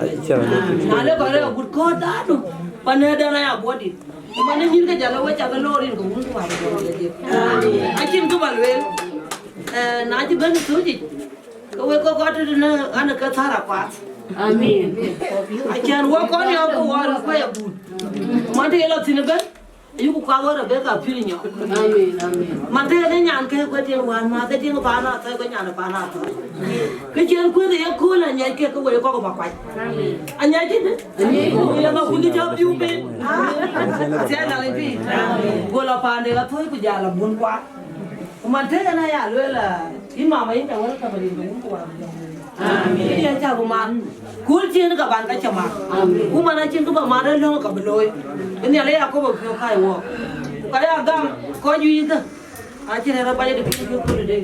Na le kɔc rɛ̈k agut kɔ̈ɔ̈t dhaadu, pan ë dɛn aya buɔt dït. Ku man ë nyïïr ke jäl a we cak ke loor rin ku wun ku wak ku jɔŋ ke dhiëëth. Acïn kë ba lueel. Eh, na cï bɛ̈n ë thöc yic, ke wek kɔc kɔ̈k tëtënë ɣɛn ke thär akuath. Amen. Acän wɔ kɔn yɔ̈ɔ̈k ke wɔ röt kuɛ̈i abun. Man të ye lɔ thïn ëbɛ̈n, ayuku kuath wɔ Rebeka pïïr nyɔk. Amen, amen. Man të yen ë nyan ke kuɛ̈t yen wään mäth, ke tiŋ paan athɔ̈i, ke nyan paan athɔ̈i. Ke cïn kuëth ë yekööl anyiɛc ke, ke wek kɔ̈k ba kuac. Amen. Anyiɛc këdë? Amen. Ye ma kuc cä piu piny. Athiɛɛn Nhialic pïïr. Go lɔ paande athɔ̈i ku jal abun kuath. Ku man tëëk ënë aya lueel, yïn mama, yïn ca welcome rin ke wun ku wak. Amen. Këdiɛ̈ cä bï mat. Kööl cïn ka ban ka cä mat. Amen. Ku man acïn kë ba mat ë löŋ ka bï looi. Bï Nhialic ya kɔ̈p ë piɔ̈u kai wɔɔk. Ku ka ya gam kɔc juëc kä. Acïn rɛ̈ɛ̈r ë bac de piny ke kööl de.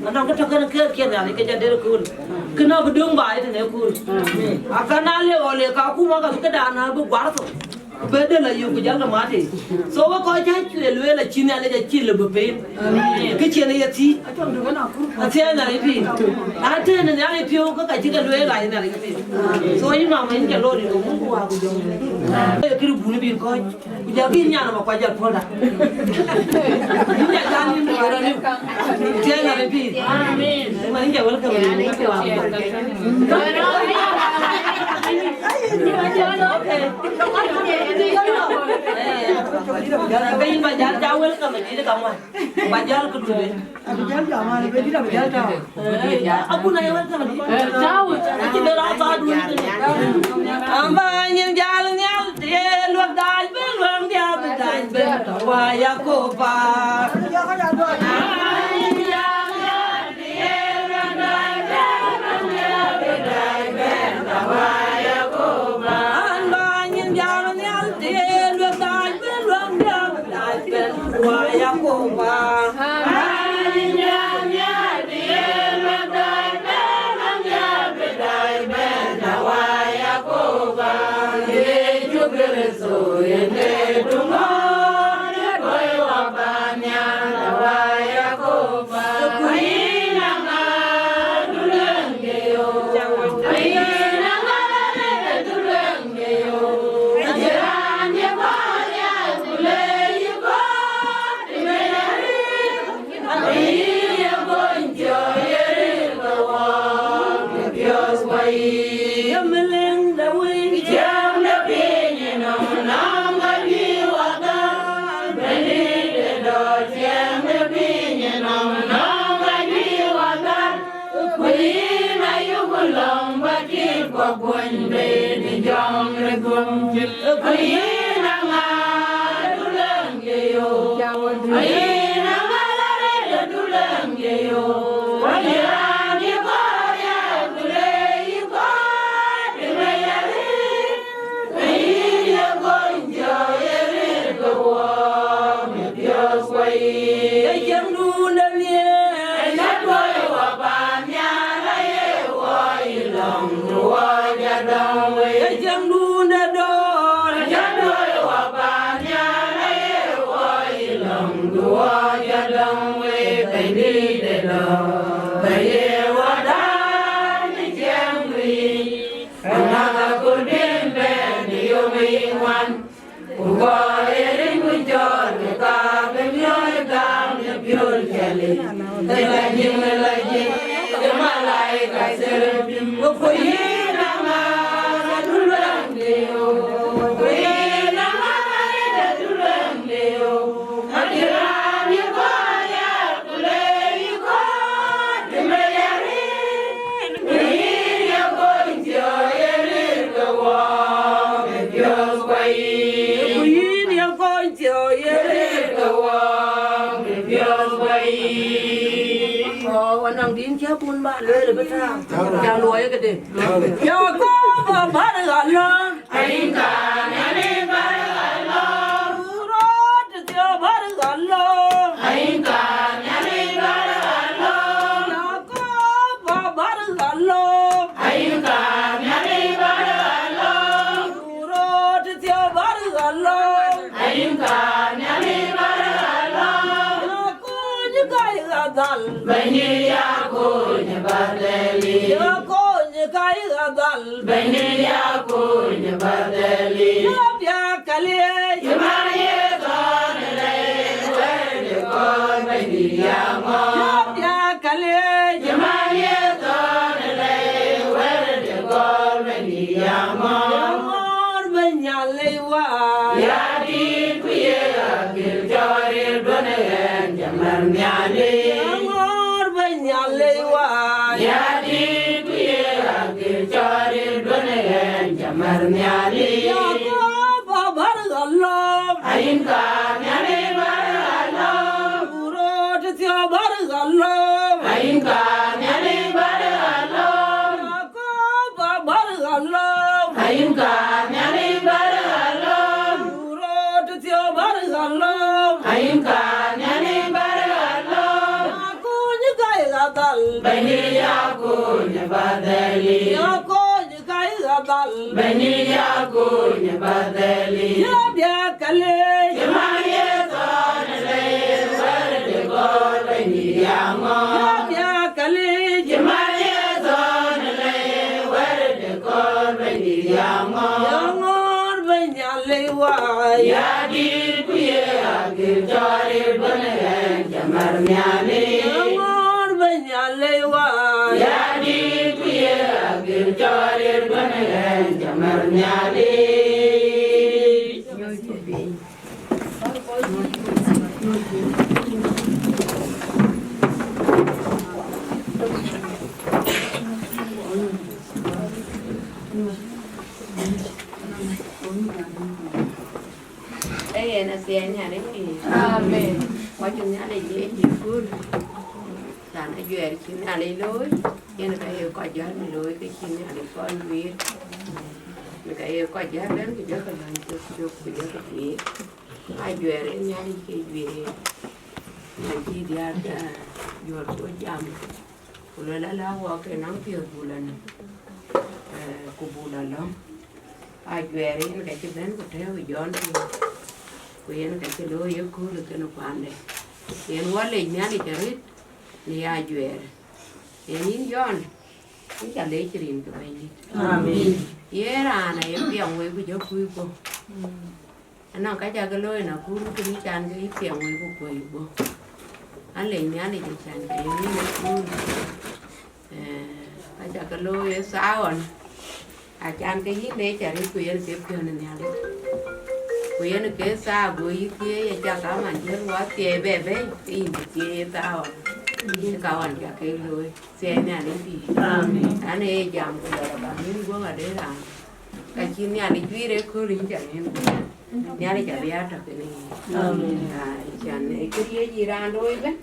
Anɔŋ kë tɔ̈ kën ke kiɛ̈n Nhialic ke ca der kööl. Kënë abï döŋ baai tënë kööl. Amen. Akan na le ɣɔn le ka kum aka bï këdan na bï guar thok. Ku bï dël ayök ku jal ke mat yic. So wek kɔc cä cuël lueel acïn Nhialic acï lë bï peen. Amen. Kë cïn ë ye thïï. Athiɛɛn Nhialic pïïr. Na tëën Nhialic piɔ̈u ke ka cï ke lueel ayï Nhialic pïïr. So yïn mama yïn ca lor yïn ku wun ku wak ku jɔŋ. Ee kërë bun bï kɔc. Ku jal bï nyan ma kuac jal puɔ̈l da. Yïn ca jal yïn ku rɔt liu. Athiɛɛn Nhialic pïïr. Amen. Man yïn ca welcome yïn ku wak. Okay. Ka yïn ba jal, ja welcome dït kaŋuan. Ba jal këdun. Abï jal jam, abï jal jam. Abun aye welcome dït. Tau. Acï bɛ la thaadu. Amba nyin jal nhial, ye luɔk dac ben, luɔk diaal bï dac ben, wa Yakoba. An ba nyin jam nhial, të ye lueth dac bï luɔm diäk dac bɛ̈n, wa Yakoba. An ba nyin jam nhial, të ye lueth dac bï luɔm diäk dac bɛ̈n, wa Yakoba. Yecu Kërtho yen ee duŋɔ̈ɔ̈r, ye kɔc wa ba nhial, wa Yakoba. Ku yïn ayuku lɔ̈ŋ ba tik kɔ̈k kuɔny bei në jɔŋ rëgum. Ku yïn aŋa du lëŋ ye yo. Ku yïn aŋa la rëëdë du lëŋ ye yo. Ku yïn raan ye kɔɔr ya ku le yï kɔɔr de me ya ri. Ku yïn ye gony jɔ ye ri ke wɔ. Piɔ̈ɔ̈th wei. Ee cieŋdun de nhiëër. Ee cä tuɔɔc wɔ Cäŋdun de dɔ̈ɔ̈r, cä dɔ̈ɔ̈r wä paan nhial, aye wä yï lɔ̈ŋdu wä cä dɔ̈ŋ wei Bɛ̈nydït de dɔ̈ɔ̈r, bä ye wä daan ë ciɛɛŋdu yic. Ëmääth aköl bï en bɛ̈n ë yom ë yic ŋuan, ku kɔɔr ye rin ku cɔɔr ke ka bï miɔɔc gam në piöl cä lec. Ë la jiŋ, ë la jiŋ, ë malaika Theraphim, ku yïn aŋäth ë duluɛŋdiu, ku yïn aŋäth ë duluɛŋdiu, adï raan yï kɔɔr ya, ku le yï kɔɔr të me ya rin, ku yïn ye kony thiɔ̈k ye rir ke wɔ, me piɔ̈ɔ̈th kuɔ yic. Ku yïn ye kony thiɔ̈k ye rir ke wɔ, me piɔ̈ɔ̈th kuɔ yic. Ɔ, wanɔŋ din cä bun ba lueel bï tääu. Cä luɔi këde. Yakoba bär ɣalɔ. Ayïn ka Nhialic bär ɣalɔ. Röt thiɔ̈k bär ɣalɔ. Ayïn ka Nhialic bär ɣalɔ. Yakoba bär ɣalɔ. Ayïn ka Nhialic bär ɣalɔ. Röt thiɔ̈k bär ɣalɔ. Ayïn ka Nhialic bär ɣalɔ. Kony ka yï ɣa dhal. Bɛ̈nydït ya kony ë bä dhɛli. Ya kony ka yï ɣa dhal. Bɛ̈nydït ya kony ë bä dhɛli. Ya biäk ka liec. Cï man ye thɔn ë lɛi wɛ̈t de kɔɔr Bɛ̈nydït ya ŋɔ̈ɔ̈r. Ya biäk ka liec. Cï man ye thɔn ë lɛi wɛ̈t de kɔɔr Bɛ̈nydït ya ŋɔ̈ɔ̈r. Ya ŋɔ̈ɔ̈r Bɛ̈ny Nhialic wä. Ya dït ku ye akil cɔɔr ë duɔ̈n ë ɣɛn cä mär Nhialic. Aŋɔ̈ɔ̈r Bɛ̈ny Nhialic wä. Ya dït ku ye akil cɔɔr ë duɔ̈n ë ɣɛn cä mär Nhialic. Yakoba bär ɣalɔ. Ayïn ka Nhialic bär ɣalɔ. Röt thiɔ̈k bär ɣalɔ. Ayïn ka Nhialic bär ɣalɔ. Yakoba bär ɣalɔ. Ayïn ka Nhialic bär ɣalɔ. Röt thiɔ̈k bär ɣalɔ. Ayïn ka Nhialic bär ɣalɔ. Ya kony ka yï ɣa dhal. Bɛ̈nydït ya kony ë bä dhɛli. Ya kony ka yï ɣa dhal. Bɛ̈nydït ya kony ë bä dhɛli. Ya biäk ka liec. Cï man ye thɔn ë lɛi wɛ̈t de kɔɔr Bɛ̈nydït ya ŋɔ̈ɔ̈r. Ya biäk ka liec. Cï man ye thɔn ë lɛi wɛ̈t de kɔɔr Bɛ̈nydït ya ŋɔ̈ɔ̈r. Ya ŋɔ̈ɔ̈r Bɛ̈ny Nhialic wä. Ya dït ku ye akil cɔɔr ë duɔ̈n ë ɣɛn cä mär Nhialic. Ya ŋɔ̈ɔ̈r Bɛ̈ny Nhialic wä. Ya dït ku ye akil cɔɔr ë duɔ̈n ë ɣɛn cä mär Nhialic. Ee yen athiɛɛi Nhialic pïïr. Amen. Kɔc cï Nhialic leec ë kööl, raan ajuɛɛr cï Nhialic looi, yen ka ye kɔc jäl në looi ke cï Nhialic kɔn guiir. Në ka ye kɔc jäl bɛ̈n ku jɔkï läny cök cök ku jɔkï guiir. Ajuɛɛr ë Nhialic ke juiir yen. Na cï diäär, ah, juɔ̈ɔ̈r ku jam. Ku luel ala wɔ ke nɔŋ piɔ̈ɔ̈th buk la nɔm, eh, ku buk la lɔ̈ŋ. Ajuɛɛr yen ka cï bɛ̈n ku tɛ̈ɛ̈u ë Jɔn piny, ku yen ka cï looi ë kööl ë kënë kuande. Yen wɔ lec Nhialic arëët në ya ajuɛɛr. Yen yïn Jɔn, yïn ca lec rin ke Bɛ̈nydït. Amen. Ye raan aye piɛŋ wei ku jɔ kuc guɔ. Anɔŋ ka ca ke looi në Nakuru, kënë can ke yï piɛŋ wei ku kuɔ̈i guɔ. Alec Nhialic ë can ke yïn në Nakuru. Eh, ka ca ke looi ë thaa ɣɔn, acan ke yïn lec arëët ku yen ke piɔ̈n ë Nhialic. Ku yen ke thaa guɔ yï thieei, aca ka man jël wä thieei bɛ bɛ̈i, ke yïn bï thieei ë thaa ɣɔn. Ë ka ɣɔn ca ke looi. Thiɛɛi Nhialic pïïr. Amen. An, ee jam ku lɔ ba ŋïn guɔ̈ŋ adë raan. Ka cï Nhialic juiir ë kööl yïn ca ŋïn guɔ̈ŋ. Nhialic abï a tɔ̈ kenë yïn. Amen. Aa, can ë këriëëc yï raan looi ëbën,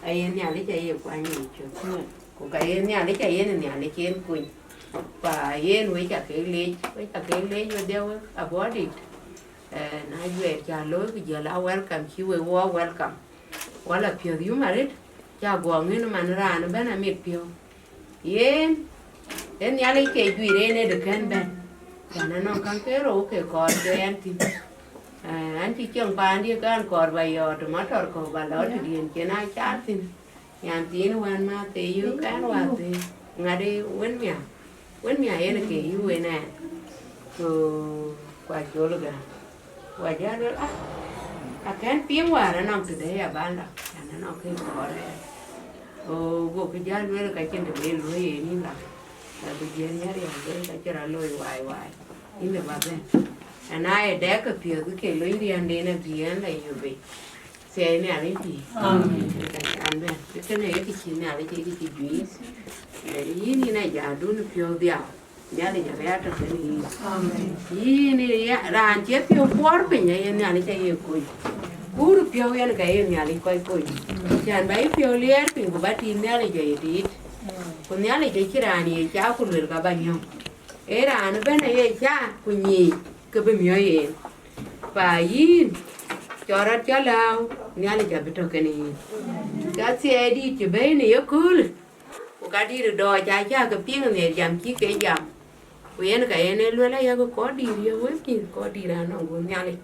aye Nhialic aye kuany yiic cök. Amen. Ku ka ye Nhialic aye Nhialic yen kuny. Pa yen wek ca kek leec, wek ca kek leec wedhie wek abɔ̈ dït. Eh, na juɛɛr ca looi ku jɔl a welcome, cï wek wɔ welcome. Wala piɔ̈th yum arëët, ca guɔ ŋïn man raan ëbɛ̈n amit piɔ̈u. Yen, ë Nhialic ke juiir en ë dë kën bɛ̈n. Yɛn anɔŋ käŋ ke rou ke kɔɔr ke ɛn thïn. Eh, ɛn cï cieŋ paandië ke ɛn kɔɔr ba yɔɔt motor kɔ̈u ba lɔ tëdiɛn cïn aa caar thïn. Yɛn thiin wën mäth ë yök ɛn wäthii, ŋadï wën mia, wën mia yen ke yï wën ɛn. Ku, ku acol gäm. Ku ajäl lueel, ah, akɛ̈n piŋ wäär anɔŋ tëde ya ban lɔ, yɛn anɔŋ ke kɔɔr ɛn. Go, gokï jäl lueel ka cïn të ben luɔ̈i yen yïn lɔ. Ka bï jiël ya riɛl lueel ka cï rɔt looi wai wai. Yïn lë ba bɛ̈n. Ana ye dɛk ke piɔ̈ɔ̈th ke lony riɛnden abï ɛn la yök bei. Thiɛɛi Nhialic pïïr. Amen. Ka can bɛ̈n. Kënë ye kë cï Nhialic ye kë cï juic. Ee, yïn yïn a jadun piɔ̈u dhiau. Nhialic abï ya tɔ̈ kenë yïn. Amen. Yïn ya, raan cï piɔ̈u kuɔɔr piny, aye Nhialic aye kony. Kur piɔ̈u yen ka ye Nhialic kɔc kony. Can ba yï piɔ̈u liɛɛr piny ku ba tiit Nhialic aye tiit. Ku Nhialic acïn raan ye ca ku luel ka ba nyɔ̈ŋ. Ee raan ëbɛ̈n aye ca ku nyiic ke bï miɔ̈c yen. Pa yïn, cɔl rɔt cɔl lääu, Nhialic abï tɔ̈ kenë yïn. Ka thiɛɛi dïït cï bɛ̈i në yeköölë, ku ka dïït dɔɔc acä ke piŋ nhial jam cï ke jam. Ku yen ka yen ee luel ayek kɔc dïït ye wek nyïïn kɔc dïït anɔŋ gun Nhialic.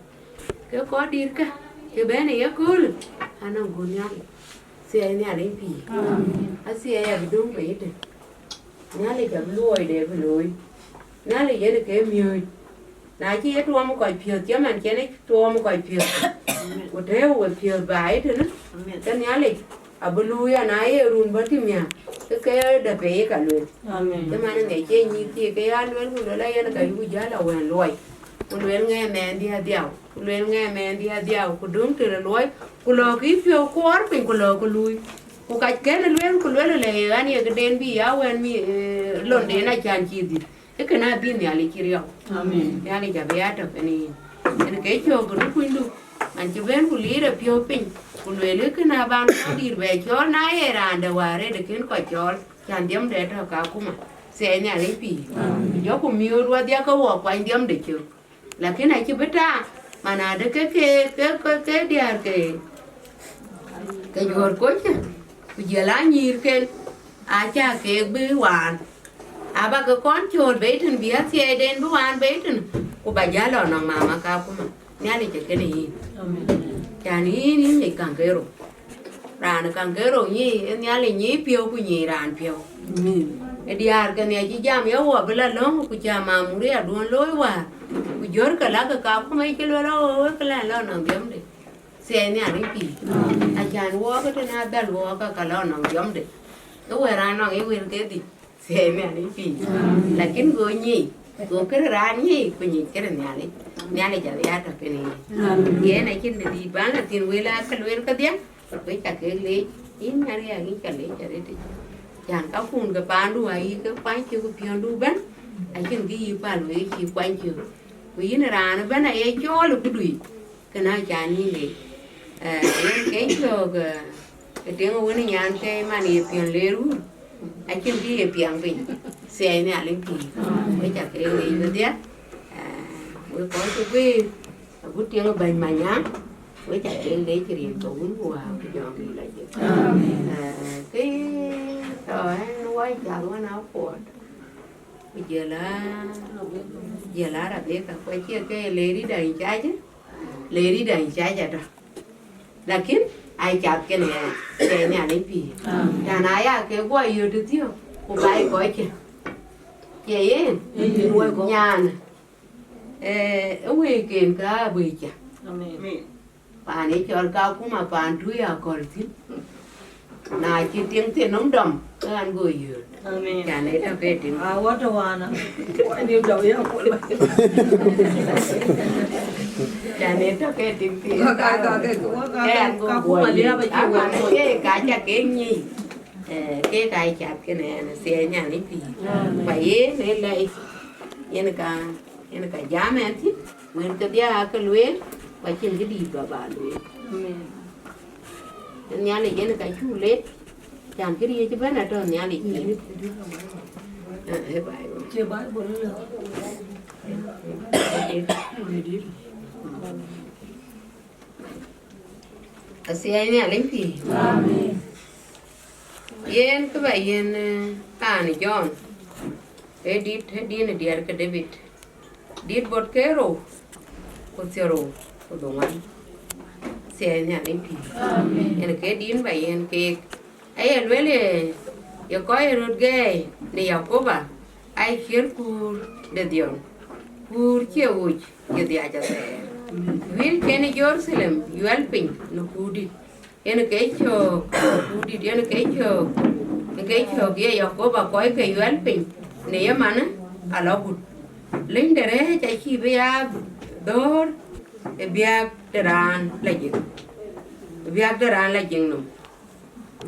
Ke kɔc dïït kä, cï bɛ̈n ë yeköölë, anɔŋ gun Nhialic. Thiɛɛi Nhialic pïïr. Amen. Athiɛɛi abï döŋ bei ëtën. Nhialic abï luɔide bï looi. Nhialic yen ke miööc. Na cï ye tuɔɔm kɔc piɔ̈ɔ̈th, cï man cïn ë tuɔɔm kɔc piɔ̈ɔ̈th, ku tëëu we piɔ̈ɔ̈th baai ëtënë, amen, ke Nhialic abï luui, ana ye run bɔ̈ tim nhial, ke ke dap ë ye ka lueel. Amen. Cï man ë ŋic cie nyïïth thii ke ya lueel, ku lueel ayen ka yuku jäl a wɛ̈n luɔi, ku lueel ŋɛɛ mɛɛndï adhiau, ku lueel ŋɛɛ mɛɛndï adhiau, ku döŋ tëde luɔi, ku lɔ kï piɔ̈u kuɔɔr piny, ku lɔ ku luui. Ku ka kën lueel, ku lueel le ɣɛn ye këden bï ya wɛ̈n mi, eh, londen acan cï dhïth. Ee kënë abï Nhialic cï riɔu. Amen. Nhialic abï ya tɔ̈ kenë yïn. Yen ke cöök ë röt kunydu, man cï bɛ̈n ku liir ë piɔ̈u piny, ku lueel ë kënë aban kɔc dïïr bɛ cɔɔl, na ye raan de wäär rëëdë kën kɔc cɔɔl, can dhiëmde tɔ̈ ka kuma. Thiɛɛi Nhialic pïïr. Amen. Jɔku miööt wadhia ke wɔ kuany dhiëmde cök. Lakin acï bï taŋ, man adë ke, ke, ke, ke, ke diäär ke, ke juöör kocë, ku jël anyïïrken, acä keek bï waan. Aba ke kɔn cool bei tën bï athiɛɛiden bï waan bei tën, ku ba jäl lɔ nɔŋ mama ka kuma. Nhialic ee kenë yïn. Amen. Can yïn, yïn ŋic käŋ ke rou. Raan käŋ ke rou nyic, ee Nhialic nyic piɔ̈u ku nyic raan piɔ̈u. Amen. Ë diäär ke nhiac cï jam ye wɔ bï la löŋ ku cä mamuria duön looi wäär, ku jör ke lakë ka kuma cï luel ë wek lɛn lɔ nɔŋ dhiëmde. Thiɛɛi Nhialic pïïr. Acan wɔɔk ë tën adhal wɔɔk ka ka lɔ nɔŋ dhiëmde. Ke wɛ̈ɛ̈r raan nɔŋ ë wël ke dhïc. Thiɛɛi Nhialic pïïr. Lakin go nyic, go këde raan nyic, ku nyic këde Nhialic. Nhialic abï ya tɔ̈ kenë yïn. Amen. Yen acïn dït bän la thïn wël aa ke lueel kedhie, wek ca kek leec, yïn Nhialic aa yïn ca leec arëët. Can kakun ke paandu ayï ke kuany cök piɔ̈ndu ëbɛ̈n, acïn kë yï päl wek cï kuany cök. Ku yïn raan ëbɛ̈n aye cɔɔl ë këdu yic. Kënë acan yïn leec. Eh, yen ke cök, eh, ë tiŋ wën ë nyan ke man ye piɔ̈n leer wun, acïn kë ye piɛŋ piny. Thiɛɛi Nhialic pïïr. Wek ca ke leec wedhie. Eh, wek kɔc cï guiir, agut tiŋ bɛ̈ny Manyaŋ, wek ca ke leec rin ke wun ku wäär ku jɔŋdït lɔ jëk. Amen. Eh, ke tɔ̈ ɛn wai cath wën akuɔt. Ku jël a, jël a Rebecca, ku acie ke lady da in charge, lady da in charge atɔ̈. Lakin ai cath kenë ɣɛn, Thiɛɛi Nhialic pïïr. Amen. Tän aya ke guɔ yöt thiɔ̈k, ku bai kɔc cë. Cie yen? Amen. Nyan, eh, ë wëëiken ka abëëcä. Amen. Paan ë cɔl Kakuma, paan tui akɔ̈l thïn. Na cï tiŋ thïn nɔm dɔm, ke ɣɛn go yööt. Amen. Can ë tɔ̈ ke tiŋ. Ah, what a wana. Wani dɔm ya kula. Can ë tɔ̈ ke tiŋ thïn. Wa ka, ka, ka, wa ka, ke ɣɛn go Kakuma go liab yööt. Aman ke ka ca ke nyic. Eh, ke ka cath kenë ɣɛn, Thiɛɛi Nhialic pïïr. Amen. Ba yen ë lɛc. Yen ka Yen ka jam ɛn thïn, wën kedhie aa ke lueel, ku acïn kë dïït ba ba lueel. Amen. Nhialic yen ka cuk leec, can këriëëc ëbɛ̈n atɔ̈ Nhialic yic. Eh, eh, Bible. Cie Bible lë. Athiɛɛi Nhialic pïïr. Amen. Yen kë ba yen, eh, paan Jɔn, ë dït, ë din ë diɛɛr ke David. Dit bot ke rou, ku thiërrou, ku dhoŋuan. Thiɛɛi Nhialic pïïr. Yen ke din ba yen keek. Aye lueel ye, ye kɔc röt gɛɛi në Yakoba, aa ciët kuur de dhiɔn, kuur cie wuc ye dhiac athɛɛr. Wïl cïn ë Jeruthalem yuɛl piny në kuurdït, yen ke cök, kuurdït yen ke cök, yen ke cök ye Yakoba kɔc ke yuɛl piny në ye manë alɔ gut. Lëny de rɛ̈ɛ̈c acïï bï ya dhöör ë biäk de raan la jik, ë biäk de raan la jik nɔm,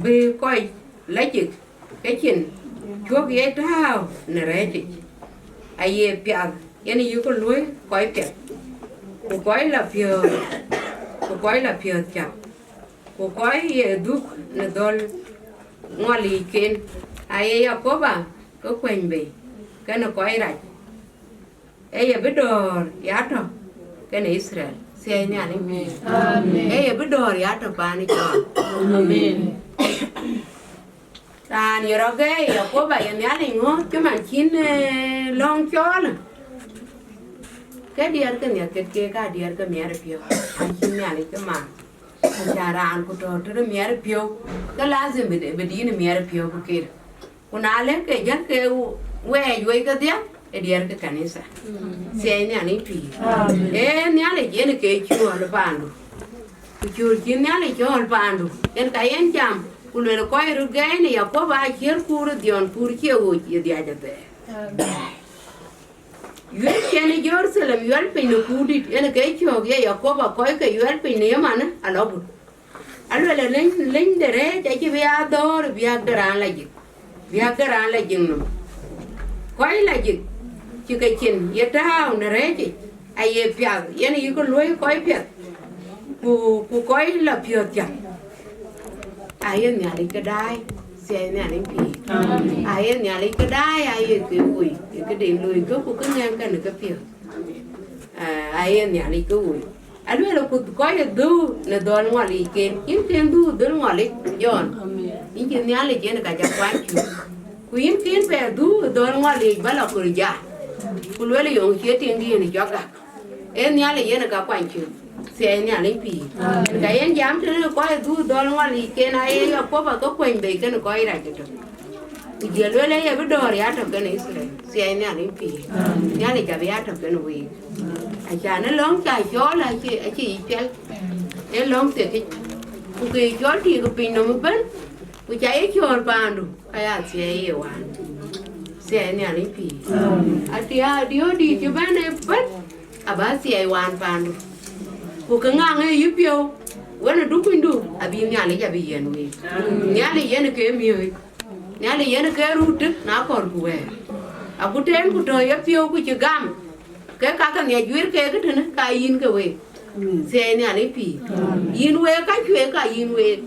bï kɔc la jik ke cin cuɔ̈k ye tääu në rɛ̈ɛ̈cic. Aye piath yen yïk luöi kɔc piɛth, ku kɔc la piɔ̈ɔ̈th, ku kɔc la piɔ̈ɔ̈th cäk, ku kɔc ye dhuk në dhɔ̈l ŋuɔliicken. Aye Yakoba ke kuëny bei kenë kɔc rac, ee ye bï dɔ̈ɔ̈r ya tɔ̈ kenë Yithriɛl. Thiɛɛi Nhialic pïïr. Ee ye bï dɔ̈ɔ̈r ya tɔ̈ paan ë cɔɔl. Raan ye rɔt gɛɛi Yakoba ye Nhialic ŋö cï man cïn, eh, lɔ̈ŋ cɔɔl? Ke diɛɛr ke nhiäk ket keek aa diɛɛr ke miɛt ë piɔ̈u, an cïn Nhialic ke man. Acan raan ku tɔ̈ tëde miɛt ë piɔ̈u, ke lazim bï, bï din ë miɛt ë piɔ̈u bï ket. Ku na lëk ke jäl ke wɛɛc wei kedhie, ë diɛɛr ke kanitha. Thiɛɛi Nhialic pïïr. Ee Nhialic yen ke cɔɔl paandu. Ku cɔɔl cï Nhialic cɔɔl paandu, yen ka yen jam, ku luel kɔc röt gɛɛi në Yakoba aa ciët kuur ë dhiɔn, kuur cie wuc ye dhiac athɛɛr. Wïl cïn ë Jeruthalem yuɛl piny në kuurdït, yen ke cök ye Yakoba kɔc ke yuɛl piny në ye manë alɔ gut. Aluel ë lëny, lëny de rɛ̈ɛ̈c acïï bï ya dhöör ë biäk de raan la jik, biäk de raan la jik nɔm. Kɔc la jik cï ke cin ye tääu në rɛ̈ɛ̈cic, aye piath yen yïk luöi kɔc piɛth, ku, ku kɔc la piɔ̈ɔ̈th cäk. Aye Nhialic ke daai, thiɛɛi Nhialic pïïr. Aye Nhialic ke daai, aye ke woi, ye këden looi ke ku ke ŋɛŋ kenë ke piɔ̈ɔ̈th. Ah, aye Nhialic ke woi. Aluel akuth kɔc ë dhuk në dhɔ̈l ŋuɔliicken, yïn kën dhuk dhɔ̈l ŋuɔlic, Jɔn. Yïn cï Nhialic yen ka ca kuany cök. Ku yïn kën bɛ dhuk ë dhɔ̈l ŋuɔlic ba la kɔɔr ja. Ku luel yöŋ cie tiŋdiɛ̈n ë cɔk gak. Ee Nhialic yen ka kuany cök, thiɛɛi Nhialic pïïr. Ka yen jam tënë kɔc ë dhuk dhɔ̈l ŋuɔliicken, aye Yakoba ke kuëny bei kenë kɔc rac ëtök. Ku jël lueel ë ye bï dɔ̈ɔ̈r ya tɔ̈ kenë Yithriɛl, thiɛɛi Nhialic pïïr. Nhialic abï ya tɔ̈ kenë week. Acan ë lɔ̈ŋ ca cɔɔl acï, acï yic piɛl. Ee lɔ̈ŋ thiekic. Ku ke cɔl tik piny nɔm ëbɛ̈n, ku ca ye cɔɔl paandu, ka ya thiɛɛi ye wään. Thiɛɛi Nhialic pïïr. Atiɛɛdiö dït cï bɛ̈n ëbɛ̈n, aba thiɛɛi wään paandu. Ku ke ŋaŋ ë yï piɔ̈u, wën ë dukunydu, abï Nhialic abï yiɛ̈n week. Nhialic yen ke miööc. Nhialic yen ke rut tëk na kɔɔr ku wɛɛr. Aku tëën ku tɔ̈ ye piɔ̈u ku cï gam, ke ka ke ŋiɛc juëër keek tënë, ka yïn ke week. Thiɛɛi Nhialic pïïr. Yïn week ka cuëëk ka yïn week.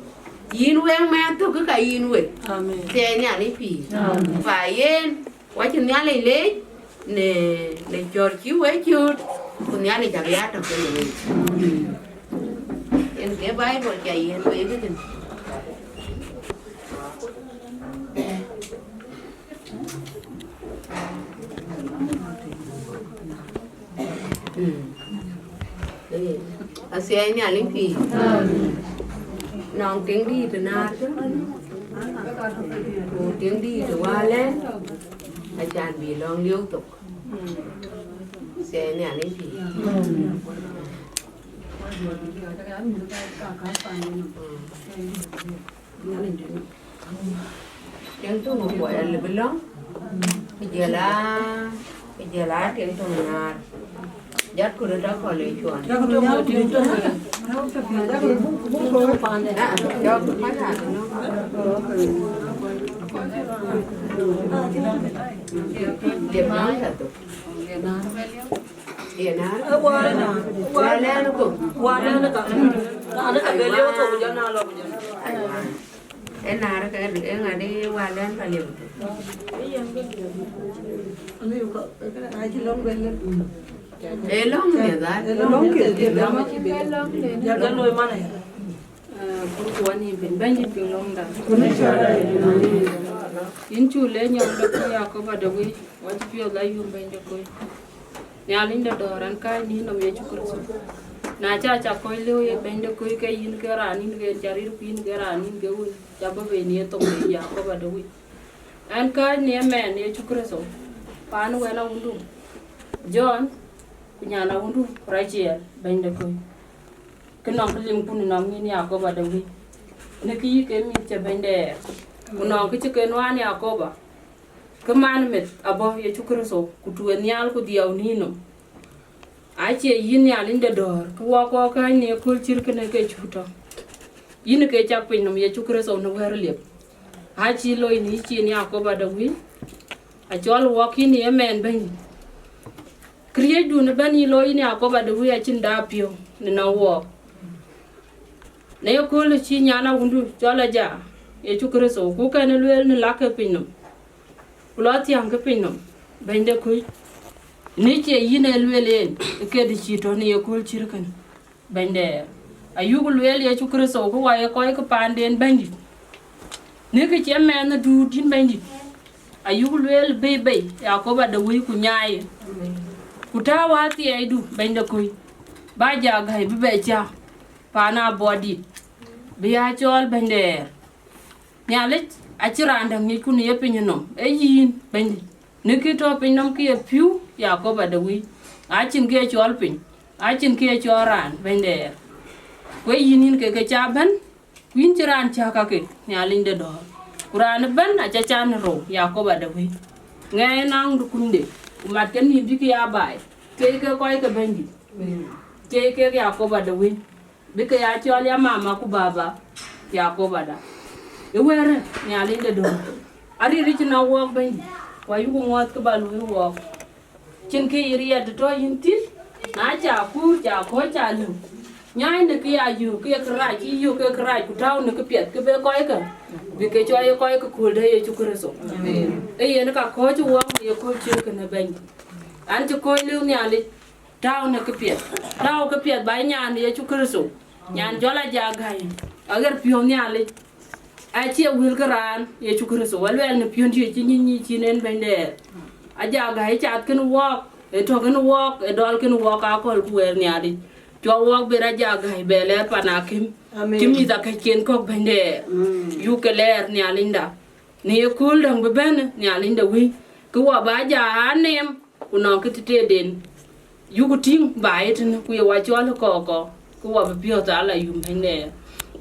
Yïn week mɛɛn thök ka yïn week. Thiɛɛi Nhialic pïïr. Pa yen, wa cï Nhialic leec në, në cɔ̈ɔ̈r cï wek cööt, ku Nhialic abï ya tɔ̈ kenë week. Yen ke Baibol ca yiɛ̈n week kënë. Mm. Eh, athiɛɛi Nhialic pïïr. Nɔŋ tiŋ dïït ë naar, ku tiŋ dïït ë wälɛn, acan bï lɔ̈ŋ lieu thok. Athiɛɛi Nhialic pïïr. Mm. Tiŋ töŋ ë kuɔɔc alëu bï lɔ̈ŋ, ku jël aa, ku jël aa tiŋ töŋ ë naar. Jat ku röt akɔ̈l ë cuɔn. Ah, jɔk ku panda nɔ̈k. Liep nɔ̈k ka thok. Ye naar. Wälɛn ku. Wälɛn ka. Raan ka bɛ lieu thok ku jɔ na lɔ ku jɔ. Aiwa. Ë naar ke, ë ŋa dï wälɛn ka liep? Ë lɔ̈ŋ meth, aa? Ë lɔ̈ŋ meth, aa? Ë lɔ̈ŋ meth. Ah, Kur ku wani piny, Bɛ̈nydït piny lɔ̈ŋda. Yïn cu le nyɔm de kuc Yakoba de wei, wa cï piɔ̈ɔ̈th la yum Bɛ̈ny de kuc. Nhialic de dɔ̈ɔ̈r, an kääc nïn nɔm Yecu Kërtho. Na ca ca kɔc lëu ye Bɛ̈ny de kɔc, ke yïn ke raan nïn, ke ca ril ku yïn ke raan nïn ke wël, ca bɔ̈ bei në ye thoŋ de Yakoba de wïc. An kääc në ëmɛn Yecu Kërtho, paan wën awundu Jɔn, ku nyan awundu Raciɛl, Bɛ̈ny de kɔc. Kë nɔŋ kë limku nɔm yïn Yakoba de wïc, në kë yï ke mïth cï Bɛ̈ny de ɣɛɛr, ku nɔŋ kë cï ke nuaan Yakoba, kë man meth abɔ̈ Yecu Kërtho, ku tueŋ nhial ku dhiau nïn nɔm. Acie yïn Nhialic de dɔ̈ɔ̈r, kë wɔ kɔɔr kääc në ëkööl cït kënë ke cuk tɔ̈. Yïn ke cak piny nɔm Yecu Kërtho në wɛ̈ɛ̈r liep. Acï loi në yï cin Yakoba de wïc, acɔl wɔk yïn ëmɛn Bɛ̈ny. Këriëëcdun ëbɛ̈n yï looi yïn Yakoba de wïc acïn dap piɔ̈u në nɔm wɔɔk. Në ëkööl cï nyan awundu cɔl aja Yecu Kërtho, ku kën lueel në lak ke piny nɔm, ku lɔ thiäŋ ke piny nɔm, Bɛ̈ny de kɔc, në cie yïn ë lueel en, ë këdï cï tɔ̈ në ëkööl cït kënë, Bɛ̈ny de ɣɛɛr. Ayuk lueel Yecu Kërtho, ku wɔ ye kɔc ke paanden Bɛ̈nydït, në kë cie mɛnh duut yïn Bɛ̈nydït. Ayuk lueel bei bei Yakoba de wïc ku nyaai, ku tääu athiɛɛidu Bɛ̈ny de kɔc, ba ja gäi bï bɛ cä paan abɔ̈ dït, bï ya cɔɔl Bɛ̈ny de ɣɛɛr. Nhialic acï raan däŋ ŋic ku në ye piny nɔm, ee yïn Bɛ̈nydït. Në kë tɔ̈ piny nɔm kë ye piɔ̈u Yakoba de wïc, acïn kë ye cɔɔl piny, acïn kë ye cɔɔl raan Bɛ̈ny de ɣɛɛr. Ku ee yïn yïn ke ke ca bɛ̈n, ku yïn cï raan cä kakë Nhialic de dɔ̈ɔ̈r. Ku raan ëbɛ̈n aca can rou Yakoba de wïc. Ŋɛɛi naŋ de kunyde, ku mat ke nïïm bï ke ya baai, thiëi ke kɔc ke Bɛ̈nydït, thiëi kek Yakoba de wïc, bï ke ya cɔl ya mama ku baba Yakoba da. Ë wɛ̈ɛ̈rë Nhialic de dɔ̈ɔ̈r, aril cïn a wɔɔk Bɛ̈nydït, ku ayuk ŋɔ̈ɔ̈th kë ba luui wɔɔk. Cïn kë yï riɛt tɔ̈ yïn thïn, na ca kuur ca kɔ̈ɔ̈c ca lëu. Nyaai në kë ya yök, kë ye kërac, cï yök ke kërac, ku tääu në këpiɛth, kë be kɔckë, bï ke cɔɔl ye kɔc ke kööl de Yecu Kërtho. Amen. Ee yen ka kɔ̈ɔ̈c wɔɔk në ye kööl cït kënë Bɛ̈ny. An cï kɔ̈ɔ̈c lëu Nhialic, tääu në këpiɛth, tääu këpiɛth ba nyan Yecu Kërtho, nyan jɔl aja gäi, aɣer piɔ̈u Nhialic. Acie wël ke raan Yecu Kërtho, aluɛɛl në piɔ̈ndiɛ̈ cï nyic nyic cïn en Bɛ̈ny de ɣɛɛr. Aja gäi cath kën wɔɔk, ë tɔ̈ kën wɔɔk, ë dɔl kën wɔɔk akɔ̈l ku wɛ̈ɛ̈r Nhialic. Cua wɔɔk ber aja gäi bɛ lɛɛr pan akïm, amen, cï mïth akëcken kɔ̈k Bɛ̈ny de ɣɛɛr. Mm. Yuk ke lɛɛr Nhialicda. Në ye kööl däŋ bï bɛ̈n Nhialic de wïc, kë wɔ ba ja aa neem, ku nɔŋ kë tëtëëden. Yuku tïŋ ba ye tënë, ku ye wa cɔl ë kɔɔr kɔɔr, ku wa bï piɔ̈ɔ̈th ala yum Bɛ̈ny de ɣɛɛr.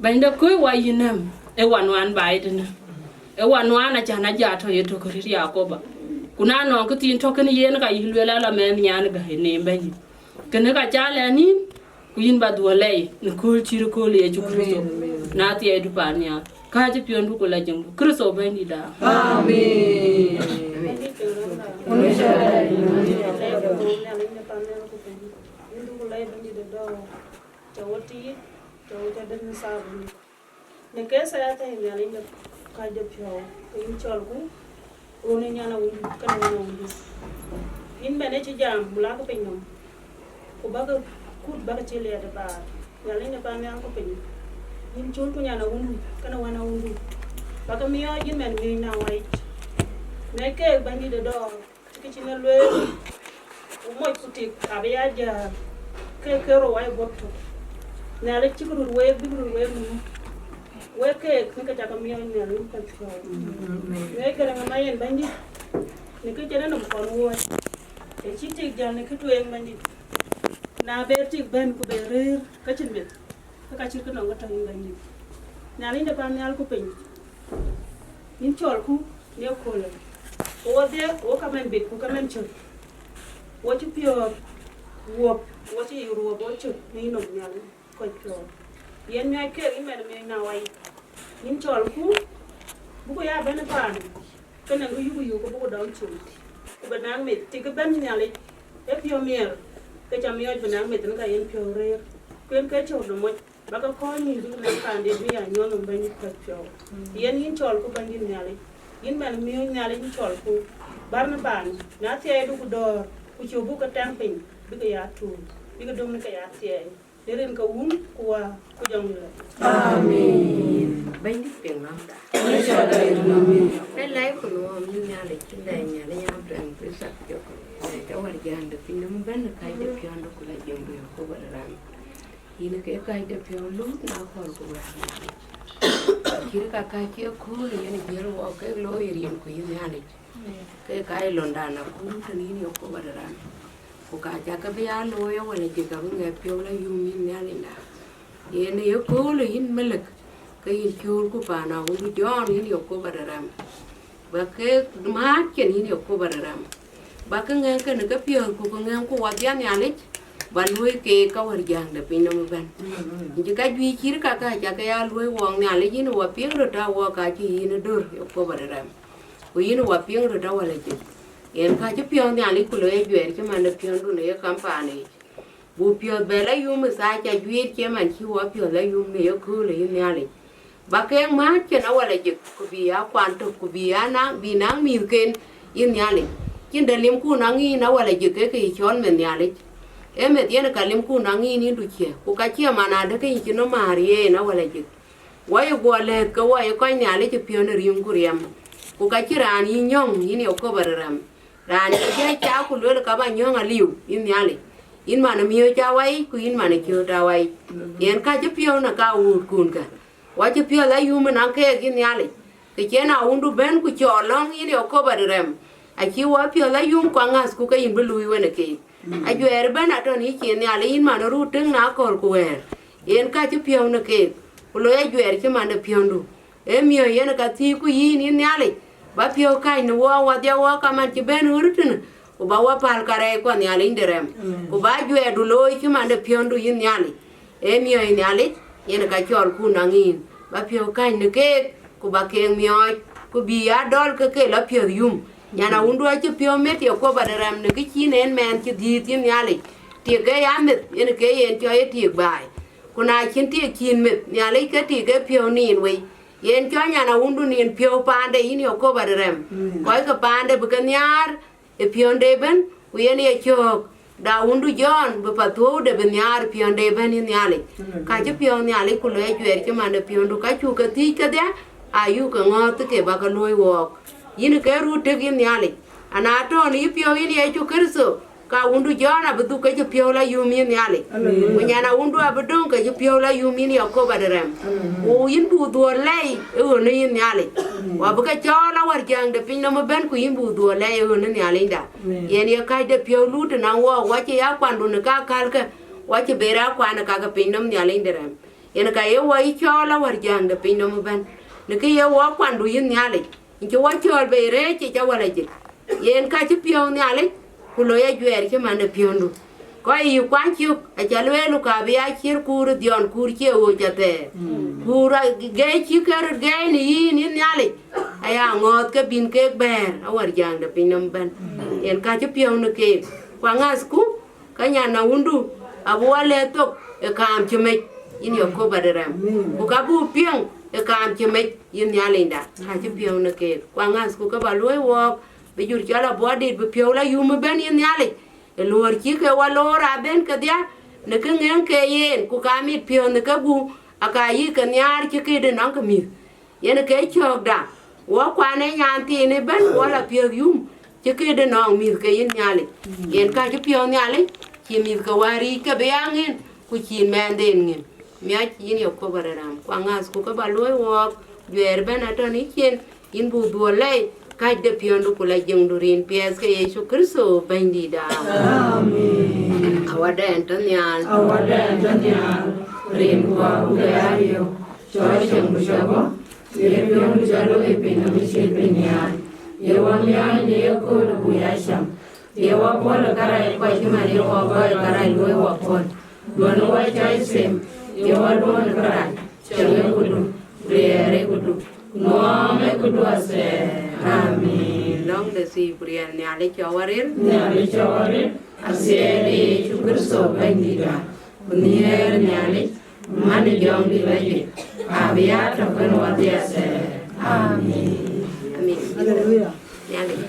Bɛ̈ny de kɔc wa yï nɛ̈m, ë wa nuan ba ye tënë. Ë wa nuan acan aja tɔ̈ ye tök rït Yakoba. Ku na nɔŋ kë thiin tɔ̈ kënë yen ka yï lueel ala mɛnh nyan gäi neem Bɛ̈ny. Kënë ka ca lɛ̈k nïn, ku yïn ba dhuɔ̈l lɛi në kööl cït kööl Yecu Kërtho. Amen, amen. Na thiɛɛidu pan nhial, kääc piɔ̈ndu ku la jiŋdu. Kërtho Bɛ̈nydïtda. Amen. Amen. Yïn du ku lɛc Bɛ̈nydït ë dɔ̈ɔ̈r, cä wo tiit, cä wo cä dënë thaar Bɛ̈nydït. Në ke thaar athɛɛi Nhialic de kääc de piɔ̈u, ke yïn cɔlku, run ë nyan awundu, kënë wën awundu. Yïn bɛ̈n ë cï jam, ku lakë piny nɔm, ku bakë kut bakë cï liɛɛt ë baar. Nhialic de pan nhial ku piny, yïn cɔlku nyan awundu, kënë wën awundu. Bakë miɔɔc yïn bɛ̈n miɔɔc na waic. Miɔɔc keek Bɛ̈nydït ë dɔ̈ɔ̈r. Cï kë cïn e lueel, ku moc ku tik abï ya jäl, ke ke rou wai guɔ̈p tök. Nhialic cïk röt week, bïk röt week nu. Wek keek, në ke cak miɔɔc Nhialic wun kɔc piɔ̈ɔ̈th. Amen. Miɔɔc Garaŋ ë Mayen Bɛ̈nydït, në kë cïn enɔm kɔn wuɔ̈c. Ë cï tik jäl në kë tueŋ Bɛ̈nydït. Na ber tik bɛ̈n ku ber rëër, ke cïn meth. Ke ka cït kë nɔŋ ke tɔ̈ yïn Bɛ̈nydït. Nhialic de pan nhial ku piny, yïn cɔlku në ëköölë. Ku wo dhiëëth, wo ka mɛn bit, ku ka mɛn cöt. Wo cï piɔ̈ɔ̈th wuɔp, wo cï yï ruɔp, wo cöt në yï nɔm Nhialic kɔc piɔ̈ɔ̈th. Yen miɔɔc keek yïn mɛn miɔɔc na wai. Yïn cɔlku, buku ya bɛ̈n ë paan. Kënë kë yuku yuk, ku buku dɔm cum. Ku bï naŋ meth, tik ëbɛ̈n Nhialic, ë piɔ̈u miɛr, ke ca miɔɔc bï naŋ meth në ka yen piɔ̈u rëër. Ku yen ke cök de moc, ba ke kɔ̈ɔ̈c nyïïn bïk naŋ paanden bï ya nyuɔ̈th nɔm Bɛ̈nydït kɔc piɔ̈u. Yen yïn cɔlku Bɛ̈nydït Nhialic, yïn mɛn miɔɔc Nhialic yïn cɔlku, bär në paan, na thiɛɛidu ku dɔ̈ɔ̈r, ku cök buk ke tɛ̈ŋ piny, bïk ya tuur, bïk döŋ në ke ya thiɛɛi. Rin ke Wun ku Wä ku Jɔŋdït Lɔ̈ɔ̈r. Amin. Bɛ̈nydït piŋ nɔmda. Ëcɔɔda yïn nɔm yïn. Ë lɛc ku nuɔɔm yïn Nhialic, cïn dɛ Nhialic yam tuɛŋ Krïtho jɔk. Lɛc awär jäŋ de piny nɔm ëbɛ̈n, kääc de piɔ̈ndu ku la jiëŋdu Yekoba de ram. Yïn ke kääc de piɔ̈u luth na kɔɔr ku wɛ̈ɛ̈r Nhialic. Cït ka kääc cï ëkööl yen jiël wɔ kek looi ë rin ku yïn Nhialic. Ke ka ye londan akur tën yïn Yekoba de ram. Ku ka cä ke bï aa looi awala jik abï ŋɛk piɔ̈u la yum yïn Nhialicda. Yen ë ye köölë yïn Melik, ke yïn cööl ku paan awundu Jɔn yïn Yekoba de ram. Ba ke määt cin yïn Yekoba de ram. Ba ke ŋɛk kënë ke piɔ̈ɔ̈th ku ke ŋɛk ku wadhia Nhialic, ba luöi keek ka wär jäŋ de piny nɔm ëbɛ̈n. Yïn cï ka juëc cït ka ka cä ke ya luöi wɔɔk Nhialic yïn wa piŋ röt ta wɔɔk ka cï yïn ë dör Yekoba de ram. Ku yïn wa piŋ röt awala jik. Yen ka cï piɔ̈ɔ̈th Nhialic ku looi ajuɛɛr cï man de piɔ̈ndu në ye kam paan yic. Buk piɔ̈ɔ̈th bɛ la yum ë thaa ca juëët cï man cï wɔ piɔ̈ɔ̈th la yum në ye köölë yïn Nhialic. Ba keek määt cin awala jik ku bï aa kuan tök ku bï aa naŋ, bï naŋ mïthken yïn Nhialic. Cïn dɛ limkun aŋiin awala jik ke kë yï cɔl meth Nhialic. Ee meth yen ka limkun aŋiin yïndu cië, ku ka cië man adë ke yïn cï nɔm määr yen awala jik. Wɔ ye guɔ lɛ̈ɛ̈th ke wɔ ye kɔc Nhialic ë piɔ̈n ë riŋ ku riɛm. Ku ka cï raan yï nyɔ̈ŋ yïn Yekoba de ram. Raan cï jai ca ku lueel ka ba nyɔ̈ŋ aliu yïn Nhialic. Yïn man ë miööc ca waic ku yïn man ë ciööt ca waic. Yen ka cï piɔ̈u në ka wuutkun kë. Wa cï piɔ̈ɔ̈th la yum ënɔŋ keek yïn Nhialic. Kë cïn awundu bɛ̈n ku cɔɔl lɔ̈ŋ yïn Yekoba de ram. Acï wa piɔ̈ɔ̈th la yum ku aŋäthku ke yïn bï luui wenë keek. Ajuɛɛr ëbɛ̈n atɔ̈ në yï cin Nhialic, yïn man ë ruu tëŋ në akɔ̈l ku wɛ̈ɛ̈r. Yen ka cï piɔ̈u në keek, ku loi ajuɛɛr cï man de piɔ̈ndu. Ee miɔ̈c yen ka thiëëcku yïn, yïn Nhialic, ba piɔ̈u kääc në wɔ wadhia wɔ ka man cï bɛ̈n ɣöt tënë, ku ba wa päl karɛɛc kuɔ Nhialic de rɛm. Ku ba ajuɛɛrdu looi cï man de piɔ̈ndu yïn Nhialic. Ee miɔ̈c Nhialic yen ka cɔɔlku naŋ yïn, ba piɔ̈u kääc në keek, ku ba keek miɔɔc, ku bï aa dɔl ke ke la piɔ̈ɔ̈th yum. Nyan awundu acï piɔ̈u meth Yekoba de rɛm në kë cïn en mɛɛn cï dhiëëth yïn Nhialic. Tiek ke ya meth yen ke yen cɔl ye tiek baai. Ku na cïn tiek cïn meth Nhialic ke tiek ke piɔ̈u niin wei. Yen cɔl nyan awundu niin piɔ̈u paande yïn Yekoba de rɛm. Kɔc ke paande bï ke nhiaar ë piɔ̈nde ëbɛ̈n, ku yen ye cöök da wundu Jɔn bï pathuɔ̈ude bï nhiaar ë piɔ̈nde ëbɛ̈n yïn Nhialic. Ka cï piɔ̈u Nhialic ku loi ajuɛɛr cï man de piɔ̈ndu, ka cuk ke thiëc kedhie, ayuk ke ŋɔ̈ɔ̈th ke ba ke luöi wɔɔk. Yïn ke ruu tëk yïn Nhialic, ana tɔ̈ në yï piɔ̈u yïn Yecu Kërtho, ka wundu Jɔn abï dhuk ke cï piɔ̈u la yum yïn Nhialic. Ku nyan awundu abï döŋ ke cï piɔ̈u la yum yïn Yekoba de rɛm. Ku yïn buk dhuɔ̈ɔ̈r lɛi ë ɣön ë yïn Nhialic. Ku abï ke cɔɔl awär jäŋ de piny nɔm ëbɛ̈n ku yïn buk dhuɔ̈ɔ̈r lɛi ë ɣön ë Nhialicda. Yen ye kääc de piɔ̈u luut ënɔŋ wɔɔk, wa cï ya kuandu në ka kälkë, wa cï ber aa kuan ë ka ke piny nɔm Nhialic de rɛm. Yen ka ye wɔ yï cɔɔl awär jäŋ de piny nɔm ëbɛ̈n. Në kë ye wɔ kuandu yïn Nhialic, yïn cï wɔ cɔɔl bei rëëc yic awala jik. Yen ka cï piɔ̈u Nhialic, ku loi ajuɛɛr cï man de piɔ̈ndu. Kɔc yï kuany cök, aca lueel, ku ka bï aa ciër kuur ë dhiɔn, kuur cie ɣööc athɛɛr. Kuur a- gɛɛc cï ke röt gɛɛc në yïn, yïn Nhialic, aya ŋɔ̈ɔ̈th ke bïn keek bɛ̈ɛ̈r awär jäŋ de piny nɔm ëbɛ̈n. Yen ka cï piɔ̈u në keek, ku aŋäthku, ka nyan awundu abï wa lɛ̈ɛ̈th thok ë kaam cï mec, yïn Yekoba de rɛm. Ku ka buk piŋ ë kaam cï mec, yïn Nhialicda, ka cï piɔ̈u në keek. Ku aŋäthku ke ba luöi wɔɔk, bï jur cɔl abuɔdït bï piɔ̈u la yum ëbɛ̈n, yïn Nhialic, ë luɔ̈ɔ̈r cï ke wa loor abɛ̈n kedhie, në kë ŋeŋ ke yen, ku ka mit piɔ̈ɔ̈th në kegup, aka yïk ke nhiaar cï këde nɔŋ ke mïth. Yen ke cöökda, wɔ kuan ë nyan thiin ëbɛ̈n, wɔ la piɔ̈ɔ̈th yum, cï këde nɔŋ mïth ke yïn Nhialic. Yen ka cï piɔ̈u Nhialic, cï mïth ke wäär yiic ke bï aa ŋën, ku cïn mɛɛnden ŋën. Miɔc yïn Yekoba de rɛm, ku aŋäthku ke ba luöi wɔɔk, juɛɛr ëbɛ̈n atɔ̈ në yï cin, yïn buk dhuɔ̈ɔ̈r lɛi, kääc de piɔ̈ndu ku la jiëŋdu rin piɛth ke Yecu Kërtho Bɛ̈nydïïtda. Amin. Awadɛn tɔ̈ nhial. Awadɛn tɔ̈ nhial, rin ku abuk ke ya riëëu, cɔl cieŋdu cɔk bɔ̈, ye piɔ̈ndu cɔl looi piny nɔm ë cït piny nhial, ye wɔ miɔɔc në ye kööl buk ya cam, ye wɔ puɔ̈l ë kärac kɔc cï man ye wɔ gɔɔc ë kärac luöi wɔ puɔ̈l, duɔ̈në wɔ cɔc them, ye wɔ duɔ̈n ë kärac, cieŋ ë këdu, riɛɛr ë këdu, nuɔɔm ë këdu athɛɛr. Amin. Lɔ̈ŋ de thii ku riɛl Nhialic cɔk warir. Nhialic cɔk warir, athɛɛr ë Yecu Kërtho Bɛ̈nydïïtda, ku nhiëër Nhialic, man ë Jɔŋdït lɔ juëc, abï ya tɔ̈ kën wɔ dhia athɛɛr. Amin. Amin. Aleluya. Nhialic.